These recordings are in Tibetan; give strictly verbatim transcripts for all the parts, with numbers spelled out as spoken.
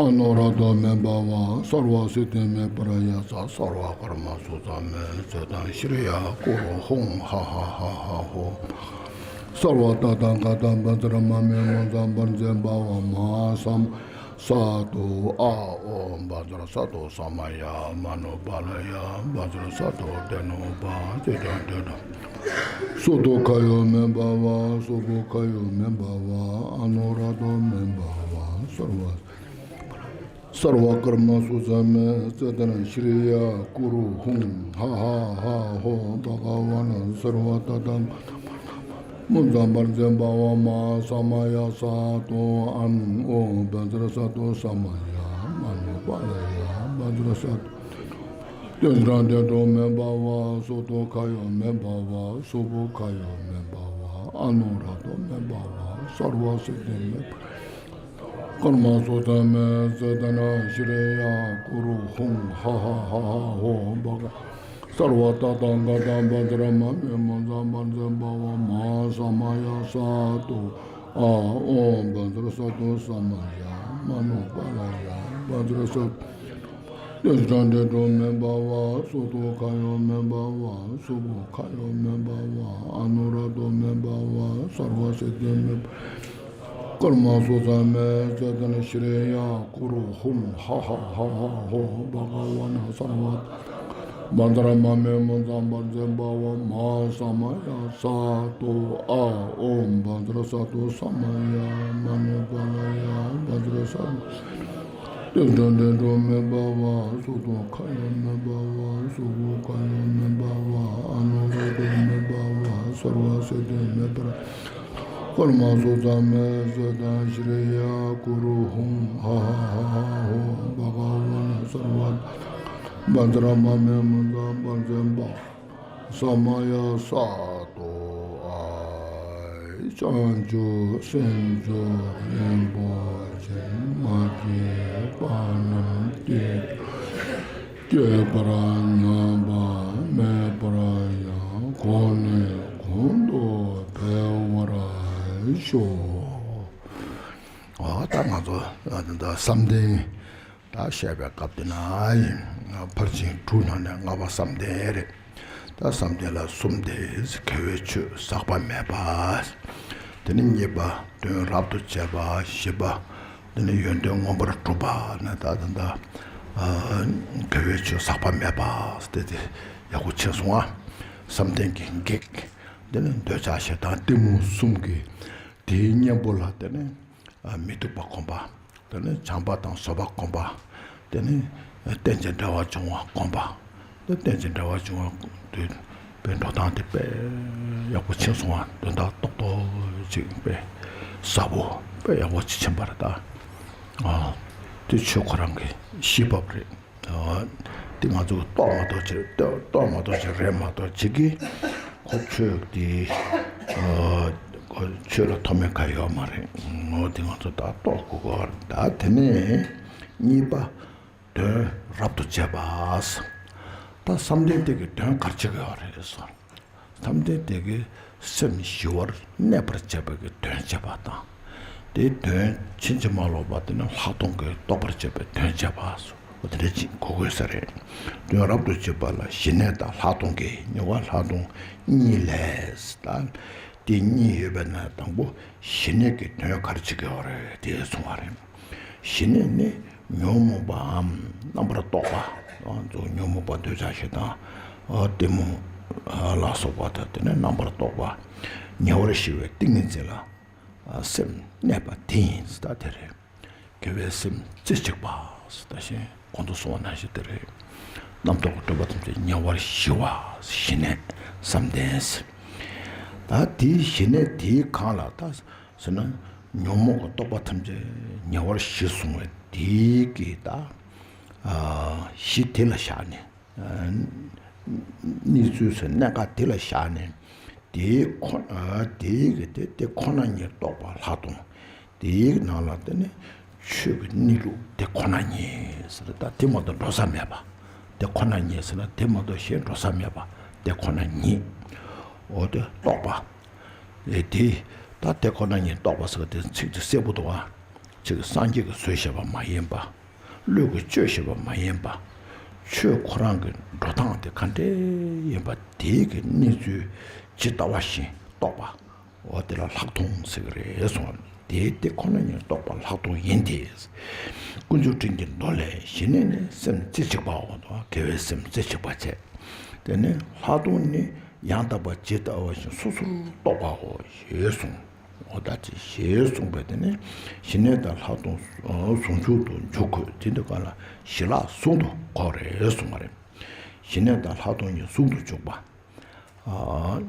ཨ་ནོ་ར་དོ་མེ་བྷ་ཝ། སརྦ་སིདྡྷི་མེ་པྲ་ཡ་ས། སརྦ་ཀརྨ་སུ་ཙ་མེ་ཙི་ཏན་ཤྲི་ཡ་ཀུ་རུ་ཧཱུྃ་ཧ་ཧ་ཧ་ཧ་ཧོ། སརྦ་ཏ་ཐཱ་ག་ཏ་བཛྲ་མ་མེ་མུཉྩ་བཛྲ་ཛེ་བྷ་ཝ་མ་ཧཱ་ས་མ་ཡ་ས་ཏོ། ཨ་ཨོཾ་བཛྲ་སཏྭ་ས་མ་ཡ་མ་ནུ་པཱ་ལ་ཡ། བཛྲ་སཏྭ་ཏེ་ནུ་པ་ཙི་ཏན་ཏེ་ཏོ། སུ་ཏོ་ཁ་ཡོ་མེ་བྷ་ཝ། སུ་བོ་ཁ་ཡོ་མེ་བྷ་ཝ། ཨ་ནོ་ར་དོ་མེ་བྷ་ཝ། སརྦ་སརྦ་ཀརྨ་སུ་ཙ་མེ་ཙི་ཏན་ཤྲི་ཡ་ཀུ་རུ་ཧཱུྃ་ཧ་ཧ་ཧ་ཧོ། བྷ་ག་ཝ་ན་སརྦ་ཏ་ཐཱ་ག་ཏ་མུཉྩ་བཛྲ་ཛེ་བྷ་ཝ་མ་ཧཱ་ས་མ་ཡ་ས་ཏོ། ཨ་ནོ་བཛྲ་སཏྭ་ས་མ་ཡ་མ་ནུ་པཱ་ལ་ཡ། བཛྲ་སཏྭ་ཏེ་ཏྲ་ཏེ་ཏོ་མེ་བྷ་ཝ། སུ་ཏོ་ཁ་ཡོ་མེ་བྷ་ཝ། སུ་བོ་ཁ་ཡོ་མེ་བྷ་ཝ། ཨ་ནོ་ར་དོ་མེ་བྷ་ཝ། སརྦ་སིདྡྷི་མེ་པྲ་ཀརྨ་སུ་ཙ་མེ་ཙི་ཏན་ཤྲི་ཡ་ཀུ་རུ་ཧཱུྃ་ཧ་ཧ་ཧ་ཧ་ཧོ། བྷ་ག་སརྦ་ཏ་ཐཱ་ག་ཏ་བཛྲ་མ་མེ་མུཉྩ་བཛྲ་ཛེ་བྷ་ཝ་མ་ཧཱ་ས་མ་ཡ་ས་ཏོ། ཨ་ཨོཾ་བཛྲ་སཏྭ་ས་མ་ཡ་མ་ནུ་པཱ་ལ་ཡ། བཛྲ་སཏྭ་ཏེ་ཏྲ་ཏེ་ཏོ་མེ་བྷ་ཝ། སུ་ཏོ་ཁ་ཡོ་མེ་བྷ་ཝ། སུ་བོ་ཁ་ཡོ་མེ་བྷ་ཝ། ཨ་ནོ་ར་དོ་མེ་བྷ་ཝ། སརྦ་སིདྡྷི་མེ་པྲ་ཀརྨ་སུ་ཙ་མེ་ཙི་ཏན་ཤྲི་ཡ་ཀུ་རུ་ཧཱུྃ་ཧ་ཧ་ཧ་ཧ་ཧོ། བྷ་ག་ཝ་ན་སརྦ་ཏ་ཐཱ་ག་ཏ་བཛྲ་མ་མེ་མུཉྩ་བཛྲ་ཛེ་བྷ་ཝ་མ་ཧཱ་ས་མ་ཡ་ས་ཏོ། ཨ་ཨོཾ་བཛྲ་སཏྭ་ས་མ་ཡ་མ་ནུ་པཱ་ལ་ཡ། བཛྲ་སཏྭ་ཏེ་ཏྲ་ཏེ་ཏོ་མེ་བྷ་ཝ། སུ་ཏོ་ཁ་ཡོ་མེ་བྷ་ཝ། སུ་བོ་ཁ་ཡོ་མེ་བྷ་ཝ། ཨ་ནོ་ར་དོ་མེ་བྷ་ཝ། སརྦ་སིདྡྷི་མེ་པྲ་ཀརྨ་སུ་ཙ་མེ་ཙི་ཏན་ཤྲི་ཡ་ཀུ་རུ་ཧཱུྃ་ཧ་ཧ་ཧ་ཧ་ཧོ། བྷ་ག་ཝ་ན་སརྦ་ཏ་ཐཱ་ག་ཏ་བཛྲ་མ་མེ་མུཉྩ་བཛྲ་ཛེ་བྷ་ཝ་མ་ཧཱ་ས་མ་ཡ་ས་ཏོ། ཨའི་བྱང་ཆུབ་སེམས་མཆོག་རིན་པོ་ཆེ། མ་སྐྱེས་པ་རྣམས་སྐྱེ། སྐྱེས་པར་མྱོང་བ་མེད་པར་ཡང་། གོང་ནས་གོང་དུ་འཕེལ་བར་ཤོག། ཨོ་ད་ང་ཚོ་ཨ་ད་བསམ་གཏན་ད་བཤད་པའི་སྐབས་དེ་ན་ཡིན། ཕར་ཕྱིན་དྲུག་ནང་ནས་ལྔ་པ་བསམ་གཏན་རེད། ད་བསམ་གཏན་ལ་གསུམ་སྟེ། དགེ་བའི་ཆོས་ཟག་པ་མེད་པ། དེ་ནི་གཉིས་པ་དོན་རབ་ཏུ་བྱེད་པ། བཞི་པ་དེ་ནི་ཡོན་ཏན་མངོན་པར་གྲུབ་པ་ནི། ད་ད་ད་དགེ་བའི་ཆོས་ཟག་པ་མེད་པ་སྟེ་དེ་ཡག་པོ་ཕྱིན་སོང་ང་། བསམ་གཏན་གྱི་གེགས་དེ་ནི་འདོད་ཆགས་ཞེ་སྡང་གཏི་མུག་གསུམ་གྱི་དེའི་གཉེན་པོ་ལ་དེ་ནི་མི་སྡུག་པ་སྒོམ་པ། དེ་ནས་བྱམས་པ་དང་བཟོད་པ་སྒོམ་པ། དེ་ནས་རྟེན་ཅིང་འབྲེལ་བར་འབྱུང་བ་སྒོམ་པ། དེ་རྟེན་ཅིང་འབྲེལ་བར་འབྱུང་བ་དེ་དཔེ་འགྲོ་སྟངས་དེ་དཔེ་ཡག་པོ་ཕྱིན་སོང་བ། དོན་དག་རྡོག་རྡོག་ཅིག་དཔེ་ཟབ་པོ་དཔེ་ཡག་པོ་ཅིག་ཕྱིན་པ་རེད་ད། ཨ་དེ་ཆོས་ཁོ་རང་གི་གཞི་བབ་རེད། དེ་ང་ཚོ་རྟོགས་མ་ཐུབ་ཅིག་རྟོགས་མ་ཐུབ་ཅིག་རེད་མ་གཏོགས་ཅིག་གིས་ཁོ་ཆོས་དེ་ཁོ་ཆོས་ལ་ཐོགས་མེད་ག་ཡོད་མ་རེད། ངོ་དེ་ང་ཚོ་ད་རྟོགས་དགོས་ཀྱི་ཡོད་རེད། ད་དེ་ནས་གཉིས་པ་དོན་རབ་ཏུ་བྱེད་པ། ད་བསམ་གཏན་དེ་གི་དོན་ག་རེ་བྱེད་ཀྱི་ཡོད་རེད་ཟེར། བསམ་གཏན་དེ་གིས་སེམས་ཞི་བར་གནས་པར་བྱེད་པའི་གི་དོན་བྱེད་པ་དང་། དེའི་དོན་ཕྱིན་ཅི་མ་ལོག་པ་དེ་ནི་ལྷག་མཐོང་གིས་རྟོགས་པར་བྱེད་པའི་དོན་བྱེད་པ་སོགས་དེ་འདྲ་ཅིག་གོ་དགོས་ས་རེད། དོན་རབ་ཏུ་བྱེད་པ་ལ་ཞི་གནས་དང་ལྷག་མཐོང་གི་ཉེ་བར་ལྷག་མཐོང་གཉིས་ལས་ད། དེ་གཉིས་ཡོད་པའི་ནང་དང་པོ་ཞི་གནས་ཀྱི་དོན་ག་རེ་བྱེད་ཀྱི་ཡོད་རེད་དེ་གསུངས་པ་རེད། ཞི་གནས་ནི་ཉོན་མོངས་པའམ་རྣམ་པར་རྟོག་པ། ང་ཚོ་ཉོན་མོངས་པ་འདོད་ཆགས་ཞེ་སྡང་གཏི་མུག་ལ་སོགས་པ་དང་དེ་ནས་རྣམ་པར་རྟོག་པ་ཉེ་བར་ཞི་བའི་ཏིང་ངེ་འཛིན་ལ་སེམས་གནས་པ་དེ་ཡིན་ཟེར་ད་དེ་རེད། དགེ་བའི་སེམས་རྩེ་གཅིག་པ་ཟེར་ད་གཞན་གོང་དུ་སོང་བ་ནང་བཞིན་དེ་རེད། རྣམ་རྟོག་གི་སྤྲོས་པ་ཐམས་ཅད་ཉེ་བར་ཞི་བ་ཞི་གནས་བསམ་གཏན་ཟེར། ད་དེའི་ཞི་གནས་དེའི་སྒང་ལ་ད་ཟེར་ན་ཉོན་མོངས་ཀྱི་རྟོག་པ་ཐམས་ཅད་ཉེ་བར་ཞི་སོང་བས་དེའི་གི་ད་གཞི་དེ་ལ་བཞག་ནས། གནས་ཚུལ་ཟེར་གནད་འགག་དེ་ལ་བཞག་ནས་དེའི་ཁོ་དེའི་གི་དེ་དེ་ཁོ་ན་ཉིད་རྟོགས་པ་ལྷག་མཐོང་། དེའི་ནང་ལ་དེ་ནི་ཆོས་ཀྱི་གནས་ལུགས་དེ་ཁོ་ན་ཉིད་ཟེར་ད་དེ་མ་གཏོགས་འགྲོ་ས་མེད་པ། དེ་ཁོ་ན་ཉིད་ཟེར་ན་དེ་མ་གཏོགས་གཞན་འགྲོ་ས་མེད་པ་དེ་ཁོ་ན་ཉིད། འོ་དེ་རྟོགས་པ། ཨེ་དེ་ད་དེ་ཁོ་ན་ཉིད་རྟོགས་པ་ཟེར་བ་དེ་ཚིག་དེ་གསལ་པོ་འདུག་ཨ། ཅིག་སངས་རྒྱས་ཀྱིས་བཟོས་བཞག་པ་མ་ཡིན་པ། བློས་ཀྱིས་བཅོས་བཞག་པ་མ་ཡིན་པ། ཆོས་ཁོ་རང་གི་འགྲོ་སྟངས་དེ་ག་འདྲས་ཡིན་པ་དེའི་གི་གནས་ཚུལ་ཇི་ལྟ་བ་བཞིན་རྟོགས་པ། འོ་དེ་ལ་ལྷག་མཐོང་ཟེར་གི་རེད་གསུངས། དེའི་དེ་ཁོ་ན་ཉིད་རྟོགས་པ་ལྷག་མཐོང་ཡིན་ཏེ། ཀུན་རྫོབ་དྲིན་གྱི་མདོ་ལས། ཞི་གནས་ནི་སེམས་རྩེ་གཅིག་པའོ། དགེ་བའི་སེམས་རྩེ་གཅིག་པ་བྱས། དེ་ནས་ལྷག་མཐོང་ནི་ཡང་དག་པར་ཇི་ལྟ་བ་བཞིན་སོ་སོར་རྟོགས་པའོ་ཞེས་གསུངས། འོ་ད་ཅི་ཞེས་གསུངས་པས། དེ་ནས་ཞི་གནས་དང་ལྷག་མཐོང་ཟུང་འཇུག་ཏུ་འཇུག་དགོས། དེ་འདི་ག་ལ་ཞི་ལྷག་ཟུང་དུ་གོ་རེད་གསུངས་པ་རེད། ཞི་གནས་དང་ལྷག་མཐོང་གཉིས་ཟུང་དུ་འཇུག་པ། ཨ།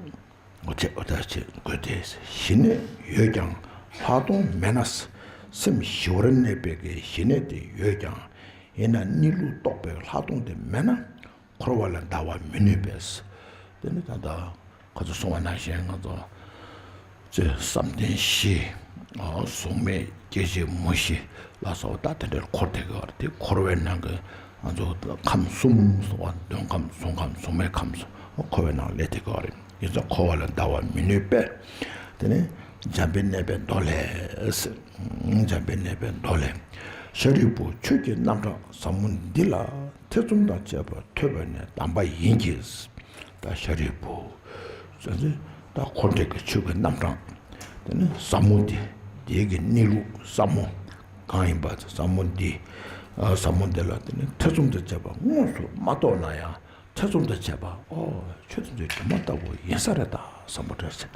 འོ་ཅེ་འོ་ད་ཅེ་དགོས་ཏེ། ཞི་གནས་ཡོད་ཀྱང་ལྷག་མཐོང་མེད་ན། སེམས་ཞི་བར་གནས་པའི་གི་ཞི་གནས་དེ་ཡོད་ཀྱང་ཡིན་ན་གནས་ལུགས་རྟོགས་པའི་ལྷག་མཐོང་དེ་མེད་ན་འཁོར་བ་ལས་འདའ་བར་མི་ནུས་པས། དེ་ནི་ད་ལྟ་ཁོ་ཚོས་གསུངས་པ་ནང་བཞིན་ང་ཚོ་ཅེ་བསམ་གཏན་བཞི། ཨ་གཟུགས་མེད་སྐྱེ་འཆི་མུ་བཞི་ལ་སོགས་པ་ད་དེ་འདྲར་འཁོར་བསྡད་ཀྱི་ཡོད་རེད། དེ་འཁོར་བའི་ནང་གི་ང་ཚོ་ཁམས་གསུམ་སོགས་པ་མདུན་ཁམས་གཟུགས་ཁམས་གཟུགས་མེད་ཁམས་སུ་འཁོར་བའི་ནང་སླེབས་བསྡད་ཀྱི་ཡོད་རེད། ཡིན་ཙང་འཁོར་བ་ལས་འདའ་བར་མི་ནུས་པས། དེ་ནི་འཇམ་དཔལ་གནས་པའི་མདོ་ལས། འཇམ་དཔལ་གནས་པའི་མདོ་ལས། ཤཱ་རིའི་བུ་ཆོས་ཀྱི་རྣམ་གྲངས་ཟབ་མོ་འདི་ལ་ཐེ་ཚོམ་དང་བཅས་པ་ཐོས་པ་ནི་དམ་པ་ཡིན་གྱི། ད་ཤཱ་རིའི་བུ། ཟེར་ཚེ་ད་འཁོར་འདས་ཀྱི་ཆོས་ཀྱི་རྣམ་གྲངས་དེ་ནི་ཟབ་མོ་དེ། དེའི་གི་གནས་ལུགས་ཟབ་མོ་གང་ཡིན་པ་དེ། ཟབ་མོ་འདི། ཨ་ཟབ་མོ་འདི་ལ་དེ་ནི་ཐེ་ཚོམ་དང་བཅས་པ་དངོས་སུ་མ་རྟོགས་ན་ཡང་ཐེ་ཚོམ་དང་བཅས་པ། ཨོ་ཆོས་དེ་ཚོ་སྒྱུ་མ་ལྟ་བུ་ཡིན་ས་རེད་ད་བསམ་པ་འདྲ་ཆེ།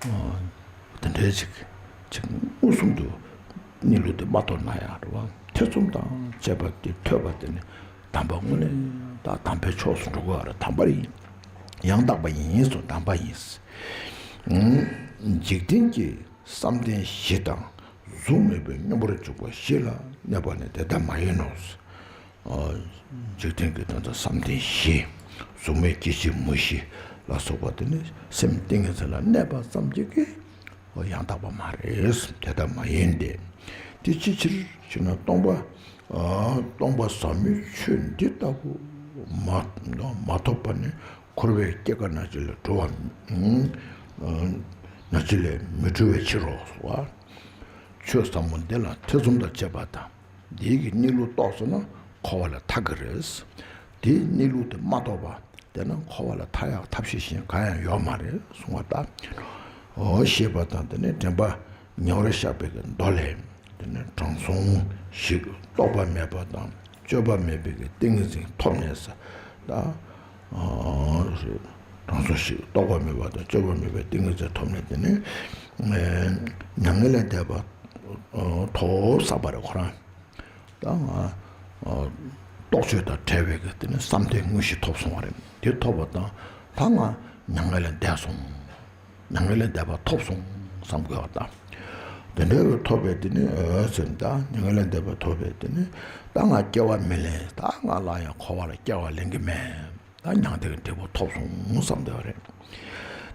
ཨོ་དེ་འདྲའི་ཅིག་ཅིག་མངོན་སུམ་དུ་གནས་ལུགས་དེ་མ་རྟོགས་ན་ཡང་རེད་བ། ཐེ་ཚོམ་དང་བཅས་པ་དེ་ཐོས་པ་དེ་ནི་དམ་པ་དངོས་གནས་ད་དམ་པའི་ཕྱོགས་སུ་འགྲོ་དགོས་པ་རེད། དམ་པ་ཡིན། ཡང་དག་པ་ཡིན་སོ། དམ་པ་ཡིན། འཇིག་རྟེན་གྱི་བསམ་གཏན་བཞི་དང་གཟུགས་མེད་པའི་སྙོམས་པར་འཇུག་པ་བཞི་ལ་གནས་པ་ནི་དེ་ལྟ་མ་ཡིན་ནོ། འཇིག་རྟེན་གྱི་དོན་དུ་བསམ་གཏན་བཞི། གཟུགས་མེད་སྐྱེ་འཆི་མུ་བཞི་ལ་སོགས་པ་དེ་ནི་སེམས་ཏིང་ངེ་འཛིན་ལ་གནས་པ་ཙམ་གྱིས་ཀྱི་ཡང་དག་པ་མ་རེད། དེ་ལྟ་མ་ཡིན་ཏེ། དེ་ཅིའི་ཕྱིར་ཞེ་ན། སྟོང་པ། སྟོང་པ་ཟབ་མོའི་ཆོས་འདི་ལྟ་བུ་མ་མ་ཐོབ་པ་ནི་འཁོར་བའི་སྐྱེ་རྒ་ན་འཆི་ལས་གྲོལ་བ། ན་འཆི་ལས་མི་གྲོལ་བའི་ཕྱིར་རོ། ཆོས་ཟབ་མོ་འདི་ལ་ཐེ་ཚོམ་དང་བཅས་པ་དང་། འདིའི་གི་གནས་ལུགས་རྟོགས་སོང་ན་འཁོར་བ་ལས་ཐར་གི་རེད། དེའི་གནས་ལུགས་དེ་མ་རྟོགས་པ་དེ་ན་འཁོར་བ་ལས་ཐར་ཡག་ཐབས་ཤེས་གཞན་གང་ཡང་ཡོད་མ་རེད་གསུང་བ་ལྟར། འོ་ཞེས་པ་དང་། དེ་ནས་དྲན་པ་ཉེ་བར་བཤགས་པའི་གི་མདོ་ལས། དེ་ནས་དྲང་སྲོང་ཞིག་རྟོག་པ་མེད་པ་དང་དཔྱོད་པ་མེད་པའི་གི་ཏིང་ངེ་འཛིན་ཐོབ་ནས་ད། དྲང་སྲོང་ཞིག་རྟོག་པ་མེད་པ་དང་དཔྱོད་པ་མེད་པའི་ཏིང་ངེ་འཛིན་ཐོབ་ནས། དེ་ནས་མྱ་ངན་ལས་འདས་པ་ཐོབ་བསམ་པ་རེད་ཁོ་རང་། ད་ང་རྟོག་དཔྱོད་དང་བྲལ་བའི་གི་དེ་ནི་བསམ་གཏན་དངོས་གཞི་ཐོབ་སོང་བ་རེད། དེ་ཐོབ་པ་དང་ད་ང་མྱ་ངན་ལས་འདས་སོང་། མྱ་ངན་ལས་འདས་པ་ཐོབ་སོང་བསམ་དགོས་པ་དང་། དེ་འདྲ་བའི་ཐོབ་པའི་དེ་ནི་འོད་ཟེར། ད་མྱ་ངན་ལས་འདས་པ་ཐོབ་པའི་དེ་ནི་ད་ང་སྐྱེ་བ་མི་ལེན། ད་ང་ལ་ཡང་འཁོར་བ་ལ་སྐྱེ་བ་ལེན་གི་མེད། ད་མྱང་འདས་ཀྱི་འབྲས་བུ་ཐོབ་སོང་བསམ་བསྡད་པ་རེད།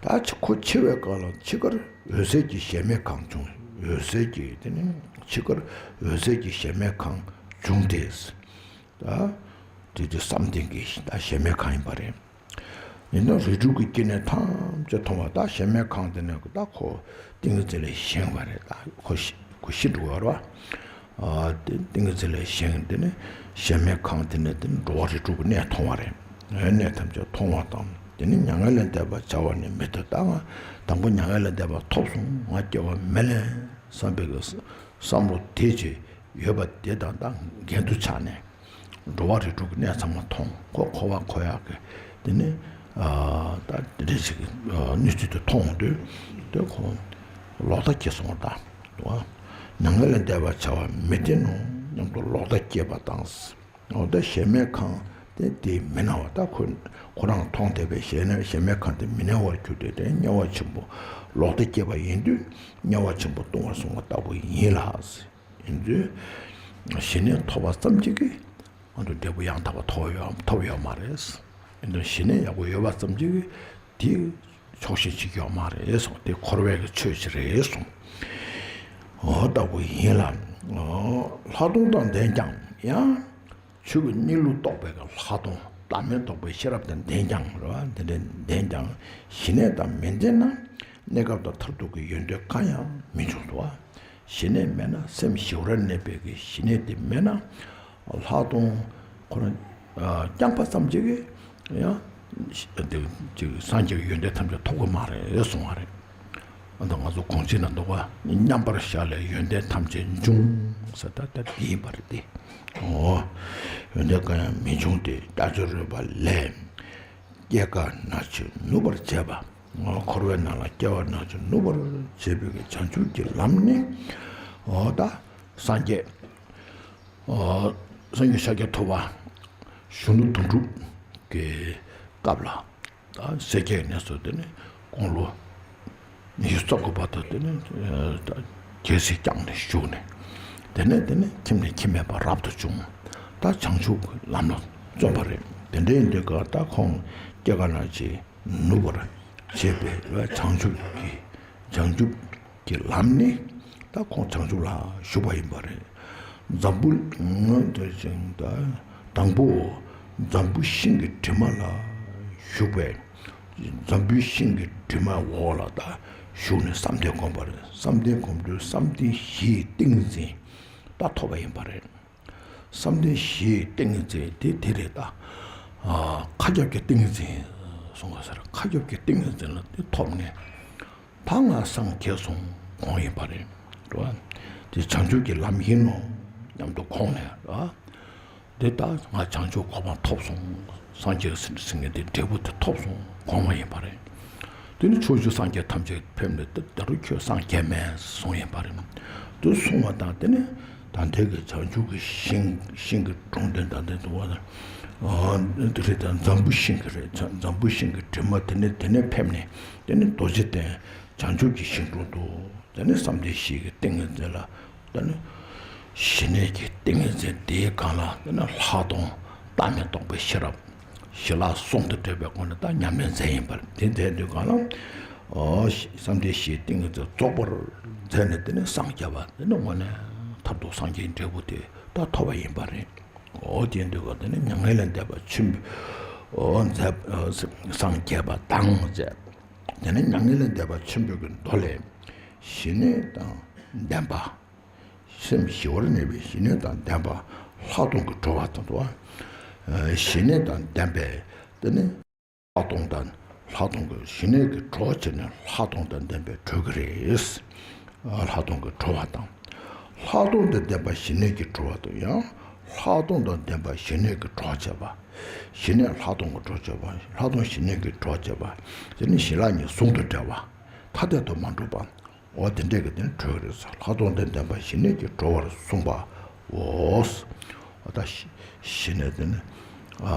ད་ཁོ་འཆི་བའི་སྐབས་ལ་འཆི་ཁར་འོད་གསལ་གྱི་གཞལ་མེད་ཁང་བྱུང་། འོད་གསལ་གྱི་དེ་ནི་འཆི་ཁར་འོད་གསལ་གྱི་གཞལ་མེད་ཁང་བྱུང་སྟེ། ད་དེ་དུས་བསམ་གཏན་གྱི་ད་གཞལ་མེད་ཁང་ཡིན་པ་རེད། ཡིན་ན་རིགས་དྲུག་གི་སྐྱེ་གནས་ཐམས་ཅད་མཐོང་བ། ད་གཞལ་མེད་ཁང་དེ་ནས་ད་ཁོ་ཏིང་ངེ་འཛིན་ལས་བཞེངས་པ་རེད། ད་ཁོ་ཤི་ཁོ་ཤི་འགྲོ་བ་རེད་བ། ཨ་དེ་ཏིང་ངེ་འཛིན་ལས་བཞེངས། དེ་ནས་གཞལ་མེད་ཁང་དེ་ནས་དེ་ནས་འགྲོ་བ་རིགས་དྲུག་གི་གནས་མཐོང་བ་རེད། གནས་ཐམས་ཅད་མཐོང་བ་དང་། དེ་ནས་མྱ་ངན་ལས་འདས་པར་བྱ་བ་ནི་མི་འདོད། ད་ང་དང་པོ་མྱ་ངན་ལས་འདས་པ་ཐོབ་སོང་། ང་སྐྱེ་བ་མི་ལེན་བསམ་པའི་གི་བསམ་བློ་དེ་ཅིག་ཡོད་པ་དེ་དང་ད་འགལ་འདུ་ཆགས་ནས། འགྲོ་བ་རིགས་དྲུག་གི་གནས་ཚང་མ་མཐོང་། ཁོ་འཁོར་བ་འཁོར་ཡག་གི་དེ་ནི་ཨ་ད་དེ་འདྲ་ཞིག་གི་ཨ་གནས་ཚུལ་དེ་མཐོང་དུས་དེ་ཁོ་ལོག་ལྟ་སྐྱེས་སོང་བ་དང་། མྱ་ངན་ལས་འདས་པར་བྱ་བ་མི་བདེན་ནོ་སྙམ་དུ་ལོག་ལྟ་སྐྱེས་པ་དང་། འོ་ད་གཞལ་མེད་ཁང་དེ་དེ་མི་སྣང་བ། ད་ཁོ་ཁོ་རང་མཐོང་བསྡད་པའི་གཞལ་ན་གཞལ་མེད་ཁང་དེ་མི་སྣང་བར་གྱུར་ཏེ། དེ་དམྱལ་བ་ཆེན་པོ་ལོག་ལྟ་སྐྱེས་པ་ཡིན་དུས་དམྱལ་བ་ཆེན་པོ་ལྟུང་བར་སོང་བ་ལྟ་བུ་ཡིན་ལ། ཡིན་དུས་ཞི་གནས་ཐོབ་པ་ཙམ་གཅིག་གིས་ང་ཚོ་འབྲས་བུ་ཡང་དག་པ་ཐོབ་ཡོད་ཐོབ་ཡོད་མ་རེད། ཡིན་དུས་ཞི་གནས་ཡག་པོ་ཡོད་པ་ཙམ་གཅིག་གིས་དེ་ཆོག་ཤེས་གཅིག་ཡོད་མ་རེད་གསུངས། དེ་འཁོར་བའི་གི་ཆོས་ཅིག་རེད་གསུངས། འོ་ལྟ་བུ་ཡིན་ལ། ལྷག་མཐོང་དང་ལྡན་ཀྱང་ཡང་ཆོས་ཀྱི་གནས་ལུགས་རྟོགས་པའི་གི་ལྷག་མཐོང་བླ་མེད་རྟོགས་པའི་ཤེས་རབ་དང་ལྡན་ཀྱང་རེད་བ། འདི་འདྲའི་ལྡན་ཀྱང་ཞི་གནས་དང་མི་ལྡན་ན་གནས་སྐབས་དང་མཐར་ཐུག་གི་ཡོན་ཏན་གང་ཡང་མི་འབྱུང་དོ། ཞི་གནས་མེད་ན། སེམས་ཞི་བར་གནས་པའི་གི་ཞི་གནས་དེ་མེད་ན། ལྷག་མཐོང་ཁོ་རང་རྐྱང་པ་ཙམ་ཅིག་གིས་ཡང་དེ་ཅིག་སངས་རྒྱས་ཀྱི་ཡོན་ཏན་ཐམས་ཅད་ཐོབ་ཀྱི་མ་རེད་གསུང་བ་རེད། ཨ་ད་ང་ཚོ་གོང་ཆེན་ན་འདུག་ག་མཉམ་པར་བཞག་ལས་ཡོན་ཏན་ཐམས་ཅད་འབྱུང་ཟེར་ད་ལྟ་འདི་ཡིན་པ་རེད་དེ། ཨོ། ཡོན་ཏན་གང་ཡང་མི་འབྱུང་སྟེ། ཀྱག་ཀྱོག་རོལ་པ་ལས་སྐྱེ་རྒ་ན་འཆི་ནུབ་པར་བྱེད་པ། འཁོར་བའི་ནང་ལ་སྐྱེ་བ་ན་ཆ་ནུབ་པར་བྱེད་པའི་བྱང་ཆུབ་ཀྱི་ལམ་ནི། འོ་ད་སངས་རྒྱས། འོ་སངས་རྒྱས་ཤཱཀྱ་ཐུབ་པ་གཞོན་ནུ་དོན་གྲུབ་ཀྱི་སྐབས་ལ། ད་སེར་སྐྱའི་གནས་སུ་དེ་ནས་དགུང་ལོ་ཉི་ཤུ་རྩ་དགུ་བར་དུ་དེ་ནས་ད་རྒྱལ་སྲིད་བསྐྱངས་ནས་བཞུགས་ནས། དེ་ནས་དེ་ནས་ཁྱིམ་ནས་ཁྱིམ་མེད་པ་རབ་ཏུ་བྱུང་། ད་བྱང་ཆུབ་ལམ་ལ་བརྩོན་པ་རེད། དེ་འདྲ་ཡིན་དུས་ཀ་ད་ཁོང་སྐྱེ་རྒ་ན་འཆི་ནུབ་པར་བྱེད་པའི་བྱང་ཆུབ་ཀྱི་བྱང་ཆུབ་ཀྱི་ལམ་ནི། ད་ཁོང་བྱང་ཆུབ་ལ་ཞུགས་པ་ཡིན་པ་རེད། འཛམ་བུ་ང་དེ་བཞིན་ད་དང་པོ་འཛམ་བུ་ཤིང་གི་གྲིབ་མ་ལ་ཞུགས་པའི། འཛམ་བུའི་ཤིང་གི་གྲིབ་མ་འོག་ལ་ད་ཞུགས་ནས་བསམ་གཏན་བསྒོམས་པ་རེད། བསམ་གཏན་བསྒོམས་དུས་བསམ་གཏན་བཞིའི་ཏིང་ངེ་འཛིན་ད་ཐོབ་པ་ཡིན་པ་རེད། བསམ་གཏན་བཞིའི་ཏིང་ངེ་འཛིན་དེ་དེ་རེད་ད། མཁའ་ཁྱབ་ཀྱི་ཏིང་ངེ་འཛིན་གསུང་བ་ཟེར། མཁའ་ཁྱབ་ཀྱི་ཏིང་ངེ་འཛིན་ལ་དེ་ཐོབ་ནས་ད་ང་སངས་རྒྱས་སོང་དགོངས་ཡིན་པ་རེད། རེད་བ། དེ་བྱང་ཆུབ་ཀྱི་ལམ་ཡིན་ནོ་སྙམ་དུ་དགོངས་ནས་རེད་བ། འདི་ལྟར་ང་བྱང་ཆུབ་གོ་འཕང་ཐོབ་སོང་། སངས་རྒྱས་ཟེར་ཟེར་མཁན་དེ་འབྲས་བུ་དེ་ཐོབ་སོང་དགོངས་པ་ཡིན་པ་རེད། དེ་ནི་ཕྱོགས་བཅུའི་སངས་རྒྱས་ཐམས་ཅད་ཕེབས་ནས་ད་ད་རུང་ཁྱོད་སངས་རྒྱས་མེད་གསུངས་ཡིན་པ་རེད། དེ་གསུངས་པ་དང་དེ་ནི་ད་ལྟའི་གི་བྱང་ཆུབ་ཀྱི་ཤིང་ཤིང་གི་སྒྲོ་འདོན་ད་ལྟའི་འདུག་བ། དེ་རེད་ད་འཛམ་བུ་ཤིང་གི་རེད། འཛམ་བུ་ཤིང་གི་གྲིབ་མ་དེ་ནི་དེ་ནས་ཕེབས་ནས་དེ་ནི་རྡོ་རྗེ་གདན་བྱང་ཆུབ་ཀྱི་ཞིང་དུ་འདུག་དེ་ནས་བསམ་གཏན་བཞི་གི་ཏིང་ངེ་འཛིན་ལ། དེ་ནས་ཞི་གནས་ཀྱི་ཏིང་ངེ་འཛིན་དེའི་སྒང་ལ་དེ་ནས་ལྷག་མཐོང་བརྟགས་མིན་རྟོག་པའི་ཤེས་རབ་ཞི་ལྷག་གསུམ་དང་འབྲེལ་བའི་སྒོ་ནས་ད་ཉམས་ལེན་མཛད་ཡིན་པར། དེ་མཛད་དུས་སྒང་ལ་ཨོ་བསམ་གཏན་བཞིའི་ཏིང་ངེ་འཛིན་རྫོགས་པར་མཛད་ནས་དེ་ནས་སངས་རྒྱས་པ་དེ་ནས་དངོས་གནས་མཐར་ཐུག་སངས་རྒྱས་འབྲས་བུ་དེ་ད་ཐོབ་པ་ཡིན་པ་རེད། ཨོ་དེ་ཡིན་དུས་སྒང་དེ་ནས་མྱ་ངན་ལས་འདས་པ་ཆེན་པོ་ཨོ་མཛད་སངས་རྒྱས་པ་དང་མཛད། དེ་ནས་མྱ་ངན་ལས་འདས་པ་ཆེན་པོའི་གི་མདོ་ལས་ཞི་གནས་དང་ལྡན་པ། སེམས་ཞི་བར་གནས་པའི་ཞི་གནས་དང་ལྡན་པ་ལྷག་མཐོང་གི་གྲོལ་བ་དང་འདུག་བ། ཞི་གནས་དང་ལྡན་པའི་དེ་ནི་ལྷག་མཐོང་དང་ལྷག་མཐོང་གི་ཞི་གནས་ཀྱི་གྲོལ་བྱས་ནས་ལྷག་མཐོང་དང་ལྡན་པའི་གྲོལ་གྱི་རེད། ལྷག་མཐོང་གི་གྲོལ་བ་དང་། ལྷག་མཐོང་དང་ལྡན་པ་ཞི་གནས་ཀྱི་གྲོལ་བ་དང་ཡང་ལྷག་མཐོང་དང་ལྡན་པ་ཞི་གནས་ཀྱི་གྲོལ་བྱེད་པ། ཞི་གནས་ལྷག་མཐོང་གི་གྲོལ་བྱེད་པ། ལྷག་མཐོང་ཞི་གནས་ཀྱི་གྲོལ་བྱེད་པ། དེ་ནི་ཞི་ལྷག་གཉིས་ཟུང་དུ་འབྲེལ་བ། ཐ་དད་དུ་མ་གྲུབ་པ། འོ་དེ་འདྲས་ཀྱི་དེ་ནི་གྲོལ་རེད་ཟེར། ལྷག་མཐོང་དང་ལྡན་པ་ཞི་གནས་ཀྱི་གྲོལ་བར་གསུངས་པའོ། འོ་ད་ཞི་ཞི་གནས་དེ་ནི་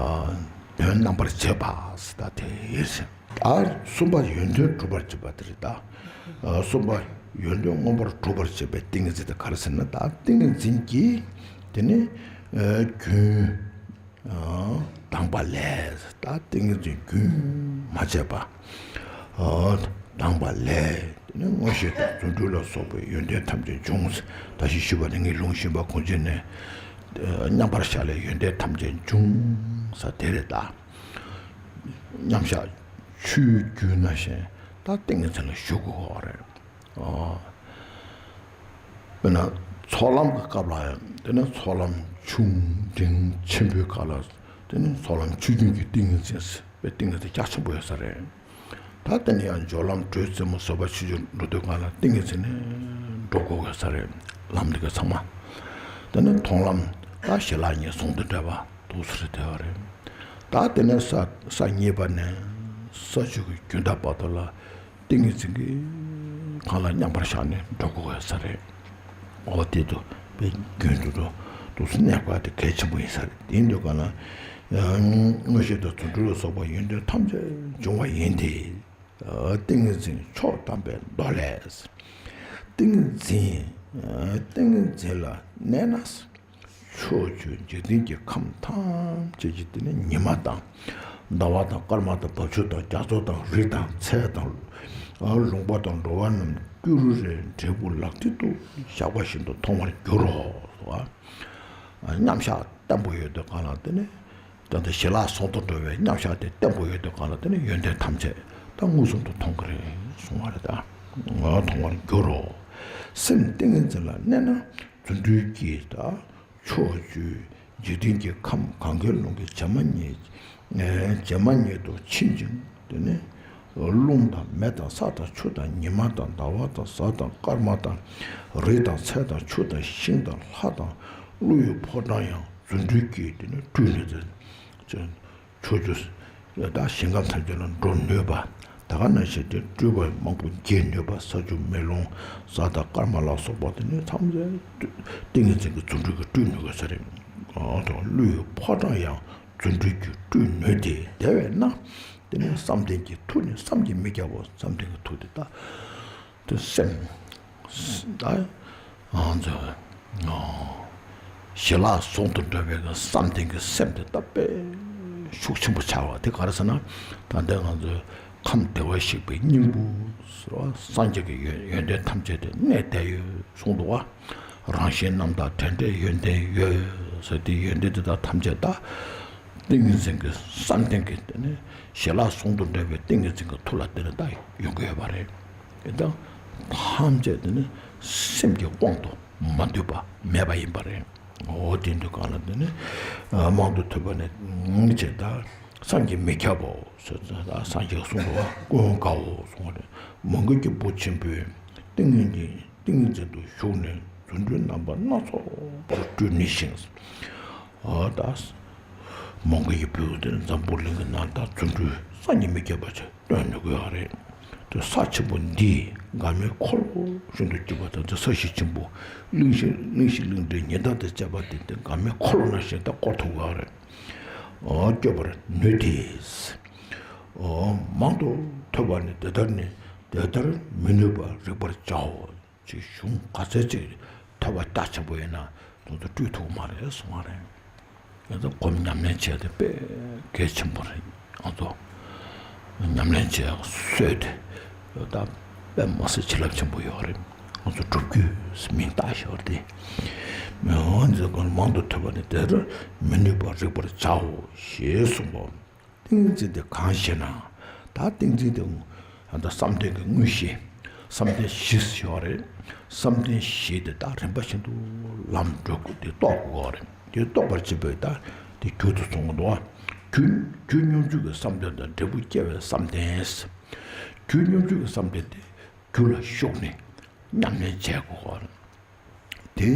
དོན་རྣམ་པར་འབྱེད་པ་ཟེར་ད་དེ་ཡིན་ཟེར། ད་གསུམ་པ་ཡོན་ཏན་གྲུབ་པར་བྱེད་པ་དེ་རེད་ད། གསུམ་པ་ཡོན་ཏན་མངོན་པར་གྲུབ་པར་བྱེད་པའི་ཏིང་ངེ་འཛིན་དེ་ག་རེ་ཟེར་ན། ད་ཏིང་ངེ་འཛིན་གྱིས་དེ་ནི་རྒྱུན། དང་པ་ལས། ད་ཏིང་ངེ་འཛིན་རྒྱུན་མ་ཆད་པ། དང་པ་ལས། དེ་ནས་མངོན་ཤེས་དང་རྫུ་འཕྲུལ་ལ་སོགས་པའི་ཡོན་ཏན་ཐམས་ཅད་འབྱུང་། ད་ཞིག་ཞུས་པ་ནི་ངའི་ལུང་བཞིན་པ་གོང་ཆེན་ནས། མཉམ་པར་བཞག་ལས་ཡོན་ཏན་ཐམས་ཅད་འབྱུང་ས་དེ་རེད་ད། མཉམ་བཞག་ཆུའི་རྒྱུན་ནང་བཞིན་ད་ཏིང་ངེ་འཛིན་ལ་ཞུགས་དགོས་པ་རེད། དཔེར་ན་ཚོགས་ལམ་གྱི་སྐབས་ལ་ཡང་དེ་ནས་ཚོགས་ལམ་ཆུང་འབྲིང་ཆེན་པོའི་སྐབས་ལ་དེ་ནས་ཚོགས་ལམ་ཆུ་རྒྱུན་གྱི་ཏིང་ངེ་འཛིན་ཟེར་བའི་ཏིང་ངེ་འཛིན་རྒྱ་ཆེན་པོ་ཡོད་ས་རེད། ད་དེ་ནས་ཡང་སྦྱོར་ལམ་དྲོད་རྩེ་མོ་བཟོད་པ་ཆེ་ཆུང་འགྲོ་དུས་སྒང་ལ་ཏིང་ངེ་འཛིན་ནས་འགྲོ་དགོས་ཡོད་ས་རེད། ལམ་འདི་ག་ཚང་མ། དེ་ནས་མཐོང་ལམ་ད་ཞི་ལྷག་གཉིས་ཟུང་དུ་འབྲེལ་བ་འདུག་ས་རེད་དེ་བ་རེད། ད་དེ་ནས་ས་ས་གཉིས་པ་ནས་ས་བཅུ་གི་རྒྱུན་དག་བར་དུ་ལ། ཏིང་ངེ་འཛིན་གྱི་སྒང་ལ་མཉམ་པར་བཞག་ནས་འགྲོ་དགོས་ཡོད་ས་རེད། འོ་དེ་དུ་དཔེ་རྒྱུན་དུ་དུ་དུ་སུ་གནས་དགོས་དེ་གལ་ཆེན་པོ་ཡིན་ས་རེད། དེ་འདུག་ག་ན་མངོན་ཤེས་དང་རྫུ་འཕྲུལ་ལ་སོགས་པ་ཡོན་ཏན་ཐམས་ཅད་འབྱུང་བ་ཡིན་ཏེ། ཏིང་ངེ་འཛིན་མཆོག་དམ་པའི་མདོ་ལས། ཏིང་ངེ་འཛིན་ཏིང་ངེ་འཛིན་ལ་གནས་ན། ཕྱོགས་བཅུའི་འཇིག་རྟེན་གྱི་ཁམས་ཐམས་ཅད་ཀྱི་དེ་ནི་ཉི་མ་དང་། ཟླ་བ་དང་སྐར་མ་དང་བ་ཕྱུགས་དང་རྒྱ་མཚོ་དང་རི་དང་ཚལ་དང་། ལུང་པ་དང་འགྲོ་བ་རྣམས་ཀྱུ་རུ་རའི་འབྲས་བུ་ལག་མཐིལ་དུ་བཞག་པ་བཞིན་དུ་མཐོང་བར་འགྱུར་རོ། མཉམ་བཞག་བརྟན་པོ་ཡོད་དུས་སྒང་ལ་དེ་ནི། ད་ལྟ་ཞི་ལྷག་ཟུང་དུ་འབྲེལ་བའི་མཉམ་བཞག་དེ་བརྟན་པོ་ཡོད་དུས་སྒང་ལ་དེ་ནི་ཡོན་ཏན་ཐམས་ཅད་ད་མངོན་སུམ་དུ་མཐོང་གི་རེད་གསུང་བ་རེད་ད། མཐོང་བར་འགྱུར་རོ། སེམས་ཏིང་ངེ་འཛིན་ལ་གནས་ན་རྫུ་འཕྲུལ་གྱིས་ད་ཕྱོགས་བཅུའི་འཇིག་རྟེན་གྱི་ཁམས་གང་གཱའི་ཀླུང་གི་བྱེ་མ་སྙེད་ཨེ་བྱེ་མ་སྙེད་དུ་ཕྱིན་ཅིང་། དེ་ནས་རླུང་དང་མེ་དང་ས་དང་ཆུ་དང་ཉི་མ་དང་ཟླ་བ་དང་གཟའ་དང་སྐར་མ་དང་། རི་དང་ཚལ་དང་ཆུ་དང་ཤིང་དང་ལྷ་དང་། ཀླུ་ཡི་ཕོ་བྲང་ཡང་རྫུ་འཕྲུལ་གྱིས་དེ་ནས་སྤྲུལ་ནས་དེ། ཕྱོགས་བཅུ་ད་ཞིང་ཁམས་ཐམས་ཅད་ལ་འགྲོ་ནུས་པ། ད་ག་ནང་བཞིན་དེ་སྤྲུལ་པ་མང་པོ་འགྱེད་ནུས་པ། ས་ཆུ་མེ་རླུང་གཟའ་དང་སྐར་མ་ལ་སོགས་པ་དེ་ནི་ཐམས་ཅད་ཏིང་ངེ་འཛིན་གྱི་རྫུ་འཕྲུལ་གྱིས་སྤྲུལ་ནུས་པ་ཟེར། ཨོ་ད་ཀླུ་ཡི་ཕོ་བྲང་ཡང་རྫུ་འཕྲུལ་གྱིས་སྤྲུལ་ནུས་ཏེ། དེ་བས་ན་དེ་ནི་བསམ་གཏན་གྱི་མཐུ་ནི་བསམ་གྱིས་མི་ཁྱབ་པ། བསམ་གཏན་གྱི་མཐུ་དེ་ད། དེ་སེམས། ད་ང་ཚོ་ཞི་ལྷག་ཟུང་དུ་འབྲེལ་བའི་བསམ་གཏན་གྱི་སེམས་དེ་ད་དཔེ་ཤུགས་ཆེན་པོ་ཆགས་པ་དེ་ག་རེ་ཟེར་ན། ད་ལྟ་ང་ཚོས་ཁམས་བདེ་བར་གཤེགས་པའི་སྙིང་པོ་ཟེར་བ། སངས་རྒྱས་ཀྱི་ཡོན་ཡོན་ཏན་ཐམས་ཅད་དེ་གནས་བསྡད་ཡོད་གསུངས་འདུག་བ། རང་བཞིན་རྣམ་དག་འབྲས་འབྲས་ཡོན་ཏན་ཡོད་ཟེར། དེ་ཡོན་ཏན་དེ་དག་ཐམས་ཅད་ད་ཏིང་ངེ་འཛིན་གྱི་བསམ་གཏན་གྱི་དེ་ནི་ཞི་ལྷག་ཟུང་དུ་འབྲེལ་བའི་ཏིང་ངེ་འཛིན་གྱི་མཐུ་ལ་བརྟེན་ནས་ད་ཡོང་གི་ཡོད་པ་རེད། དེ་དག་ཐམས་ཅད་དེ་ནི་སེམས་ཀྱི་དབང་དུ་མ་འདུས་པ་མེད་པ་ཡིན་པ་རེད། འོ་དེ་འདུག་གང་ལ་དེ་ནི་མང་དུ་ཐོས་པ་ནི་ཅེས་ད་བསམ་གྱིས་མི་ཁྱབ་པའོ་ཟེར། ད་སངས་རྒྱས་གསུངས་པ་ཀུན་དགའ་བོ་གསུངས་པ་རེད། མོའུ་འགལ་གྱི་བུ་ཆེན་པོས་ཏིང་ངེ་འཛིན་ཏིང་ངེ་འཛིན་དུ་ཞུགས་ནས་རྫུ་འཕྲུལ་རྣམ་པ་སྣ་ཚོགས་པར་སྤྲུལ་ནུས་ཤིང་། ཨ་ད་མོའུ་འགལ་གྱི་བུ་དེ་འཛམ་བུ་གླིང་གི་ནང་ད་རྫུ་འཕྲུལ་བསམ་གྱིས་མི་ཁྱབ་པ་ཅིག་སྟོན་ནུས་ཀྱི་ཡོད་རེད། དེ་ས་ཆེན་པོ་འདི་འགལ་མེའི་འཁོར་ལོ་བཞིན་དུ་གྱུར་པ་དང་། དེ་ས་གཞི་ཆེན་པོ་གླིང་བཞི་གླིང་བཞི་གླིང་ཕྲན་ཉི་ཟླ་དང་བཅས་པ་དེ་དེ་འགལ་མེའི་འཁོར་ལོ་ནང་བཞིན་ད་བསྐོར་ཐུབ་ཀྱི་ཡོད་རེད། ཨ་བསྐྱོད་པར་ནུས་ཏེ། ཨ་མང་དུ་ཐོས་པ་ནི་དེ་ལྟར་ནི་དེ་ལྟར་མི་ནུས་པར་རིག་པར་བྱའོ། ཅིག་གཞུང་ག་ཚད་ཅིག་ཐོས་པ་རྒྱ་ཆེན་པོ་ཡིན་ན་དེ་ཚོ་སྤྲུལ་ཐུབ་མ་རེད་གསུང་བ་རེད། ང་ཚོ་སྒོམ་ཉམས་ལེན་བྱས་ཏེ་དཔེ་གལ་ཆེན་པོ་རེད། ང་ཚོ་ཉམས་ལེན་བྱས་སོས་ཏེ་ད་དཔེ་མ་སྲིད་བྱིན་རླབས་ཆེན་པོ་ཡོད་རེད། ང་ཚོ་སྒྲུབ་བརྒྱུད་མིང་བཏགས་ཞོར་ཏེ་མི་འོང་ཚོ་ཀུན་མང་དུ་ཐོས་པ་ནི་དེ་ལྟར་མི་ནུས་པར་རིག་པར་བྱའོ་ཞེས་གསུངས་པ། ཏིང་ངེ་འཛིན་དེ་གང་ཞེ་ན། ད་ཏིང་འཛིན་དེ་ད་བསམ་གཏན་གྱི་དངོས་གཞི། བསམ་གཏན་བཞི་ཞིག་ཡོད་རེད། བསམ་གཏན་བཞི་དེ་ད་རིམ་པ་བཞིན་དུ་ལམ་འགྲོ་དགོས་དེ་རྟོགས་དགོས་རེད། དེ་རྟོགས་པར་བྱེད་པའི་ད་དེ་རྒྱུ་དུ་སོང་གི་འདུག་བ། རྒྱུ་རྒྱུ་སྙོམས་འཇུག་གི་བསམ་གཏན་དང་འབྲས་བུ་སྐྱེ་བའི་བསམ་གཏན། རྒྱུ་སྙོམས་འཇུག་གི་བསམ་གཏན་དེ་རྒྱུ་ལ་ཞུགས་ནས་ཉམས་ལེན་བྱེད་དགོས་རེད། དེ་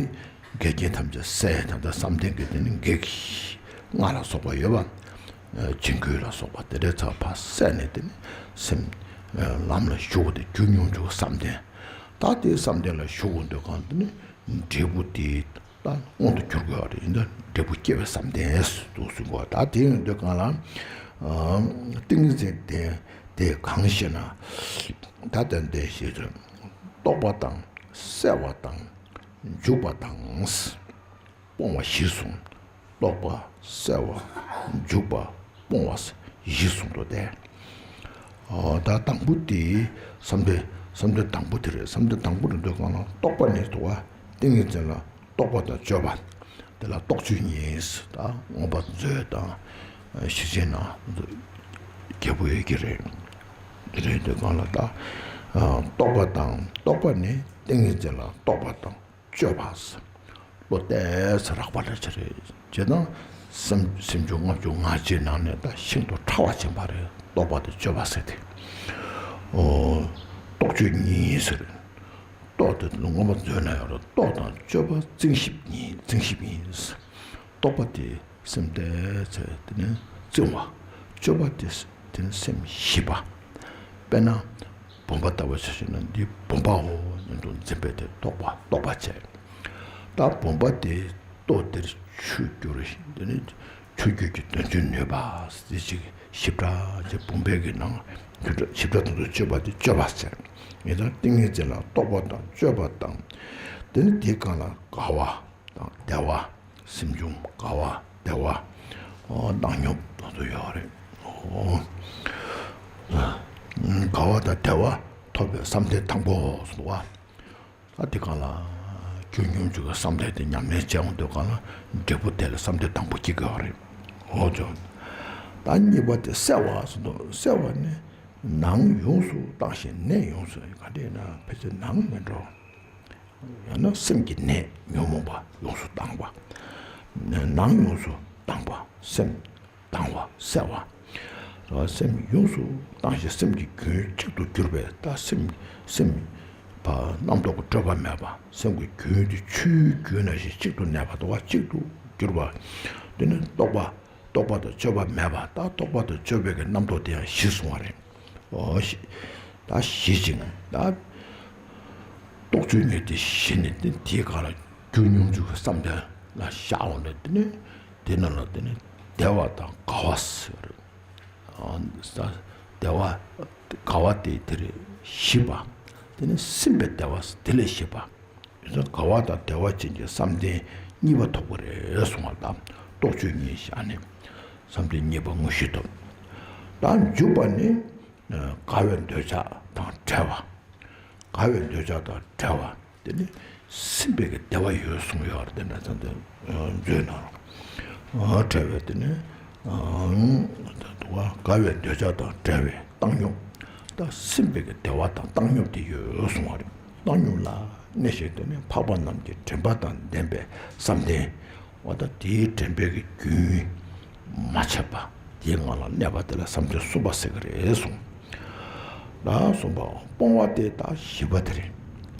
འགལ་རྐྱེན་ཐམས་ཅད་སེལ། ད་ལྟ་བསམ་གཏན་གྱི་དེ་ནི་འགལ་རྐྱེན་ལྔ་ལ་སོགས་པ་ཡོད་པ། ཨ་བྱིང་རྒོད་ལ་སོགས་པ་དེ་འདྲའི་ཚབ་ཕར་སེལ་ནས་དེ་ནི་སེམས་ཨ་ལམ་ལ་ཞུགས་ཏེ་རྒྱུ་སྙོམས་འཇུག་བསམ་གཏན། ད་དེའི་བསམ་གཏན་ལ་ཞུགས་དགོས་འདོད་གང་དེ་ནི་འབྲས་བུ་དེ་ད་མངོན་དུ་གྱུར་དགོས་པ་རེད། ཡིན་ད་འབྲས་བུ་སྐྱེ་བའི་བསམ་གཏན་དུ་གསུངས་པ། ད་དེ་ཡིན་འདོད་གང་ལ་ཨ་ཏིང་ངེ་འཛིན་དེ་དེ་གང་ཞེ་ན། ད་ལྟ་འདི་ཞེས་རྟོག་པ་དང་སེལ་བ་དང་། འཇུག་པ་དང་། སྤོང་བ་བཞི་གསུངས། རྟོག་པ། སེལ་བ། འཇུག་པ། སྤོང་བ་བཞི་གསུངས་འདུག་སྟེ། ཨོ་ད་དང་པོ་དེ་བསམ་གཏན་བསམ་གཏན་དང་པོ་དེ་རེད། བསམ་གཏན་དང་པོ་རེད་འདོད་གང་ལ་རྟོག་པ་ནི་འདུག་བ། ཏིང་ངེ་འཛིན་ལ་རྟོག་པ་དང་དཔྱོད་པ། དེ་ལ་རྟོག་དཔྱོད་གཉིས། ད་མངོན་པ་མཛོད་དང་ཤེར་ཕྱིན་ནང་རྒྱས་པོ་ཡོད་ཀྱི་རེད། དེ་རེད་འདོད་གང་ལ་ད་རྟོག་པ་དང་རྟོག་པ་ནི་ཏིང་ངེ་འཛིན་ལ་རྟོག་པ་དང་། དཔྱོད་པ། བློ་གཏད་ས་རགས་པ་འདྲ་ཅིག་རེད། བྱས་ན་སེམས་སེམས་བྱུང་ལྔ་བཅུ་ང་གཅིག་ནང་ནས་ད་ཤིན་ཏུ་ཕྲ་བ་ཅན་པ་རེད། རྟོག་པ་དང་དཔྱོད་པ་ཟེར་ཏེ། ཨོ། རྟོག་དཔྱོད་གཉིས་ཟེར། རྟོག་དེ་མངོན་པ་མཛོད་ན་ཡོད་རེད། རྟོག་དང་དཔྱོད་པ་བརྩིང་ཞིབ་གཉིས་བརྩིང་ཞིབ་ཡིན། རྟོག་པ་དེ་སེམས་གཏད་ཚེ་དེ་ནས་བརྩིང་བ། དཔྱོད་པ་དེ་དེ་ནས་སེམས་ཞིབ་པ། དཔེར་ན། བུམ་པ་ལྟ་བུ་ཆ་བཞག་ན་འདི་བུམ་པའོ་སྙམ་དུ་འཛིན་པས་དེ་རྟོག་པ་རྟོག་པ་བྱས། ད་བུམ་པ་དེ་ལྟོ་དེར་ཆུ་བསྒྱུར་ཞིང་དེ་ནི་ཆུ་རྒྱུད་ཀྱི་དོན་བྱེད་ནུས་པ་དེ་ཅིག་ཞིབ་ཕྲ་བྱས། བུམ་པའི་གི་ནང་ཞིབ་ཕྲ་ཞིབ་ཕྲ་དུ་དཔྱོད་པ་དེ་དཔྱོད་པ་བྱས། ངེས་དང་ཏིང་ངེ་འཛིན་ལ་རྟོག་པ་དང་དཔྱོད་པ་དང་། དེ་ནི་དེའི་སྒང་ལ་དགའ་བ་དང་བདེ་བ། སེམས་བྱུང་དགའ་བ་བདེ་བ། ཨོ་བཏང་སྙོམས་དེ་ཚོ་ཡོད་རེད། ཨོ། དགའ་བ་དང་བདེ་བ་ཐོབ་པའི་བསམ་གཏན་དང་པོ་སོང་བ། ད་དེ་གང་ལ་རྒྱུ་སྙོམས་འཇུག་གི་བསམ་གཏན་དེ་ཉམས་ལེན་བྱས་འོང་དུས་གང་ལ་འབྲས་བུ་དེ་ལ་བསམ་གཏན་དང་པོ་སྐྱེ་གི་ཡོད་རེད། ཨོ་ཅོ། ད་གཉིས་པ་དེ་སེལ་བ་སོང་དུས་སེལ་བ་ནི་ནང་ཡོངས་སུ་བཏང་ཞིང་ནས་ཡོངས་སུ་ག་འདྲ་ཡིན་ན་ཕལ་ཆེར་ནང་མིན་འགྲོ། ཡང་ན་སེམས་ཀྱི་ནད་ཉོན་མོངས་པ་ཡོངས་སུ་དྭངས་པ། ནང་ཡོངས་སུ་དྭངས་པ། སེམས་དྭངས་བ་གསལ་བ། སེམས་ཡོངས་སུ་དྭངས་ཤིང་སེམས་ཀྱི་རྒྱུན་གཅིག་ཏུ་གྱུར་པའི། ད་སེམས་སེམས་པ་རྣམ་རྟོག་གི་སྤྲོས་པ་མེད་པ། སེམས་ཀྱི་རྒྱུན་དེ་ཆུའི་རྒྱུན་ནང་བཞིན་གཅིག་ཏུ་གནས་པ། དུ་བ་གཅིག་ཏུ་གྱུར་པ། དེ་ནི་རྟོག་པ་རྟོག་པ་དང་དཔྱོད་པ་མེད་པ། ད་རྟོག་པ་དང་དཔྱོད་པའི་གི་རྣམ་རྟོག་དེ་ཡང་ཞི་གསུངས་པ་རེད། འོ་ཞི། ད་ཞི་ཞིང་ད་རྟོག་དཔྱོད་གཉིས་དེ་ཞི་ནས། དེ་དེའི་སྒང་ལ་རྒྱུ་སྙོམས་འཇུག་གི་བསམ་གཏན་ལ་བཞག་འོང་ནས། དེ་ནས་དེ་རྣམས་ལ་དེ་ནས་བདེ་བ་དང་དགའ་བ་ཟེར། ཨ་ས་བདེ་བ་དགའ་བ་དེ་དེར་ཞི་བ། དེ་ནས་སིམ་པའི་བདེ་བ་དེ་ལས་ཞི་བ། དགའ་བ་དང་བདེ་བ་ཅན་གྱི་བསམ་གཏན་གཉིས་པ་ཐོབ་པ་རེད་གསུངས་པ་དང་། རྟོག་དཔྱོད་གཉིས་བཞག་ནས་བསམ་གཏན་གཉིས་པ་དངོས་གཞི་ཐོབ། ད་འཇུག་པ་ནི་དགའ་བའི་འདོད་ཆགས་དང་བྲལ་བ། དགའ་བའི་འདོད་ཆགས་དང་བྲལ་བ། དེ་ནི་སིམ་པའི་གི་བདེ་བ་ཡོད་གསུངས་ཡོད་རེད། དེ་འདྲ་ཙམ་དུ་མཛོད་ནང་བྲལ་བའི་དེ་ནི་དགའ་བའི་འདོད་ཆགས་དང་བྲལ་བའི་བཏང་སྙོམས། ད་སིམ་པའི་གི་བདེ་བ་དང་བཏང་སྙོམས་དེ་ཡོད་གསུངས་པ་རེད། བཏང་སྙོམས་ལ་གནས་ཤིང་དེ་ནི་འཕགས་པ་རྣམས་ཀྱི་དྲན་པ་དང་ལྡན་པའི་བསམ་གཏན། འོ་ད་དེའི་དྲན་པའི་གི་རྒྱུན་མ་ཆད་པ་དེའི་ངང་ལ་གནས་པ་དེ་ལ་བསམ་གཏན་གསུམ་པ་ཟེར་གི་རེད་གསུངས། ད་གསུམ་པ་སྤོང་བ་དེ་ད་བཞི་པ་དེ་རེད།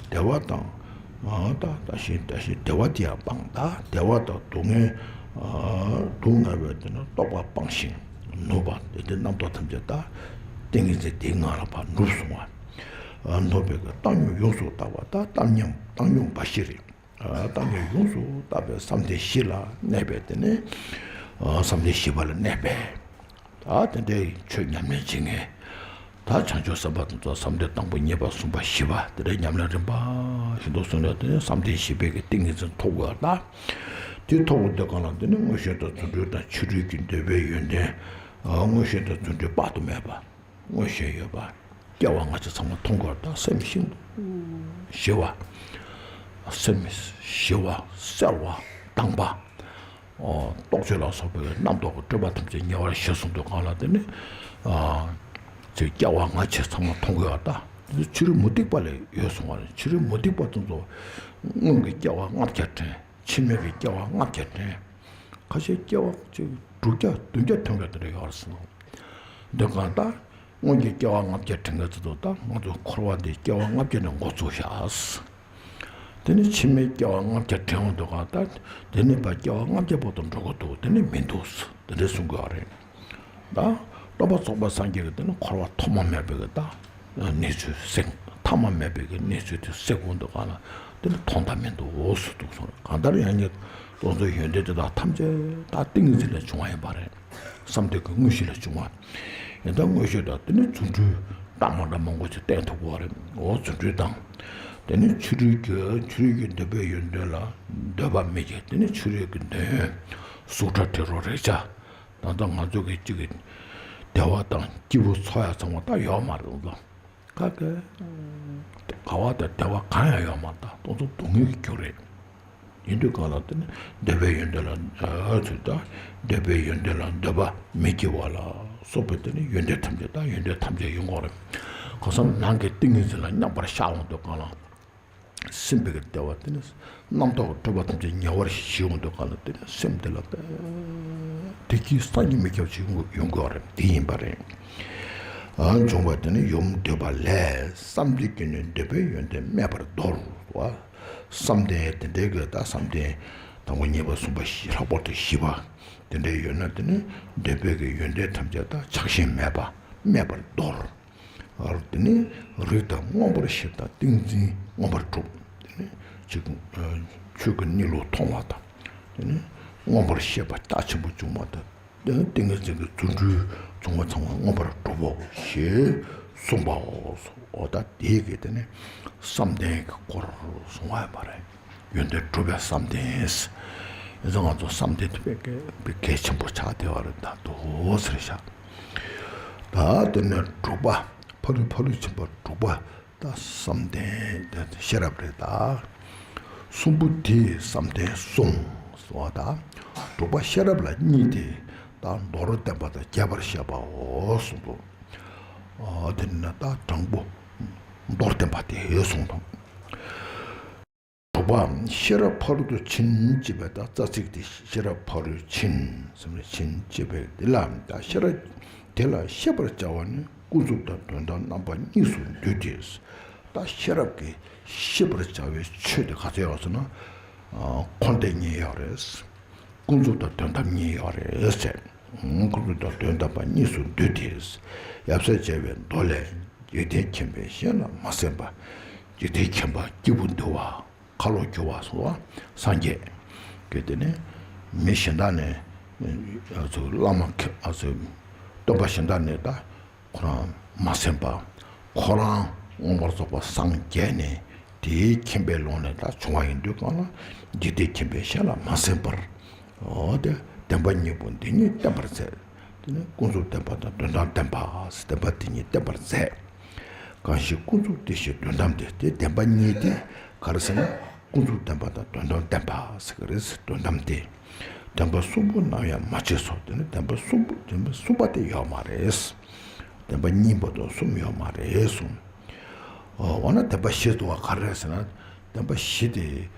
བདེ་བ་དང་། ད་ད་ཞིང་ད་ཞིང་བདེ་བ་དེ་ཡང་སྤང་། ད་བདེ་བ་དང་སྡུག་བསྔལ། སྡུག་བསྔལ་བའི་དེ་ནི་རྟོག་པ་སྤངས་ཤིང་ནུབ་པ། དེ་དེ་རྣམ་རྟོག་ཐམས་ཅད་ད་ཏིང་ངེ་འཛིན་དེའི་ངང་ལ་ཕར་ནུབ་སོང་བ། ནུབ་པའི་གི་བཏང་སྙོམས་ཡོངས་སུ་དག་པ། ད་བཏང་སྙོམས་བཏང་སྙོམས་འབའ་ཞིག་རེད། བཏང་སྙོམས་ཡོངས་སུ་དག་པའི་བསམ་གཏན་བཞི་ལ་གནས་པའི་དེ་ནི་བསམ་གཏན་བཞི་པ་ལ་གནས་པས། ད་དེ་འདྲའི་ཆོས་ཉམས་ལེན་བྱེད་མཁན། ད་བྱང་ཆུབ་སེམས་དཔའ་དེ་ཚོ་བསམ་གཏན་དང་པོ་གཉིས་པ་གསུམ་པ་བཞི་པ་དེ་འདྲའི་ཉམས་ལེན་རིམ་པ་བཞིན་དུ་སོང་ནས། དེ་ནི་བསམ་གཏན་བཞི་པའི་གི་ཏིང་ངེ་འཛིན་ཐོབ་དགོས་པ། དེ་ཐོབ་དགོས་དུས་སྒང་ལ་དེ་ནི་མངོན་ཤེས་དང་རྫུ་འཕྲུལ་དང་ཕྱི་རོལ་གྱི་འདོད་པའི་ཡོན་ཏན། མངོན་ཤེས་དང་རྫུ་འཕྲུལ་དཔག་ཏུ་མེད་པ། མངོན་ཤེས་ཡོད་པ། སྐྱེ་བ་སྔ་ཕྱི་ཚང་མ་མཐོང་དགོས་པ། ད་སེམས་ཤིན་ཏུ་ཞི་བ། སེམས་ཞི་བ་གསལ་བ་དྭངས་པ། རྟོག་དཔྱོད་ལ་སོགས་པའི་རྣམ་རྟོག་གི་སྤྲོས་པ་ཐམས་ཅད་ཉེ་བར་ཞི་གསུངས་དུས་སྒང་ལ་དེ་ནི། ཨ་ཅེ་སྐྱེ་བ་སྔ་ཕྱི་ཚང་མ་མཐོང་དགོས་པ། ད་ཕྱི་རོལ་མུ་སྟེགས་པ་ལས་ཡོལ་སོང་བ་རེད། ཕྱི་རོལ་མུ་སྟེགས་པ་ཚོ་ཚོ་སྔོན་གྱི་སྐྱེ་བ་ལྔ་བརྒྱ་དྲན། ཕྱི་མའི་གི་སྐྱེ་བ་ལྔ་བརྒྱ་དྲན། ཁ་ཤས་སྐྱེ་བ་ཅིག་དྲུག་བརྒྱ་བདུན་བརྒྱ་ཐོན་མཁན་དེ་འདྲ་ཡོད་རེད་ཟེར། འདི་གང་ལྟར་སྔོན་གྱི་སྐྱེ་བ་ལྔ་བརྒྱ་དྲན་མཁན་ཚོ་དང་། ད་ང་ཚོ་འཁོར་བ་འདི་སྐྱེ་བ་ལྔ་བརྒྱ་ནས་འགོ་བཙུགས་ཤག། དེ་ནི་ཕྱི་མའི་སྐྱེ་བ་ལྔ་བརྒྱ་དྲན་འོང་དུས་སྒང་ལ། ད་དེ་ནི་ཕར་སྐྱེ་བ་ལྔ་བརྒྱ་བར་དུ་འགྲོ་གི་འདུག། དེ་ནི་མི་འདུག། དེ་འདྲ་གསུང་གི་ཡོད་རེད། ད་སྟོན་པ་ཚོགས་པ་སངས་རྒྱས་ཀྱིས་དེ་ནི་འཁོར་བ་ཐོག་མ་མེད་པའི་གི་ད་གནས་ཚུལ་གསལ། ཐ་མ་མེད་པའི་གི་གནས་ཚུལ་དེ་གསལ་འོང་དུས་སྒང་ལ། དེ་ནི་མཐོང་དང་མི་འདུག་ཟེར་འདུག་གསུངས། གང་ལྟར་ཡང་ཉིད་སྟོན་པའི་ཡོན་ཏན་དེ་དག་ཐམས་ཅད་ད་ཏིང་ངེ་འཛིན་ལས་བྱུང་བ་ཡིན་པ་རེད། བསམ་གཏན་གྱི་དངོས་གཞི་ལས་བྱུང་བ། ཡང་ད་མངོན་ཤེས་དང་དེ་ནི་རྫུ་འཕྲུལ་རྟགས་མ་འདྲ་མང་པོ་ཅིག་བསྟན་ཐུབ་པ་རེད། འོ་རྫུ་འཕྲུལ་དང་། དེ་ནི་ཕྱི་རོལ་གྱི་ཕྱི་རོལ་གྱི་འདོད་པའི་ཡོན་ཏན་ལ་འདོད་པ་མི་སྐྱེ། དེ་ནི་ཕྱི་རོལ་གྱི་འདོད་ཡོན་གཟུགས་སྒྲ་དྲི་རོ་རེག་བྱ། ད་ལྟ་ང་ཚོ་གི་གཅིག་གི་བདེ་བ་དང་སྐྱིད་པོ་ཚོར་ཡ་ཚང་མ་ད་ཡོད་མ་རེད་ལ། ག་གེ། དགའ་བ་དང་བདེ་བ་གང་ཡང་ཡོད་མ་རེད། ད་དེ་ཚོ་སྡུག་བསྔལ་གྱི་རྒྱུ་རེད། ཡིན་དུས་སྒང་ལ་དེ་ནི་འདོད་པའི་ཡོན་ཏན་ལ་ཨ་ཚུལ་དང་། འདོད་པའི་ཡོན་ཏན་ལ་འདོད་པ་མི་སྐྱེ་བ་ལ་སོགས་པའི་དེ་ནི་ཡོན་ཏན་ཐམས་ཅད་དང་། ཡོན་ཏན་ཐམས་ཅད་ཡོང་གི་རེད། གང་ཟག་ནང་གི་ཏིང་ངེ་འཛིན་ལ་མཉམ་པར་ཤར་འོང་དུས་སྒང་ལ། སིམ་པའི་གི་བདེ་བ་དེ་ནི་རྣམ་རྟོག་སྤྲོས་པ་ཐམས་ཅད་ཉེ་བར་ཞི་འོང་དུས་སྒང་ལ། དེ་ནི་སེམས་དེ་ལ་བདེ་སྐྱིད་བསམ་གྱིས་མི་ཁྱབ་ཅིག་ཡོང་གི་ཡོད་རེད། དེ་ཡིན་པ་རེད། ཨ་བྱུང་བ་དེ་ནི་ཡུམ་འདོད་པ་ལས། བསམ་གཏན་གྱིས་ནི་འདོད་པའི་ཡོན་ཏན་སྨད་པར་འདོར་བ། བསམ་གཏན་དེ་འདྲའི་གི་ད་བསམ་གཏན་དང་པོ་གཉིས་པ་གསུམ་པ་བཞི། ལྷག་པར་དུ་བཞི་པ་དེ་འདྲའི་ཡོད་ན། དེ་ནི་འདོད་པའི་གི་ཡོན་ཏན་ཐམས་ཅད་ད་ཆགས་ཞེན་མེད་པ་སྨད་པར་འདོར། དེ་ནི་རིགས་དང་མངོན་པར་ཤེས་དང་ཏིང་འཛིན་མངོན་པར་གྲུབ། དེ་ནི་ཆོས་ཀྱི་ཆོས་ཀྱི་གནས་ལུགས་མཐོང་བ་དང་། དེ་ནི་མངོན་པར་ཤེས་པ་རྒྱ་ཆེན་པོ་བྱུང་བ་དང་། དེ་ནི་ཏིང་ངེ་འཛིན་གྱི་རྫུ་འཕྲུལ་བྱུང་བ་ཚང་མ་མངོན་པར་གྲུབ་བོ་ཞེས་གསུངས་པའོ། འོ་ད་དེ་གི་དེ་ནི་བསམ་གཏན་གྱི་སྐོར་གསུང་བ་ཡིན་པ་རེད། ཡོན་ཏན་གྲུབ་པའི་བསམ་གཏན། ཡིན་ཙང་ང་ཚོ་བསམ་གཏན་དེ་དཔེ་གལ་ཆེན་པོ་ཆགས་བསྡད་པ་རེད། ད་དོ་ཟེར་བཞག། ད་དེ་ནས་དྲུག་པ། ཕ་རོལ་ཕ་རོལ་ཕྱིན་པ་དྲུག་པ། ད་བསམ་གཏན་དེ་ཤེས་རབ་རེད། ད་གསུམ་པོ་དེ་བསམ་གཏན་གསུམ་ཟེར་བ་དང་། དྲུག་པ་ཤེས་རབ་ལ་གཉིས་ཏེ། ད་མདོར་བསྟན་པ་དང་རྒྱས་པར་བཤད་པའོ་གསུངས་འདུག། ཨ་དེ་ནས་ད་དང་པོ་མདོར་བསྟན་པ་དེ་གསུངས་འདུག། བ། ཤེས་རབ་ཕ་རོལ་ཏུ་ཕྱིན་ཅེས་པའི་ད་རྩ་ཚིག་དེ་ཤེས་རབ་ཕ་རོལ་ཕྱིན་ཟེར་ནས་ཕྱིན་ཅེས་པའི་འདི་ལ་ད་ཤེས་རབ་དེ་ལ་ཤེས་པར་བྱ་བ་ནི་ཀུན་རྫོབ་དང་དོན་དམ་རྣམ་པ་གཉིས་སུ་འདུས་ཏེ། ད་ཤེས་རབ་ཀྱིས་ཤེས་པར་བྱ་བའི་ཆོས་དེ་ག་ཚོད་ཡོད་ཟེར་ན། འཁོར་འདས་གཉིས་ཡོད་རེད། ཀུན་རྫོབ་དང་དོན་དམ་གཉིས་ཡོད་རེད་ཟེར། ཀུན་རྫོབ་དང་དོན་དམ་པ་གཉིས་སུ་འདུས་ཏེ། ཡབ་སྲས་མཇལ་བའི་མདོ་ལས། འཇིག་རྟེན་མཁྱེན་པས་གཞན་ལ་མ་གསན་པར། འཇིག་རྟེན་མཁྱེན་པ་སྐྱེས་བུ་འདུལ་བ། ཁ་ལོ་སྒྱུར་བ་སོགས་སངས་རྒྱས་ཀྱིས་དེ་ནི་མི་གཞན་དག་ནས་ཨ་ཚོ་བླ་མ་ཨ་ཚོ་སྟོན་པ་གཞན་དག་ནས་ད་ཁོ་རང་མ་གསན་པ། ཁོ་རང་མངོན་པར་རྫོགས་པ་སངས་རྒྱས་ནས་དེའི་མཁྱེན་པའི་ཀློང་ནས་ད་བྱུང་བ་ཡིན་དུས་གང་ལ་འཇིག་རྟེན་མཁྱེན་པས་གཞན་ལ་མ་གསན་པར། འོ་དེ་བདེན་པ་གཉིས་པོ་འདི་ཉིད་བསྟན་པར་མཛད། དེ་ནི་ཀུན་རྫོབ་བདེན་པ་དང་དོན་དམ་བདེན་པ་ཟེར་བདེན་པ་འདི་ཉིད་བསྟན་པར་མཛད། གང་ཞིག་ཀུན་རྫོབ་དེ་བཞིན་དོན་དམ་སྟེ། དེ་བདེན་པ་གཉིས་དེ་ག་རེ་ཟེར་ན། ཀུན་རྫོབ་བདེན་པ་དང་དོན་དམ་བདེན་པ་ཟེར་གི་རེད། དོན་དམ་སྟེ། བདེན་པ་གསུམ་པོ་ནམ་ཡང་མ་བརྗེད་སོ། དེ་ནི་བདེན་པ་གསུམ་པོ་བདེན་པ་གསུམ་པ་དེ་ཡོད་མ་རེད། བདེན་པ་གཉིས་པ་དང་གསུམ་ཡོད་མ་རེད་གསུངས། འོ་ན་བདེན་པ་བཞི་འདུག་པ་ག་རེ་རེད་ཟེར་ན། བདེན་པ་བཞི་དེ་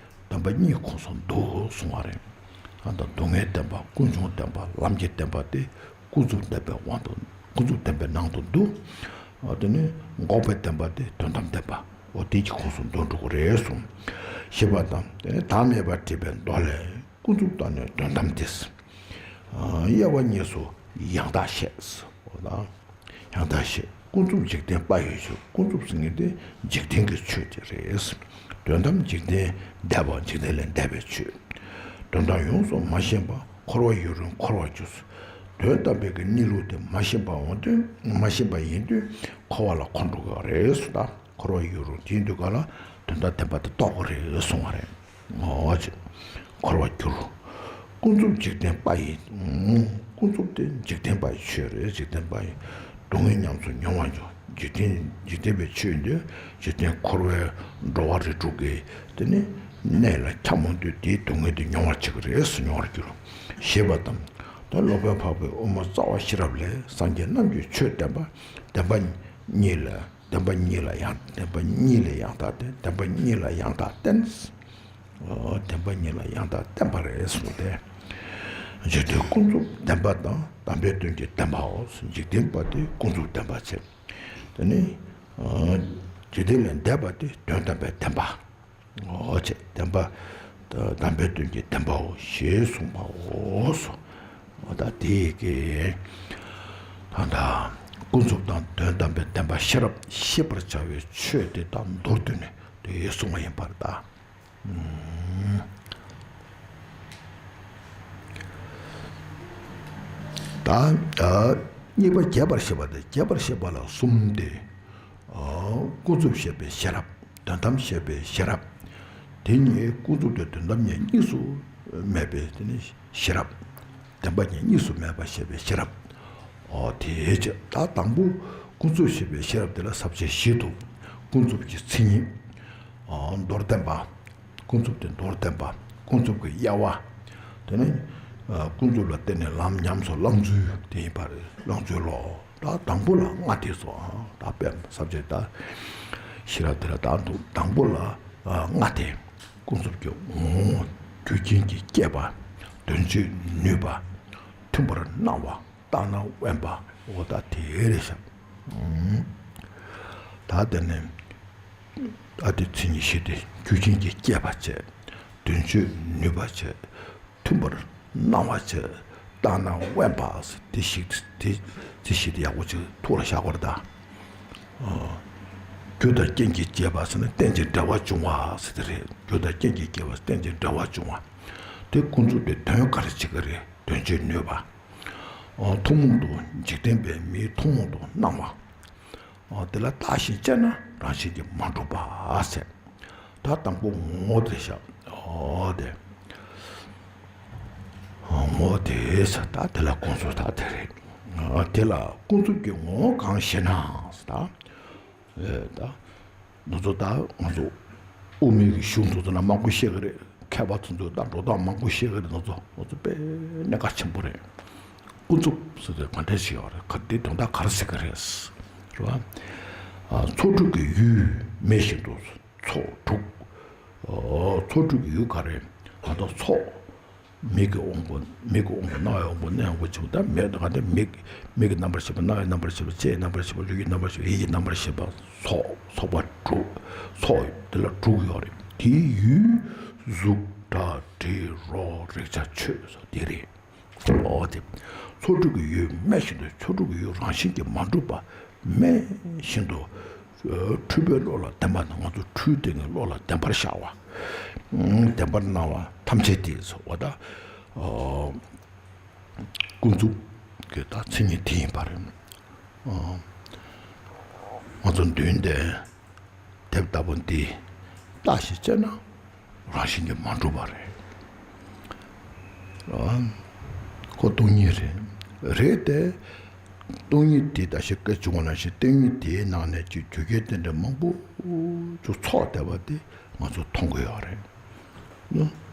བདེན་པ་གཉིས་ཁོངས་སུ་འདུ་གསུང་བ་རེད། ད་ལྟ་སྡུག་བསྔལ་བདེན་པ། ཀུན་འབྱུང་བདེན་པ། ལམ་གྱི་བདེན་པ་སྟེ། ཀུན་རྫོབ་བདེན་པའི་དབང་དུ། ཀུན་རྫོབ་བདེན་པའི་ནང་དུ་འདུ། དེ་ནི་འགོག་པའི་བདེན་པ་སྟེ་དོན་དམ་བདེན་པ། འོ་དེ་གི་ཁོངས་སུ་འདུ་འགྲོ་གི་རེད་གསུངས། ཞེས་པ་དང་། དེ་ནི་བདག་མེད་པར་བྲིས་པའི་མདོ་ལས། ཀུན་རྫོབ་དང་ནི་དོན་དམ་སྟེ། དབྱེ་བ་གཉིས་སུ་ཡང་དག་བཤད། འོ་ད། ཡང་དག་བཤད། ཀུན་རྫོབ་འཇིག་རྟེན་པ་ཡི་ཆོས། ཀུན་རྫོབ་ཟེར་མཁན་དེ་འཇིག་རྟེན་གྱི་ཆོས་དེ་རེད། དོན་དམ་འཇིག་རྟེན་འདས་པ། འཇིག་རྟེན་ལས་འདས་པའི་ཆོས། དོན་དམ་ཡོངས་སུ་མ་ཞེན་པ། འཁོར་བ་ཡུན་རིང་འཁོར་བར་འགྱུར། དོན་དམ་པའི་གི་གནས་ལུགས་དེ་མ་ཤེས་པ་འོང་དུས། མ་ཤེས་པ་ཡིན་དུས་འཁོར་བ་ལ་འཁོར་འགྲོ་གི་རེད་ཟེར། ད་འཁོར་བ་ཡུན་རིང་དེ་ཡིན་དུས་ག་ལ་དོན་དམ་བདེན་པ་དེ་རྟོགས་དགོས་རེད་གསུང་བ་རེད། འོ་ཅེ། འཁོར་བར་འགྱུར། ཀུན་རྫོབ་འཇིག་རྟེན་པ་ཡི། ཀུན་རྫོབ་དེ་འཇིག་རྟེན་པ་ཡི་ཆོས་རེད། འཇིག་རྟེན་པ་ཡི། སྡུག་བསྔལ་ཉམས་སུ་མྱོང་བར་འགྱུར། འཇིག་རྟེན་འཇིག་རྟེན་པའི་ཆོས་འདི་འཇིག་རྟེན་འཁོར་བའི་འགྲོ་བ་རིགས་དྲུག་གི་དེ་ནི་གནས་ལ་འཁྱམས་འོང་དུས་དེའི་སྡུག་བསྔལ་དེ་མྱོང་བར་བྱེད་ཀྱི་རེད་ཟེར། མྱོང་བར་འགྱུར། ཞེས་པ་དང་། ད་སློབ་དཔོན་འཕགས་པའི་དབུ་མ་རྩ་བ་ཤེས་རབ་ལས། སངས་རྒྱས་རྣམས་ཀྱི་ཆོས་བསྟན་པ། བདེན་པ་གཉིས་ལ། བདེན་པ་གཉིས་ལ་ཡང་། བདེན་པ་གཉིས་ལ་ཡང་དག་བསྟན། བདེན་པ་གཉིས་ལ་ཡང་དག་བསྟན། བདེན་པ་གཉིས་ལ་ཡང་དག་བསྟན་པ་རེད་གསུངས་ཏེ། འཇིག་རྟེན་ཀུན་རྫོབ་བདེན་པ་དང་། དམ་པའི་དོན་གྱི་བདེན་པའོ། འཇིག་རྟེན་པ་དེ་ཀུན་རྫོབ་བདེན་པ་བྱས། དེ་ནི་འཇིག་རྟེན་ལས་འདས་པ་དེ་དོན་དམ་པའི་བདེན་པའོ་བྱས། བདེན་པ་དམ་པའི་དོན་གྱི་བདེན་པའོ་ཞེས་གསུངས་པའོ། འོ་ད་དེ་གི་ད་ལྟ་ཀུན་རྫོབ་དང་དོན་དམ་པའི་བདེན་པ་ཤེས་རབ་ཤེས་པར་བྱ་བའི་ཆོས་དེ་དག་མདོར་བསྡུས་ནས་དེ་གསུངས་པ་ཡིན་པར་གདའ། ད་གཉིས་པ་རྒྱས་པར་བཤད་པ་སྟེ། རྒྱས་པར་བཤད་པ་ལ་གསུམ་སྟེ། ཀུན་རྫོབ་བཤད་པའི་ཤེས་རབ། དོན་དམ་བཤད་པའི་ཤེས་རབ། དེ་གཉིས་ཀུན་རྫོབ་དང་དོན་དམ་གཉིས་གཉིས་སུ་མེད་པའི་དེ་ནི་ཤེས་རབ། བདེན་པ་གཉིས་གཉིས་སུ་མེད་པ་བཤད་པའི་ཤེས་རབ། འོ་དེའི་ཕྱིར་ད་དང་པོ་ཀུན་རྫོབ་བཤད་པའི་ཤེས་རབ་དེ་ལ་ས་བཅད་བཞི་འདུག་ཀུན་རྫོབ་ཀྱི་མཚན་ཉིད། མདོར་བསྟན་པ། ཀུན་རྫོབ་དེ་མདོར་བསྟན་པ། ཀུན་རྫོབ་ཀྱི་དབྱེ་བ། དེ་ནི་ཀུན་རྫོབ་ལ་བརྟེན་ནས་ལམ་ཉམས་སུ་བླང་ཚུལ་དེ་ཡིན་པ་རེད། བླང་ཚུལ་ལོ། ད་དང་པོ་ལ་ལྔ་སྟེ་སོ། ད་དཔེ་ས་བཅད་ད་ཤེས་རབ་དེ་ལ་ད་འདུག་དང་པོ་ལ་ལྔ་སྟེ། ཀུན་རྫོབ་ཀྱི་ངོ་བོ། རྒྱུ་རྐྱེན་གྱིས་བསྐྱེད་པ། དོན་སྤྱོད་ནུས་པ། མཐུན་པར་སྣང་བ། བརྟགས་ན་དབེན་པ། འོ་ད་དེ་རེད་ཤག་ད་དེ་ནས་ད་དེ་མཚན་ཉིད་བཞི་སྟེ། རྒྱུ་རྐྱེན་གྱིས་བསྐྱེད་པ་བྱས། དོན་སྤྱོད་ནུས་པ་བྱས། མཐུན་པར་སྣང་བ་བྱས། བརྟགས་ན་དབེན་པ། དེ་བཞི་དེ་དེ་བཞི་དེ་ཡག་པོ་ཅིག་ཐུགས་ལ་བཞག་དགོས་རེད་ད། རྒྱུ་དང་རྐྱེན་གྱིས་བསྐྱེད་པ་ཟེར་ན་རྟེན་ཅིང་འབྲེལ་བར་འབྱུང་བ་ཟེར་དེ་རེད། རྒྱུ་དང་རྐྱེན་གྱིས་བསྐྱེད་པ་རྟེན་ཅིང་འབྲེལ་བར་འབྱུང་བ། དེ་ཀུན་རྫོབ་དེ་དོན་ག་རེ་བྱེད་ཀྱི་རེད། དོན་སྤྱོད་ནུས་པ། ཐུན་མོང་དུ་འཇིག་རྟེན་པའི་མིའི་ཐུན་མོང་དུ་སྣང་བ། དེ་ལ་བརྟགས་ཤིང་དཔྱད་ན་རང་བཞིན་གྱིས་མ་གྲུབ་པ་ཟེར། ད་དང་པོ་ངོ་བོ་དེ་བཞག་འོ་དེ། ངོ་བོ་དེ་ཟེར། ད་དེ་ལ་ཀུན་རྫོབ་ད་དེ་རེད། དེ་ལ་ཀུན་རྫོབ་ཀྱི་ངོ་བོ་གང་ཞེ་ན་ཟེར། ད་ང་ཚོ་ད་ང་ཚོ་དབུ་མའི་གི་གཞུང་ཚོ་ཚོ་ན་མང་པོ་བཤད་གི་རེད། མཁས་པ་ཚོ་ཚོ་ད་འགྲོ་སྟངས་མང་པོ་བཤད་གི་རེད། ང་ཚོ་ང་ཚོ་དཔེ་གནད་འགག་ཆེན་པོ་རེད། ཀུན་རྫོབ་ཟེར་དེ་ག་འདྲ་ཞིག་ཡོད་རེད། ག་དེ་དོན་དག་ག་རེ་ཟེར་གི་རེད། རེད་བ། ཚོགས་དྲུག་གི་ཡུལ་མེད་བཞིན་དུ་ཚོགས་དྲུག་ཨོ། ཚོགས་དྲུག་གི་ཡུལ་ག་རེ། ད་ལྟ་ཚོགས། མིག་གི་དབང་པོ། མིག་གི་དབང་པོ། རྣ་བའི་དབང་པོ། སྣའི་དབང་པོ་བྱེད་པ། ད་མེད་ད་ག་དེ་མིག་མིག་གི་རྣམ་པར་ཤེས་པ། རྣ་བའི་རྣམ་པར་ཤེས་པ། ལྕེའི་རྣམ་པར་ཤེས་པ། ལུས་ཀྱི་རྣམ་པར་ཤེས་པ། ཡིད་ཀྱི་རྣམ་པར་ཤེས་པ། ཚོགས། ཚོགས་པ་དྲུག་ཚོགས་དེ་ལ་དྲུག་ཡོད་རེད། དེའི་ཡུལ་གཟུགས། སྒྲ། དྲི། རོ། རེག་བྱ། ཆོས་སོགས་དེ་རེད། འོ་དེ། ཚོགས་དྲུག་གི་ཡུལ་སྨྲས་བཞིན་དུ། ཚོགས་དྲུག་གི་ཡུལ་རང་བཞིན་གྱིས་མ་གྲུབ་པ་སྨྲས་བཞིན་དུ། འཁྲུལ་པའི་བློ་ལ་བདེན་པ་དང་། ང་ཚོ་འཁྲུལ་དེ་ངའི་བློ་ལ་བདེན་པར་ཤར་བ། བདེན་པར་སྣང་བ་ཐམས་ཅད་དེ་ཟེར་བ་ད། ཀུན་རྫོབ་ཀྱི་ད་མཚན་ཉིད་དེ་ཡིན་པ་རེད། ང་ཚོ་མདུན་དེ། དེབ་ལྟ་བུ་འདི་བལྟས་ཤིག་བྱས་ན་རང་བཞིན་གྱིས་མ་གྲུབ་པ་རེད། ཁོ་སྟོང་ཉིད་རེད། རེད་དེ། སྟོང་ཉིད་དེ་ད་ཞིག་སྐད་བྱུང་བ་ནང་བཞིན་སྟོང་ཉིད་དེའི་ནང་ནས་ཀྱི་རྒྱུ་རྐྱེན་དེ་འདྲ་མང་པོ་ཅིག་ཚོགས་བསྡད་པ་དེ་ང་ཚོ་མཐོང་གི་ཡོད་རེད།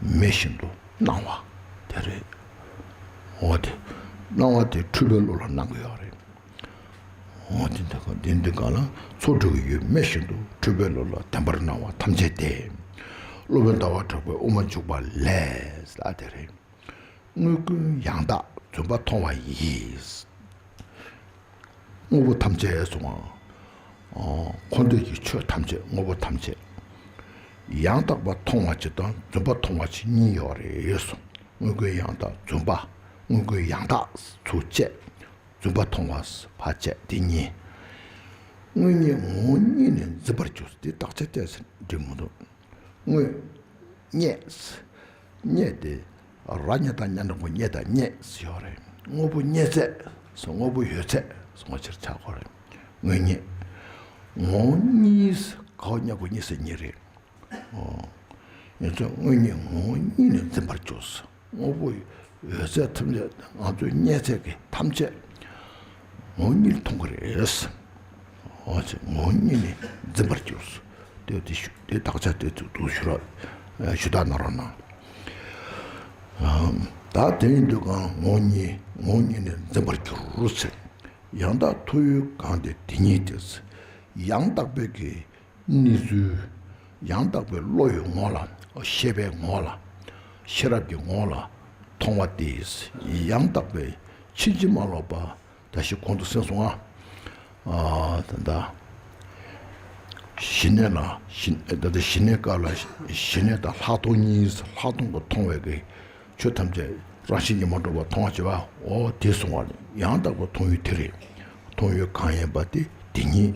མེད་བཞིན་དུ་སྣང་བ་དེ་རེད། འོ་དེ། སྣང་བ་དེ་འཁྲུལ་པའི་བློ་ལ་སྣང་གི་ཡོད་རེད། འོ་དེ་འདི་ག་འདི་འདི་ག་ལ་ཚོགས་དྲུག་གི་ཡུལ་སྨྲས་བཞིན་དུ་འཁྲུལ་པའི་བློ་ལ་བདེན་པར་སྣང་བ་ཐམས་ཅད་དེ། སློབ་དཔོན་ཟླ་བ་གྲགས་པའི་དབུ་མ་འཇུག་པ་ལས་ལ་དེ་རེད། དངོས་ཀུན་ཡང་དག་བརྫུན་པ་མཐོང་བ་ཡིས། དངོས་པོ་ཐམས་ཅད་གསུངས་པ། འཁོར་འདས་ཀྱི་ཆོས་ཐམས་ཅད་དངོས་པོ་ཐམས་ཅད་ཡང་དག་པ་མཐོང་བ་ཅིག་དང་བརྫུན་པ་མཐོང་བ་ཅིག་གཉིས་ཡོད་རེད་གསུངས། དངོས་ཀུན་ཡང་དག་བརྫུན་པ། དངོས་ཀུན་ཡང་དག་ཚུར་བཅད། བརྫུན་པ་མཐོང་བ་ཕར་བཅད་དེ་གཉིས། དངོས་རྙེད་ངོ་བོ་ཉིད་ནི་འཛིན་པར་འགྱུར། དེ་དག་ཆ་གཏད་ཟེར་འགྲིག་མི་འདུག་དངོས་རྙེད། རྙེད་དེ། ར་ཉ་བཏགས་རྙ་འགྲེང་བུ་རྙེད་དང་རྙེད་ཡོད་རེད། དངོས་པོ་རྙེད་ཚད་སོགས་དངོས་པོ་ཡོད་ཚད་སོགས་ཆེར་ཆགས་དགོས་རེད། དངོས་རྙེད། ངོ་བོ་ཉིད་ག་བ་རྙེད་དགོས་གཉིས་སུ་གཉིས་རེད། ཨོ། ཡིན་ཙང་དངོས་རྙེད་ངོ་བོ་ཉིད་ནི་འཛིན་པར་འགྱུར། དངོས་པོ་ཡོད་ཚད་ཐམས་ཅད་ང་ཚོས་རྙེད་ཚད་ཀྱི་ཐམས་ཅད་ངོ་བོ་ཉིད་མཐོང་གི་རེད། འོ་ཅེ་ངོ་བོ་ཉིད་ནི་འཛིན་པར་འགྱུར། དེ་དེ་ཞུ་དེ་དག་ཆ་དེ་ཚོ་འདུག་ཞུ་ར་ཞུ་དག་གནང་རོགས་གནང་། ད་དེ་ཡིན་དུས་གང་ངོ་བོ་ཉིད་ངོ་བོ་ཉིད་ནི་འཛིན་པར་འགྱུར་ཟེར། ཡང་དག་ཐོབ་ཡུལ་གང་དེ་དེ་ཉིད་དེ། ཡང་དག་པའི་གི་གནས་ཚུལ། ཡང་དག་པའི་བློ་ཡི་ངོ་ལ། ཤེས་པའི་ངོ་ལ། ཤེས་རབ་ཀྱི་ངོ་ལ་མཐོང་བ་སྟེ། ཡང་དག་པའི་ཕྱིན་ཅི་མ་ལོག་པ་ད་ཞིག་གོང་དུ་གསན་སོང་ང་། ཨ་ད་ལྟ་ཞི་གནས་ལ་ཞི་ད་ལྟ་ཞི་གནས་སྐབས་ལ་ཞི་གནས་དང་ལྷག་མཐོང་གཉིས། ལྷག་མཐོང་གི་མཐོང་བའི་གི་ཆོས་ཐམས་ཅད་རང་བཞིན་གྱིས་མ་གྲུབ་པ་མཐོང་བ་བྱེད་པ། འོ་དེ་གསུང་བ་ནི་ཡང་དག་པར་མཐོང་ཡུལ་དེ་རེད། མཐོང་ཡུལ་གང་ཡིན་པ་དེ་དེ་ཉིད་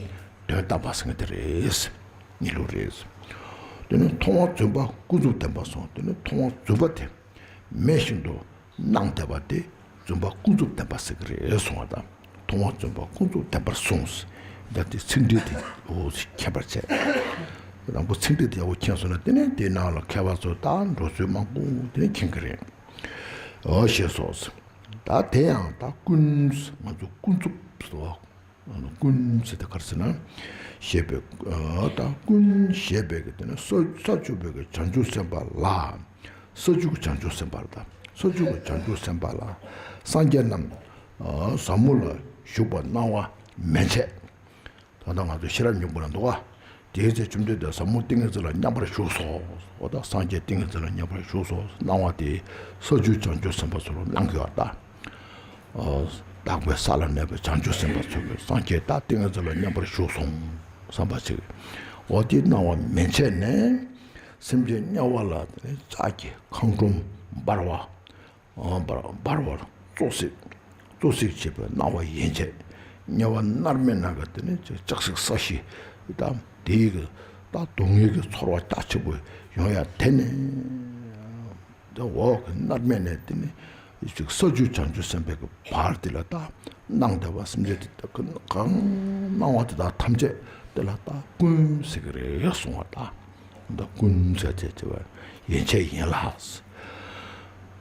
དོན་དམ་པ་ཟེར་མཁན་དེ་རེད། གནས་ལུགས་རེད། དེ་ནི་མཐོང་བ་བརྫུན་པ་ཀུན་རྫོབ་བདེན་པར་གསུངས། དེ་ནི་མཐོང་བ་བརྫུན་པ་དེ་མེད་བཞིན་དུ་སྣང་བསྡད་པ་དེ་བརྫུན་པ་ཀུན་རྫོབ་བདེན་པ་ཟེར་གྱི་རེད་གསུང་བ་དང་། མཐོང་བ་བརྫུན་པ་ཀུན་རྫོབ་བདེན་པར་གསུངས། ད་དེ་ཚིག་འགྲེལ་དེ་འོ་ཞིག་མཁྱེན་པར་བྱས། དང་པོ་ཚིག་འགྲེལ་དེ་ཡག་པོ་མཁྱེན་སོང་ན་དེ་ནས་དེའི་ནང་ལ་མཁས་པ་ཚོ་དང་འགྲོ་ཚུལ་མང་པོ་དེ་ནས་མཁྱེན་གྱི་རེད། འོ་ཞེས་སོགས། ད་དེ་ཡང་ད་ཀུན་ང་ཚོ་ཀུན་རྫོབ་སོགས། ཀུན་ཟེར་དེ་ག་རེ་ཟེར་ན། ཞེས་པའི་ཨ་ད་ཀུན་ཞེས་པའི་གི་དེ་ནི་ས་ས་བཅུ་པའི་གི་བྱང་ཆུབ་སེམས་དཔའ་ལ། ས་བཅུ་གི་བྱང་ཆུབ་སེམས་དཔའ་ལ། ས་བཅུ་གི་བྱང་ཆུབ་སེམས་དཔའ་ལ། སངས་རྒྱས་རྣམས་ཨ་ཟབ་མོ་ལ་ཞུགས་པ་སྣང་བ་མན་ཆད། ད་ལྟ་ང་ཚོ་ཤེས་རབ་སྙིང་པོ་ལ་འདུག་ག་དེའི་ཚེ་བཅོམ་ལྡན་འདས་ཟབ་མོ་ཏིང་ངེ་འཛིན་ལ་མཉམ་པར་ཞུགས་སོ། འོ་ད་སངས་རྒྱས་ཏིང་ངེ་འཛིན་ལ་མཉམ་པར་ཞུགས་སོ་སྣང་བ་དེ་ས་བཅུ་བྱང་ཆུབ་སེམས་དཔའ་ཚོ་ལ་སྣང་གི་ཡོད་ད། ཨ་དག་པའི་ས་ལ་གནས་པའི་བྱང་ཆུབ་སེམས་དཔའ་ཚོ་གིས་སངས་རྒྱས་ད་ཏིང་ངེ་འཛིན་ལ་མཉམ་པར་ཞུགས་སོང་བསམ་པ་ཅིག་འོ་དེ་སྣང་བ་མན་ཆད་ནས་སེམས་ཅན་དམྱལ་བ་ལ་ལྕགས་ཀྱི་ཁང་ཁྲོམ་འབར་བ། འབར་འབར་བར་ཙོག་སིག་ཙོག་སིག་བྱེད་པའི་སྣང་བ་ཡན་ཆད། དམྱལ་བ་མནར་མེད་ནང་གི་དེ་ནི་ལྕགས་སྲེག་ས་གཞི་དང་དེའི་གི་ད་སྡུག་བསྔལ་གྱི་ཚོར་བ་རྒྱ་ཆེན་པོ་ཡོང་ཡ་དེ་ནི། འོག་གི་མནར་མེད་ནས་དེ་ནི་ཅིག་ས་བཅུ་བྱང་ཆུབ་སེམས་དཔའི་གི་བར་དེ་ལ་ད་སྣང་བསྡད་པ་སེམས་ཅན་དེ་དག་གི་གང་སྣང་བ་དེ་དག་ཐམས་ཅད་དེ་ལ་ད་ཀུན་ཟེར་གི་རེད་གསུང་བ་ད། ད་ཀུན་ཟེར་ཏེ་བྱེད་པ་ཡན་ཆད་ཡིན་ལ།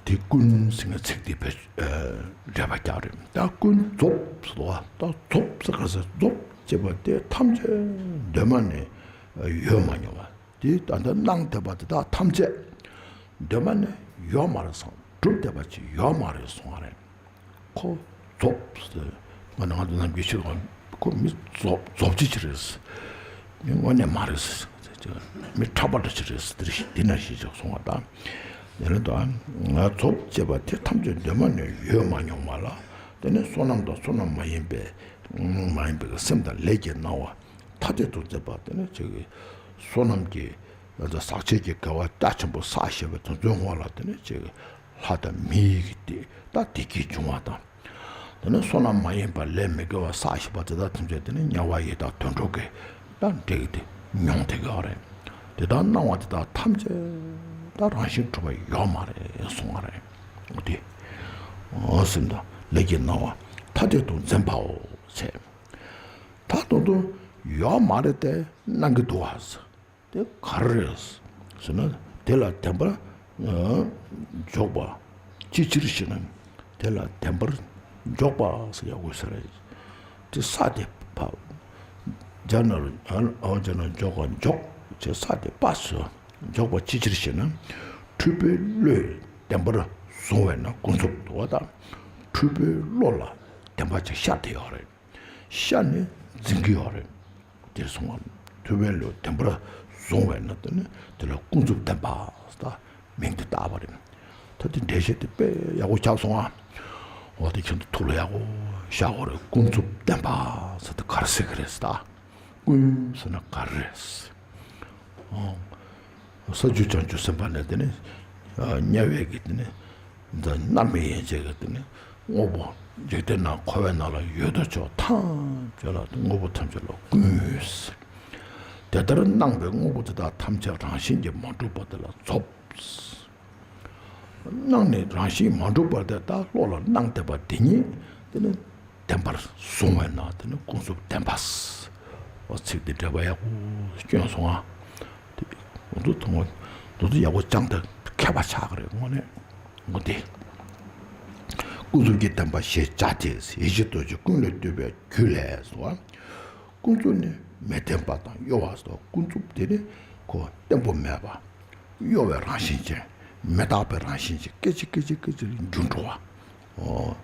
དེ་ཀུན་ཟེར་ན་ཚིག་དེ་བེད་འགྲེལ་པ་རྒྱག་རེད། ད་ཀུན་རྫོབ་ཟེར་བ་ད་རྫོབ་ཟེར་ག་ཟེར་རྫོབ་ཅེས་པ་དེ་ཐམས་ཅད་གདོད་མ་ནས་ཡོད་མ་མྱོང་བ་དེ་ད་ལྟ་སྣང་བསྡད་པ་དེ་དག་ཐམས་ཅད་གདོད་མ་ནས་ཡོད་མ་རེད་གསུངས། གྲུབ་བསྡད་པ་ཅིག་ཡོད་མ་རེད་གསུངས་པ་རེད། ཁོ་རྫོབ་ཟེར། ང་ང་ཚོ་ནམ་རྒྱུན་ཤེས་དང་ཁོ་མི་རྫོབ་རྫོབ་ཅིག་ཅིག་རེད། མི་དངོས་གནས་མ་རེད་ཟེར། ཅིག་མི་ཕྲག་པ་འདྲ་ཅིག་རེད་ཟེར། དེ་ནང་བཞིན་ཅིག་གསུངས་པ་དང་། དེ་ནས་ད་ང་རྫོགས་བྱེད་པ་དེ་ཐམས་ཅད་གདོད་མ་ནས་ཡོད་མ་མྱོང་བ་ལ། དེ་ནས་བསོད་ནམས་དང་བསོད་ནམས་མ་ཡིན་པའི་མ་ཡིན་པའི་སེམས་དང་ལས་ཀྱི་སྣང་བ་ཐ་དད་དུ་མཛད་པ། དེ་ནས་ཅིག་བསོད་ནམས་ཀྱི་ཟག་བཅས་ཀྱི་དགེ་བ་རྒྱ་ཆེན་པོ་བསགས་ཞེས་པའི་དོན་ཚུལ་སྔོན་ལ། དེ་ནས་ཅིག་ལྷ་དང་མི་ཡི་གི་དེ་ད་བདེ་སྐྱིད་འབྱུང་བ་དང་། དེ་ནས་བསོད་ནམས་མ་ཡིན་པ་ལས་མི་དགེ་བ་བསགས་ཞེས་པ་དེ་དག་ཐམས་ཅད་དེ་ནས་དམྱལ་བ་ཡི་དྭགས་དུད་འགྲོ་གི་ད་འདྲེ་གི་དེ་མྱོང་བསྡད་ཀྱི་ཡོད་རེད། དེ་དག་སྣང་བ་དེ་དག་ཐམས་ཅད་ད་རང་བཞིན་གྲུབ་པ་ཡོད་མ་རེད་གསུང་བ་རེད། འོ་དེ། འོ་སེམས་དང་ལས་ཀྱི་སྣང་བ་ཐ་དད་དུ་འཛིན་པའོ་ཟེར། ད་དུང་དུ་ཡོད་མ་རེད་དེ་སྣང་གི་འདུག་ག་ཟེར། དེ་ག་རེ་རེད་ཟེར་ན། དེ་ལ་བདེན་པར་ཨ་འཇོག་པ་ཅི་ཕྱིར་ཞེ་ན། དེ་ལ་བདེན་པར་འཇོག་པ་ཟེར་ཡག་པོ་ཟེར་རེད། དེ་ས་དེ་ཕ་རྒྱ་ནག་ཨ་རྒྱ་ནག་འཇོག་པ་འཇོག་བྱེད་ས་དེ་པ་ཟེར། འཇོག་པ་ཅི་ཕྱིར་ཞེ་ན། འཁྲུལ་པའི་བློས་བདེན་པར་བཟུང་བས་ན་ཀུན་རྫོབ་ཏུ་བ་དང་། འཁྲུལ་པའི་བློ་ལ་བདེན་པ་ཅིག་ཤར་བསྡད་ཡོད་རེད། ཤར་ནས་འཛིན་གྱི་ཡོད་རེད། དེར་སོང་བ། འཁྲུལ་པའི་བློ་བདེན་པར་བཟུང་བས་ན་དེ་ནི་དེ་ལ་ཀུན་རྫོབ་བདེན་པ་ད་མིང་དེ་བཏགས་པ་རེད། ད་དེ་འགྲེལ་བཤད་དེ་དཔེ་ཡག་པོ་ཆགས་སོང་ཨ། འོ་དེ་ཁྱོད་ཚོ་ཐུགས་ལ་ཡག་པོ་བཞག་དགོས་རེད། ཀུན་རྫོབ་བདེན་པ་ཟེར་དེ་ག་རེ་ཟེར་གི་རེད་ཟེར་ད། ཀུན་ཟེར་ན་ག་རེ་རེད་ཟེར། ས་བཅུ་བྱང་ཆུབ་སེམས་དཔའ་ནས་དེ་ནི་དམྱལ་བའི་གི་དེ་ནི། འདི་རྣམ་སྨིན་ཡན་ཆད་ཀྱི་དེ་ནི་དངོས་པོ་འཇིག་རྟེན་ནང་འཁོར་བའི་ནང་ལ་ཡོད་དོ་ཅོག་ཐམས་ཅད་ལ་དངོས་པོ་ཐམས་ཅད་ལ་ཀུན་ཟེར། དེ་ལྟར་སྣང་བའི་དངོས་པོ་དེ་དག་ཐམས་ཅད་རང་བཞིན་གྱིས་མ་གྲུབ་པ་དེ་ལ་རྫོགས། སྣང་ནས་རང་བཞིན་མ་གྲུབ་པ་དེ་དག་བློ་ལ་སྣང་བསྡད་པ་དེ་ཉིད་དེ་ནི་བདེན་པར་བཟུང་བས་ན་དེ་ནི་ཀུན་རྫོབ་བདེན་པ་ཟེར། འོ་ཚིག་འདི་འགྲེལ་པ་ཡག་པོ་སྐྱོན་སོང་ཨ། དེ་འོ་ཚོ་ཐོང་འོ་ཚོ་ཡག་པོ་ཅང་དེ་མཁས་པ་ཆགས་ཀྱི་རེད་དངོས་གནས། འོ་དེ། ཀུན་རྫོབ་ཀྱི་བདེན་པ་ཞེས་བྱ་སྟེ། ཡེ་ཤེས་རྡོ་རྗེ་ཀུན་ལས་བཏུས་པའི་རྒྱུད་ལས་སོ། ཀུན་རྫོབ་ནི་མི་བརྟན་པ་དང་གཡོ་བ་སོགས། ཀུན་རྫོབ་དེ་ནི་ཁོ་བརྟན་པོ་མེད་པ། གཡོ་བའི་རང་བཞིན་ཅན། མི་རྟག་པའི་རང་བཞིན་ཅན། སྐད་ཅིག་སྐད་ཅིག་སྐད་ཅིག་འགྱུར་འགྲོ་བ། འོ།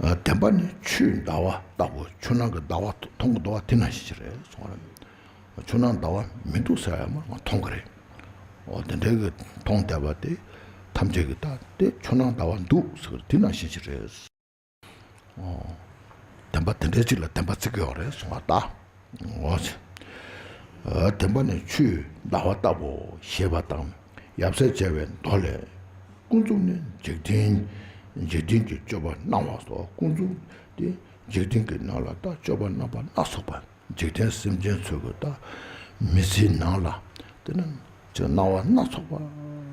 བདེན་པ་ནི་ཆུའི་ཟླ་བ་ལྟ་བུ། ཆུ་ནང་གི་ཟླ་བ་མཐོང་གི་འདུག་བ། དེ་ནང་བཞིན་ཅིག་རེད་གསུངས་པ་རེད། ཆུ་ནང་ཟླ་བ་མི་འདུག་ཟེར་ཡ་མ་ང་མཐོང་གི་རེད། འོ་དེ་འདྲའི་གི་མཐོང་བསྡད་པ་དེ་ཐམས་ཅད་ཀྱི་ད་དེ་ཆུ་ནང་ཟླ་བ་འདུག་ཟེར་གི་རེད། དེ་ནང་བཞིན་ཅིག་རེད། འོ། བདེན་པ་དེ་འདྲའི་ཅིག་ལ་བདེན་པ་བརྩི་གི་ཡོད་རེད་གསུངས་པ་ད། འོ་ཙི། ཨ་བདེན་པ་ནི་ཆུའི་ཟླ་བ་ལྟ་བུ་ཞེས་པ་དང་། ཡབ་སྲས་བཅས་པའི་མདོ་ལས། ཀུན་རྫོབ་ནི་འཇིག་རྟེན། འཇིག་རྟེན་གྱི་སྤྱོད་པ་སྣང་བ་སོགས། ཀུན་རྫོབ་དེ་འཇིག་རྟེན་གྱི་ནང་ལ་ད་སྤྱོད་པ་སྣང་བ་སྣ་ཚོགས་པ། འཇིག་རྟེན་སེམས་ཅན་ཚོ་གི་ད་མི་ཚེའི་ནང་ལ་དེ་ནི་ཅིག་སྣང་བ་སྣ་ཚོགས་པ་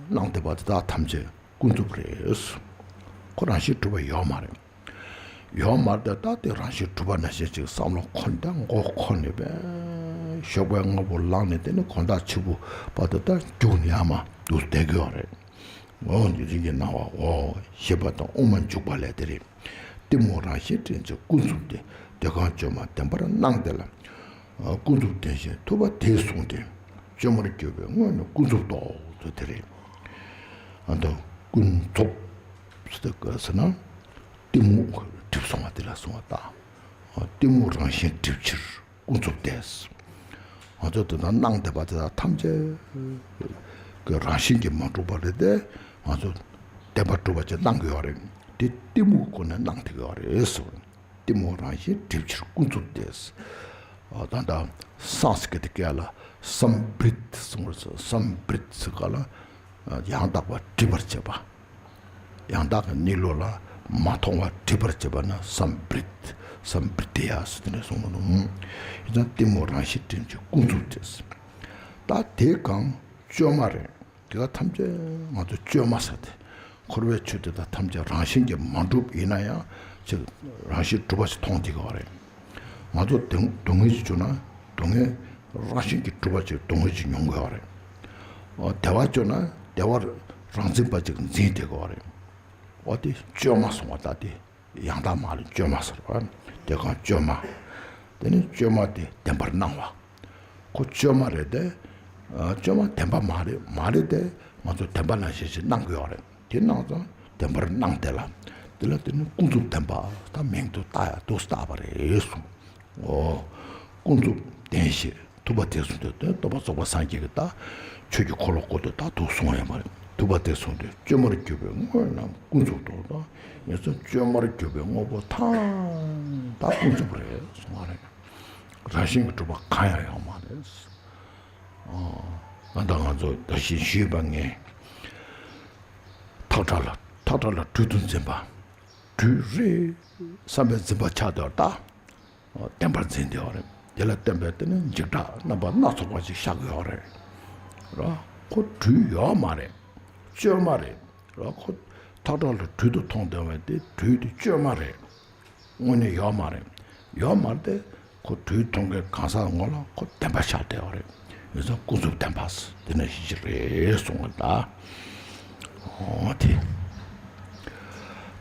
སྣང་བསྡད་པ་དེ་དག་ཐམས་ཅད་ཀུན་རྫོབ་རེད། ཁོ་རང་བཞིན་གྲུབ་པ་ཡོད་མ་རེད། ཡོད་མ་རེད། ད་དེ་རང་བཞིན་གྲུབ་པ་ནང་བཞིན་ཅིག་བསམ་བློ་འཁོར་ནས་ད་མགོ་འཁོར་ནས་པས་ཞོགས་པའི་སྔ་པོ་ལངས་ནས་དེ་ནི་དགོང་དག་ཕྱི་པོ་བར་དུ་ད་རྒྱུགས་ནས་ཡར་མར་འདུག་བསྡད་ཀྱི་ཡོད་རེད། འོ་འདི་རིགས་ཀྱི་སྣང་བ་འོ་ཞེས་པ་དང་དབུ་མ་འཇུག་པ་ལས་དེ་རེད། གཏི་མུག་རང་བཞིན་དྲན་བྱེད་ཀུན་རྫོབ་སྟེ། དེ་གང་བཅོས་མ་བདེན་པར་སྣང་དེ་ལ། ཀུན་རྫོབ་བདེན་ཞེས་ཐུབ་པ་དེས་གསུངས་ཏེ། བཅོས་མར་གྱུར་པའི་དངོས་ནི་ཀུན་རྫོབ་ཏོ་ཟེར་དེ་རེད། ཨ་ད་ཀུན་རྫོབ་ཟེར་ན་གཏི་མུག་གྲིབ་སོང་བ་དེ་ལ་སོང་བ་དང་། གཏི་མུག་རང་བཞིན་གྲིབ་ཕྱིར་ཀུན་རྫོབ་སྟེ། ང་ཚོ་དེ་དག་སྣང་བསྡད་པ་དེ་དག་ཐམས་ཅད་ཀྱི་རང་བཞིན་གྱིས་མ་གྲུབ་པ་རེད་དེ། ང་ཚོ་བདེན་པར་གྲུབ་པ་ཅིག་སྣང་གི་ཡོད་རེད། དེ་གཏི་མུག་སྒོ་ནས་སྣང་བསྡད་ཀྱི་ཡོད་རེད་ཟེར། གཏི་མུག་རང་བཞིན་གྲིབ་ཕྱིར་ཀུན་རྫོབ་སྟེ། ད་ལྟ་སཾ་སྐྲྀ་ཏ་སྐད་ལ་སཾ་བྲིད་གསུངས་པ་རེད། སཾ་བྲིད་ཟེར་ག་ལ་ཡང་དག་པར་འགྲིབ་པར་བྱེད་པ། ཡང་དག་གི་གནས་ལུགས་ལ་མ་མཐོང་བར་འགྲིབ་པར་བྱེད་པ་ན་སཾ་བྲིད། སཾ་བྲིད་དེ་ཡ་ཟེར་དེ་ནས་གསུངས་པ་ནོ། ཡིན་ཙང་གཏི་མུག་རང་བཞིན་གྲིབ་ཕྱིར་ཀུན་རྫོབ་སྟེ། ད་དེ་གང་བཅོས་མ་རེད། དེ་ག་ཐམས་ཅད་ང་ཚོ་བཅོས་མ་ཟེར་ཏེ། འཁོར་བའི་ཆོས་དེ་དག་ཐམས་ཅད་རང་བཞིན་གྱིས་མ་གྲུབ་ཡིན་ན་ཡང་ཅིག་རང་བཞིན་གྲུབ་པ་ཞིག་མཐོང་བསྡད་ཀྱི་ཡོད་རེད། ང་ཚོ་སྡུག་སྡུག་བསྔལ་ཞིག་བྱུང་ན་སྡུག་བསྔལ་རང་བཞིན་གྱིས་གྲུབ་པ་ཅིག་སྡུག་བསྔལ་ཞིག་མྱོང་གི་ཡོད་རེད། འོ་བདེ་བ་བྱུང་ན་བདེ་བ་རང་འཛིན་པ་ཅིག་འཛིན་བསྡད་ཀྱི་ཡོད་རེད། འོ་དེ་བཅོས་མ་སོང་བ་ད་དེ། ཡང་དག་མ་ལ་བཅོས་མ་ཟེར་བ། དེ་གང་བཅོས་མ། དེ་ནི་བཅོས་མ་དེ་བདེན་པར་སྣང་བ། ཁོ་བཅོས་མ་རེད་དེ། ཨ་བཅོས་མ་བདེན་པ་མ་རེད། མ་རེད་དེ། ང་ཚོ་བདེན་པ་ནང་བཞིན་ཞིག་སྣང་གི་ཡོད་རེད། དེ་སྣང་ཙང་བདེན་པར་སྣང་དེ་ལ། དེ་ལ་དེ་ནི་ཀུན་རྫོབ་བདེན་པ་ད་མིང་དུ་བཏགས་ཡ་འདུག་བཏགས་པ་རེད་གསུངས། འོ། ཀུན་རྫོབ་བདེན་ཞེས་ ཐུབ་པ་དེ་གསུངས་དུས་དེ་རྟོགས་པ་རྫོགས་པ་སངས་རྒྱས་ཀྱི་ད་ཆོས་ཀྱི་འཁོར་ལོ་བསྐོར་དུས་ད་དུ་གསུང་བ་ཡིན་པ་རེད། ཐུབ་པ་དེ་གསུངས་དུས་བཅོས་མར་གྱུར་པའི་དངོས་རྣམས་ཀུན་རྫོབ་ཏུ་དང་། ངེས་སོ་བཅོས་མར་གྱུར་པའི་དངོས་པོ་ཐམས་ད་ཀུན་རྫོབ་རེད་གསུང་བ་རེད། རང་བཞིན་གྱིས་གྲུབ་པ་གང་ཡང་ཡོད་མ་རེད། ཨ་ད་ང་ཚོ་ད་གཞི་ཞུས་པ་ངས་ཐག་ཁྲ་ལ་ཐག་ཁྲ་ལ་སྦྲུལ་དུ་འཛིན་པ། སྦྲུལ་རེད་བསམ་པའི་འཛིན་པ་ཆགས་དེ་བ་ད་བདེན་པར་འཛིན་དེ་བ་རེད། དེ་ལ་བརྟེན་པའི་དེ་ནི་འཇིགས་སྐྲག་རྣམ་པ་སྣ་ཚོགས་པ་ཅིག་ཤར་གི་ཡོད་རེད། ར་ཁོ་སྦྲུལ་ཡོད་མ་རེད། བཅོས་མ་རེད། ར་ཁོ་ཐག་ཁྲ་ལ་སྦྲུལ་དུ་མཐོང་དེ་བ་དེ་སྦྲུལ་དེ་བཅོས་མ་རེད། དངོས་གནས་ཡོད་མ་རེད། ཡོད་མ་རེད་དེ་ཁོ་སྦྲུལ་མཐོང་མཁན་གང་ཟག་ངོ་ལ་ཁོ་བདེན་པ་ཤར་བསྡད་ཡོད་རེད། ཡིན་ཙང་ཀུན་རྫོབ་བདེན་པ་དེ་ནས་ཤེས་ཀྱི་རེད་གསུང་བ་ད། འོ་དེ།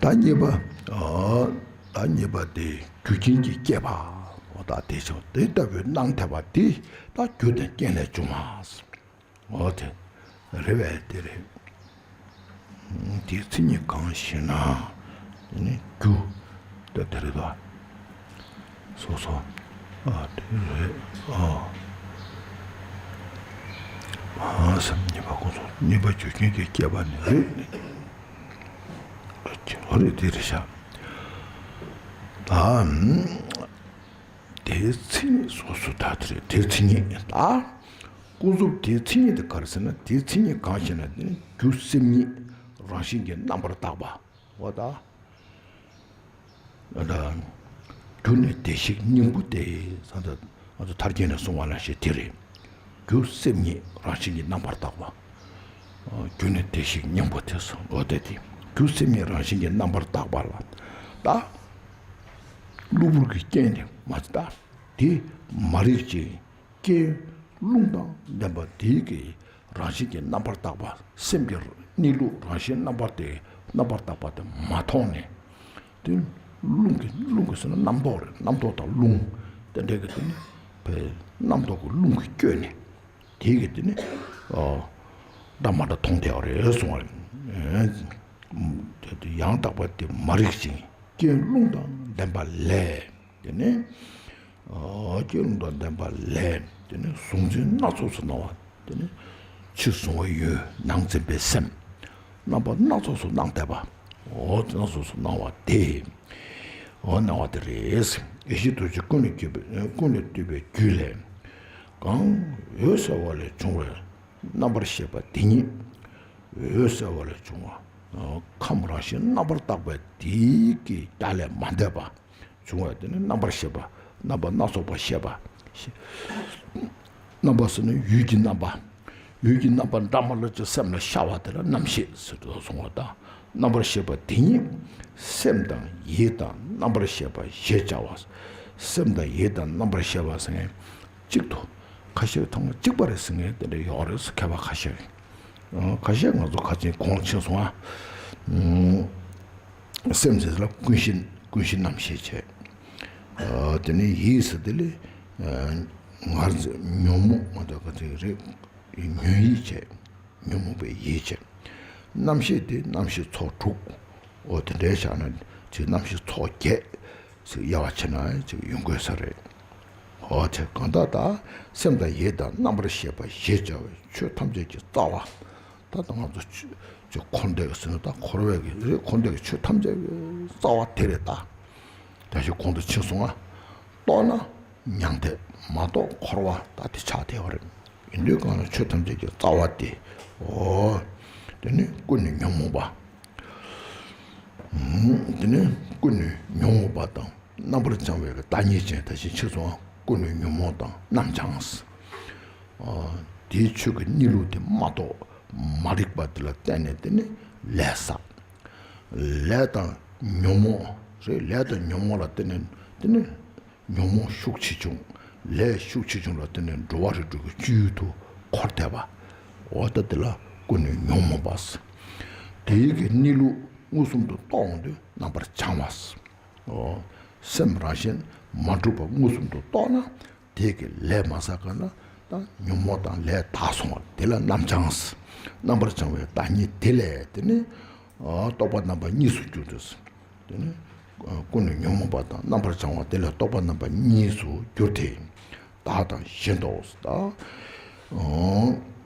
ད་གཉིས་པ། ཨ་ད་གཉིས་པ་དེ་རྒྱུ་རྐྱེན་གྱིས་བསྐྱེད་པ། འོ་ད་དེ་བྱུང་དེ་ལྟ་བུའི་སྣང་ཐེག་པ་དེ་ད་རྒྱུ་དང་རྐྱེན་ལས་བྱུང་བ། འོ་དེ་རེད་བས་དེ་རེད། དེའི་མཚན་ཉིད་གང་ཞེ་ན། དེ་ནི་རྒྱུ་དེ་དེ་རེད་དོ། སོ་སོ། ཨ་དེ་རེད། ཨ་ཨ་སེམས་གཉིས་པ་ཀུན་རྫོབ་གཉིས་པ་རྒྱུ་རྐྱེན་གྱིས་བསྐྱེད་པ་ནི་རེད། ཨ་ཅེ་ཨོ་རེད་དེ་རེད་ཤག་ད་དེའི་མཚན་ཉིད་སོ་སོ་ད་དེ་རེད་དེའི་མཚན་ཉིད་ད། ཀུན་རྫོབ་དེའི་མཚན་ཉིད་དེ་ག་རེ་ཟེར་ན་དེའི་མཚན་ཉིད་གང་ཞེ་ན་དེ་ནི་རྒྱུ་སེམས་ཉིད་རང་བཞིན་གྱིས་རྣམ་པར་དག་པ། འོ་ད། ད། རྒྱུ་ནི་བདེ་གཤེགས་སྙིང་པོ་སྟེ། ས་ད་ང་ཚོ་ཐར་རྒྱན་ནས་གསུང་བ་ལ་ཞེས་དེ་རེད། རྒྱུ་སེམས་ཉིད་རང་བཞིན་གྱིས་རྣམ་པར་དག་པ། རྒྱུ་ནི་བདེ་གཤེགས་སྙིང་པོ་སྟེ་སོ། འོ་དེ་དེ། རྒྱུ་སེམས་ཉིད་རང་བཞིན་གྱིས་རྣམ་པར་དག་པ་ལ། ད། གློ་བུར་གྱི་རྐྱེན་དེ་མ་ད། དེ་མ་རིག་ཅིང་རྐྱེན་རླུང་དང་ལྡན་པ་དེའི་གི་རང་བཞིན་གྱིས་རྣམ་པར་དག་པ་སེམས་ཀྱི་གནས་ལུགས་རང་བཞིན་རྣམ་པར་དེ་རྣམ་པར་དག་པ་དེ་མ་མཐོང་ནས། དེ་རླུང་གི་རླུང་གི་ཟེར་ན་རྣམ་རྟོག་རེད། རྣམ་རྟོག་དང་རླུང་དེ་འདྲ་གི་དེ་ནི་བས་རྣམ་རྟོག་གི་རླུང་གིས་བསྐྱོད་ནས་དེའི་གི་དེ་ནི་འདྲ་མ་འདྲ་མཐོང་བསྡད་པ་རེད་གསུང་བ་རེད། དེ་དེ་ཡང་དག་པ་དེ་མ་རིག་ཅིང་རྐྱེན་རླུང་དང་ལྡན་པ་ལས། དེ་ནས། ཨ་སྐྱེ་རུང་དང་ལྡན་པ་ལས། དེ་ནས་གཟུང་འཛིན་སྣ་ཚོགས་སུ་སྣང་བ། དེ་ནས་ཕྱི་གཟུང་བའི་ཡུལ་ནང་འཛིན་པའི་སེམས། རྣམ་པ་སྣ་ཚོགས་སུ་སྣང་བསྡད་པ། འོ་དེ་སྣ་ཚོགས་སུ་སྣང་བ་དེ། འོ་སྣང་བ་དེ་རེད། ཡེ་ཤེས་རྡོ་རྗེ་ཀུན་ལས་བརྒྱུད་པའི་ཀུན་ལས་བཏུས་པའི་རྒྱུད་ལས། གང་འོད་གསལ་བ་ལས་བྱུང་བའི་རྣམ་པར་ཤེས་པ་དེ་ཉིད། འོད་གསལ་བ་ལས་བྱུང་བ། ཁམས་རང་བཞིན་རྣམ་པར་དག་པ་དེའི་གི་རྒྱ་ལས་མ་འདས་པ། བྱུང་བ་དེ་ནི་རྣམ་པར་ཤེས་པ། རྣམ་པ་སྣ་ཚོགས་པ་ཤེས་པ། རྣམ་པ་ཟེར་ན་ཡུལ་གྱི་རྣམ་པ། ཡུལ་གྱི་རྣམ་པ་འདྲ་མ་ལ་ཅིག་སེམས་ལ་ཤར་བ་དེ་ལ་རྣམ་ཤེས་ཟེར་དུ་གསུང་བ་དང་། རྣམ་པར་ཤེས་པ་དེ་ཉིད་སེམས་དང་ཡིད་དང་རྣམ་པར་ཤེས་པ་ཞེས་བྱ་བ། སེམས་དང་ཡིད་དང་རྣམ་པར་ཤེས་པ་ཟེར་མཁན་གཅིག་ཏུ་ཁ་ཤས་ཐོག་མ་གཅིག་པ་རེད་ཟེར་མཁན་དེ་འདྲ་ཡོད་རེད་ཟེར་མཁས་པ་ཁ་ཤས། ཁ་ཤས་ང་ཚོ་ཁ་ཆེ་གོང་ཕྱིན་སོང་ཨ། སེམས་ཟེར་ལ་ཀུན་གཞི་ཀུན་གཞི་རྣམ་ཤེས་བྱས། དེ་ནས་ཡིད་ཟེར་དེ་ལས་ངར་འཛིན་ཉོན་མོངས་མ་གཏོགས་ག་ཚོད་རེད། ཉོན་ཡིད་བྱས། ཉོན་མོངས་པའི་ཡིད་བྱས། རྣམ་ཤེས་དེ་རྣམ་ཤེས་ཚོགས་དྲུག་འོ་དེ་འདྲའི་བཞག་ན་ཅིག་རྣམ་ཤེས་ཚོགས་བརྒྱད་ཟེར་དབྱེ་བ་ཕྱེ་ན་ཅིག་ཡོང་དགོས་ས་རེད། འོ་དེ་གང་ལྟར་ད་སེམས་དང་ཡིད་དང་རྣམ་པར་ཤེས་པ་ཞེས་བྱ་བའི་ཆོས་ཐམས་ཅད་ཀྱི་རྩ་བ། ད་ལྟ་ང་ཚོ་ཆོས་ཆོས་འཁོར་འདས་ཀྱི་ཟེར་ན་ད་འཁོར་བའི་གི་རེད། འཁོར་འདས་ཀྱི་ཆོས་ཐམས་ཅད་ཀྱི་རྩ་བ་དེ་རེད་ད། དེ་བཞིན་གོང་དུ་ཕྱིན་སོང་ང་། རྟོགས་ན་མྱང་འདས་མ་རྟོགས་འཁོར་བ་ད་དེ་ཆགས་བསྡད་པ་རེད། ཡིན་དུས་གང་ལ་ཆོས་ཐམས་ཅད་ཀྱི་རྩ་བ་དེ། འོ། དེ་ནི་ཀུན་ནས་ཉོན་མོངས་པ། དེ་ནི་ཀུན་ནས་ཉོན་མོངས་པ་དང་རྣམ་པར་བྱང་བའི་བདག་ཉིད་ཅན་ད་ཕྱིན་ཆད་སོང་བ་ཀུན་ནས་ཉོན་མོངས་དང་རྣམ་བྱང་། དེའི་ཆོས་ཀྱི་གནས་ལུགས་དེ་མ་རྟོགས་མ་རིག་པ་དེ་ལ་བརྟེན་ནས་དེ་ནི་ལས་བསགས། ལས་དང་ཉོན་མོངས་རེད། ལས་དང་ཉོན་མོངས་ལ་བརྟེན་ནས་དེ་ནི་ཉོན་མོངས་ཤུགས་ཆེ་ཆུང་། ལས་ཤུགས་ཆེ་ཆུང་ལ་བརྟེན་ནས་འགྲོ་བ་རིགས་དྲུག་གི་སྤྱོད་ཡུལ་དུ་འཁོར་བསྡད་པ། འོ་ད་དེ་ལ་ཀུན་ནས་ཉོན་མོངས་པ། དེའི་གི་གནས་ལུགས་མངོན་སུམ་དུ་རྟོགས་འོང་དུས་རྣམ་པར་བྱང་བ། འོ། སེམས་རང་བཞིན་མ་གྲུབ་པ་མངོན་སུམ་དུ་རྟོགས་ན། དེ་གི་ལས་མ་བསགས་ག་ན་ད་ཉོན་མོངས་དང་ལས་དག་སོང་བ་དེ་ལ་རྣམ་བྱང་། རྣམ་པར་བྱང་བའི་བདག་ཉིད་དེ་ལས་དེ་ནི། རྟོག་པ་རྣམ་པ་གཉིས་སུ་འགྱུར་ཏེ། དེ་ནི། ཀུན་ནས་ཉོན་མོངས་པ་དང་རྣམ་པར་བྱང་བ་དེ་ལས་རྟོག་པ་རྣམ་པ་གཉིས་སུ་འགྱུར་ཏེ། བདག་དང་གཞན་དོ། ད་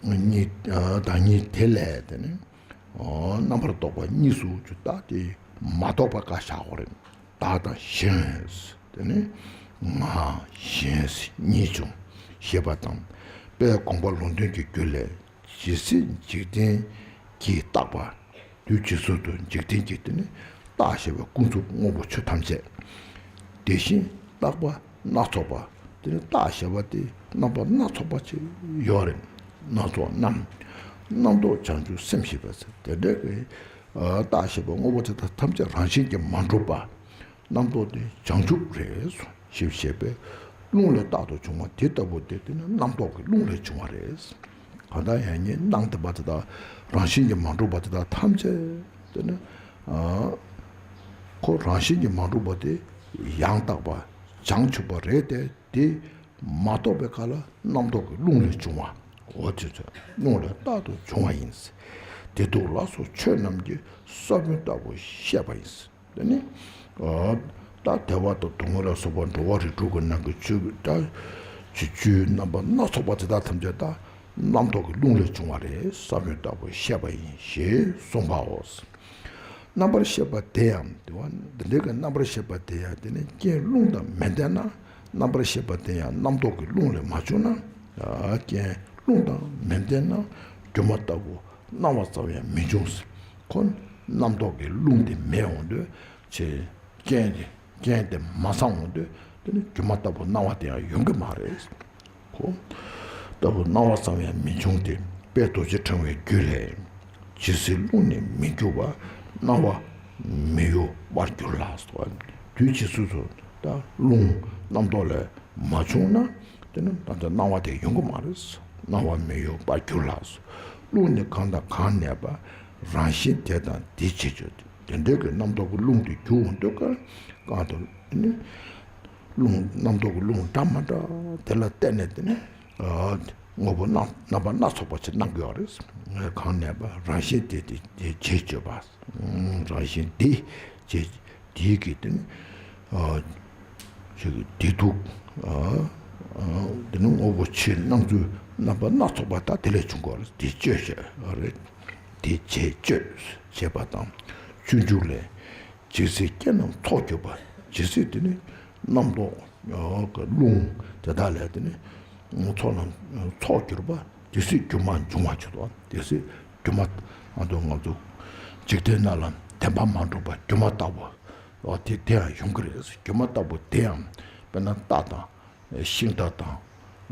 གཉིས་བདག་ཉིད་དེ་ལས་དེ་ནི་རྣམ་པར་རྟོག་པ་གཉིས་སུ་གྱུར། ད་དེ་མ་རྟོགས་པ་བཀག་བཞག་དགོས་རེད། བདག་དང་གཞན། དེ་ནི་ང་གཞན་གཉིས་བྱུང་ཞེས་པ་དང་། དཔལ་དགོངས་པ་ལུང་སྟོན་གྱི་རྒྱུད་ལས། ཇི་སྲིད་འཇིག་རྟེན་གྱིས་བཏགས་པ། དུས་ཇི་སྲིད་དུ་འཇིག་རྟེན་གྱི་དེ་ནི་བཏགས་ཞེས་པའི་ཀུན་རྫོབ་དངོས་པོ་ཆོས་ཐམས་ཅད། དེ་བཞིན་བཏགས་པ་སྣ་ཚོགས་པ། དེ་ནི་བཏགས་ཞེས་པ་དེ་རྣམ་པ་སྣ་ཚོགས་པ་ཅིག་ཡོད་རེད། སྣ་ཚོགས་རྣམས་རྣམ་རྟོག་བྱང་ཆུབ་སེམས་ཞེས་པ་ཟེར། དེ་འདྲ་གི་བཏགས་ཞེས་པ་དངོས་པོ་དེ་དག་ཐམས་ཅད་རང་བཞིན་གྱིས་མ་གྲུབ་པ། རྣམ་རྟོག་དེ་བྱང་ཆུབ་རེད་ཞེས་བཤད་པས། རླུང་ལས་རྟག་ཏུ་བྱུང་བ་དེ་ལྟ་བུ་དེ་དེ་ནི་རྣམ་རྟོག་གི་རླུང་ལས་བྱུང་བ་རེད། གང་ལྟར་ཡང་ནི་སྣང་དེ་པ་དེ་དག་རང་བཞིན་གྱིས་མ་གྲུབ་པ་དེ་དག་ཐམས་ཅད་དེ་ནི་ཁོ་རང་བཞིན་གྱིས་མ་གྲུབ་པ་དེ་ཡང་དག་པ་བྱང་ཆུབ་པ་རེད་དེ། དེ་མ་རྟོགས་པའི་ཁ་ལ་རྣམ་རྟོག་གི་རླུང་ལས་བྱུང་བ། འོ་དེ་ཚོ་རླུང་ལས་རྟག་ཏུ་བྱུང་བ་ཡིན། དེ་དུས་ལ་སོགས་ཆོས་རྣམས་ཀྱི་ས་བོན་ལྟ་བུ་བཤད་པ་ཡིན། དེ་ནི། ད་བདེ་བ་དང་སྡུག་བསྔལ་ལ་སོགས་པ་འགྲོ་བ་རིགས་དྲུག་གི་ནང་གི་ཆོས་ཀྱི་ད་ཆོས་ཆོས་རྣམ་པ་སྣ་ཚོགས་པ་དེ་དག་ཐམས་ཅད་ད་རྣམ་རྟོག་གི་རླུང་ལས་བྱུང་བ་རེད། ས་བོན་ལྟ་བུ་བཤད་པ་ཡིན་ཞེས་གསུངས་པའོ། རྣམ་པར་ཤེས་པ་དེ་ཡང་དེ་བ་འདི་འདྲའི་གི་རྣམ་པར་ཤེས་པ་དེ་ཡང་དེ་ནི་རྐྱེན་རླུང་དང་མི་ལྡན་ན། རྣམ་པར་ཤེས་པ་དེ་ཡང་རྣམ་རྟོག་གི་རླུང་ལས་མ་བྱུང་ན། རྐྱེན་རླུང་དང་མི་ལྡན་ན་སྒྱུ་མ་ལྟ་བུ་སྣང་བ་ཙམ་ཡང་མི་འབྱུང་ཟེར། ཁོ་རྣམ་རྟོག་གི་རླུང་དེ་མེད་འོང་དུས་ཆེ། རྐྱེན་དེ་རྐྱེན་དེ་མ་ཚང་འོང་དུས་དེ་ནི་སྒྱུ་མ་ལྟ་བུ་སྣང་བ་དེ་ཡང་ཡོང་གི་མ་རེད། ཁོ་ལྟ་བུ་སྣང་བ་ཙམ་ཡང་མི་འབྱུང་སྟེ། དཔལ་རྡོ་རྗེ་ཕྲེང་བའི་རྒྱུད་ལས། ཇི་སྲིད་རླུང་ནི་མི་རྒྱུ་བ། སྣང་བ་མི་གཡོ་བར་འགྱུར་ལ་སོགས། དུས་ཇི་སྲིད་དུ་ད་རླུང་རྣམ་རྟོག་ལས་མ་བྱུང་ན་དེ་ནི་ད་ལྟ་སྣང་བ་དེ་ཡོང་གི་མ་རེད། སྣང་བ་མི་གཡོ་བར་འགྱུར་ལ་སོགས། རླུང་ནི་གང་དང་གང་གནས་པ། རང་བཞིན་དེ་དང་དེ་བྱེད་སྤྱོད། དེ་འདྲའི་གི་རྣམ་རྟོག་གི་རླུང་དེ་རྒྱུ་འོང་དུས་ཀ་གང་དུ་ནི། རླུང་རྣམ་རྟོག་གི་རླུང་འདྲ་མ་འདྲ་དེ་ལ་བརྟེན་ནས་དེ་ནི་དངོས་པོ་སྣང་རྣམ་པ་སྣ་ཚོགས་པ་ཅིག་སྣང་གི་ཡོད་རེད། ངས་གང་གནས་པ་རང་བཞིན་དེ་དེ་དེ་བྱེད་སྤྱོད་པ། རང་བཞིན་དེ་བྱེད་དེའི་གི་དེ་ནི་ཅིག་བདེ་སྡུག་དེ་ནི་དངོས་པོ་ཆོས་སྣང་ཚུལ་རྣམ་པ་སྣ་ཚོགས་པ་དག་དེ་ལས་བྱུང་དགོས་རེད། དེ་སྤྱོད་བྱེད་རེད། དེ་བྱེད་སྤྱོད་བྱེད་པ་དང་སྤྱོད་འཇུག་ལས། ཇི་སྲིད་རྐྱེན་རྣམས་ཚོགས་གྱུར་པ། ཇི་སྲིད་དེ་ནི་རྣམ་རྟོག་གི་རླུང་དེ་དག་ལས་དེ་ནི་ཚོགས་རྣམས་ཚོགས་གྱུར་པ། དེ་སྲིད་སྒྱུ་མ་འབྱུང་བར་འགྱུར་ཏོ། དེ་སྲིད་སྒྱུ་མ་ཨ་དོ་ང་ཚོ་འཇིག་རྟེན་ན་ལ་བདེན་པ་མ་གྲུབ་པ་སྒྱུ་མ་ལྟ་བུ་དེ་དེ་ཡང་ཡོང་གི་རེད། སྒྱུ་མ་ལྟ་བུ་དེ་ཡང་དཔེར་ན་རྟ་དང་། ཤིང་རྟ་དང་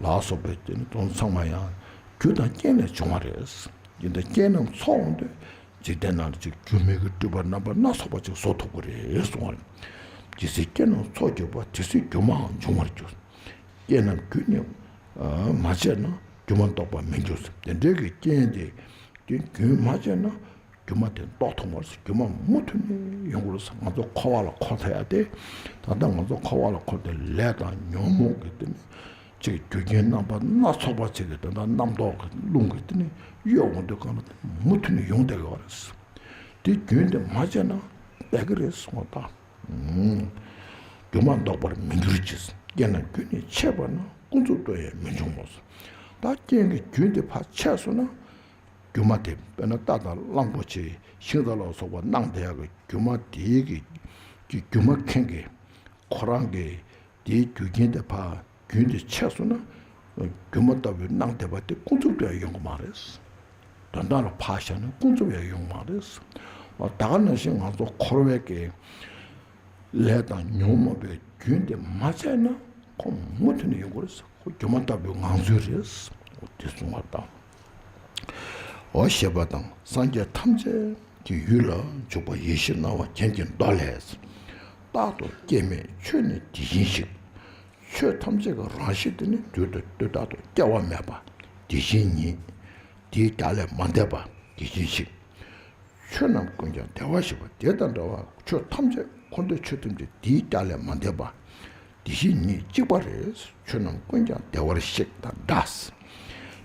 ལ་སོགས་པའི་དེ་ནི་དོན་ཚང་མ་ཡང་རྒྱུ་དང་རྐྱེན་ལས་བྱུང་བ་རེད། རྒྱུ་དང་རྐྱེན་རྣམས་ཚོགས་འོང་དུས་འཇིག་རྟེན་ནང་ལ་ཅིག་རྒྱུ་མེད་ཀྱི་སྤྲུལ་པ་རྣམ་པ་སྣ་ཚོགས་པ་ཅིག་བཟོ་ཐུབ་ཀྱི་རེད་གསུང་བ་རེད། ཇི་སྲིད་རྐྱེན་རྣམས་ཚོགས་གྱུར་པ། དེ་སྲིད་སྒྱུ་མའང་འབྱུང་བར་འགྱུར། རྐྱེན་རྣམས་རྒྱུ་ནི་མ་བྱས་ན། སྒྱུ་མ་ལྡོག་པ་མི་འགྱུར་ཟེར། དེ་འདྲའི་གི་རྐྱེན་དེ་དེ་རྒྱུན་མ་བྱས་ན། སྒྱུ་མ་དེ་ལྡོག་ཐུབ་མ་རེད། སྒྱུ་མ་མུ་མཐུད་ནས་ཡོང་གི་རེད། ང་ཚོ་འཁོར་བ་ལ་འཁོར་ཐུབ་ཡ་དེ། ད་ལྟ་ང་ཚོ་འཁོར་བ་ལ་འཁོར་ཏེ་ལས་དང་ཉོན་མོངས་ཀྱི་དེ་ནི་ཅིག་རྒྱུ་རྐྱེན་རྣམ་པ་སྣ་ཚོགས་པ་ཅིག་གིས་ད་ལྟ་རྣམ་རྟོག་གི་རླུང་གིས་དེ་ནི་གཡོ་འོང་དུས་གང་ལ་མུ་མཐུད་ནས་ཡོང་བསྡད་ཡོད་རེད། དེ་རྒྱུན་དེ་མ་བྱས་ན་བསྡད་ཀྱི་རེད་གསུངས་པ་དང་། སྒྱུ་མ་ལྡོག་པར་མི་འགྱུར་ཅིག་རྐྱེན་རྣམས་རྒྱུན་ནི་ཆད་པ་ན། ཀུན་རྫོབ་ཏུ་ཡང་མི་འབྱུང་ངོ་། ད་རྐྱེན་གྱི་རྒྱུན་དེ་ཕར་ཆད་སོང་ན། སྒྱུ་མ་དེ་དཔེར་ན་རྟ་དང་གླང་པོ་ཆེ་ཤིང་རྟ་ལ་སོགས་པ་སྣང་བསྡད་ཡག་གི་སྒྱུ་མ་དེའི་གི་གི་སྒྱུ་མ་མཁན་གྱི་ཁོ་རང་གི་དེའི་རྒྱུ་རྐྱེན་དེ་ཕར་རྒྱུན་དེ་ཆད་སོང་ན། སྒྱུ་མ་ལྟ་བུའི་སྣང་བསྡད་པ་དེ་ཀུན་རྫོབ་ཏུ་ཡང་ཡོང་གི་མ་རེད། དོན་དག་ལ་ཕར་བཞག་ན་ཀུན་རྫོབ་ཡང་ཡོང་གི་མ་རེད། ད་ག་ནང་བཞིན་ང་ཚོ་འཁོར་བའི་གི་ལས་དང་ཉོན་མོངས་པའི་རྒྱུན་དེ་མ་ཆད་ན་ཁོ་མུ་མཐུད་ནས་ཡོང་གི་རེད། ཁོ་སྒྱུ་མ་ལྟ་བུའི་ངང་ཚུལ་རེད། འོ་དེ་གསུང་བ་དང་། འོ་ཞེས་པ་དང་སངས་རྒྱས་ཐམས་ཅད་ཀྱི་ཡུལ་ལ་འཇུག་པ་ཡེ་ཤེས་སྣང་བ་རྒྱན་གྱི་མདོ་ལས། རྟག་ཏུ་སྐྱེ་མེད་ཆོས་ནི་དེ་བཞིན་ཞིག་ཆོས་ཐམས་ཅད་ཀྱི་རང་བཞིན་དེ་ནི་དུས་དང་དུས་རྟག་ཏུ་སྐྱེ་བ་མེད་པ་དེ་བཞིན་ཉིད། དེའི་རྒྱ་ལས་མ་འདས་པ་དེ་བཞིན་ཞིག་ཆོས་རྣམས་ཀུན་ཀྱང་བདེ་བར་གཤེགས་པ། དེ་དང་འདྲ་བར་ཆོས་ཐམས་ཅད་འཁོར་འདས་ཆོས་ཐམས་ཅད་དེའི་རྒྱ་ལས་མ་འདས་པ། དེ་བཞིན་ཉིད་གཅིག་པ་རེད། ཆོས་རྣམས་ཀུན་ཀྱང་བདེ་བར་གཤེགས་དང་འདྲ།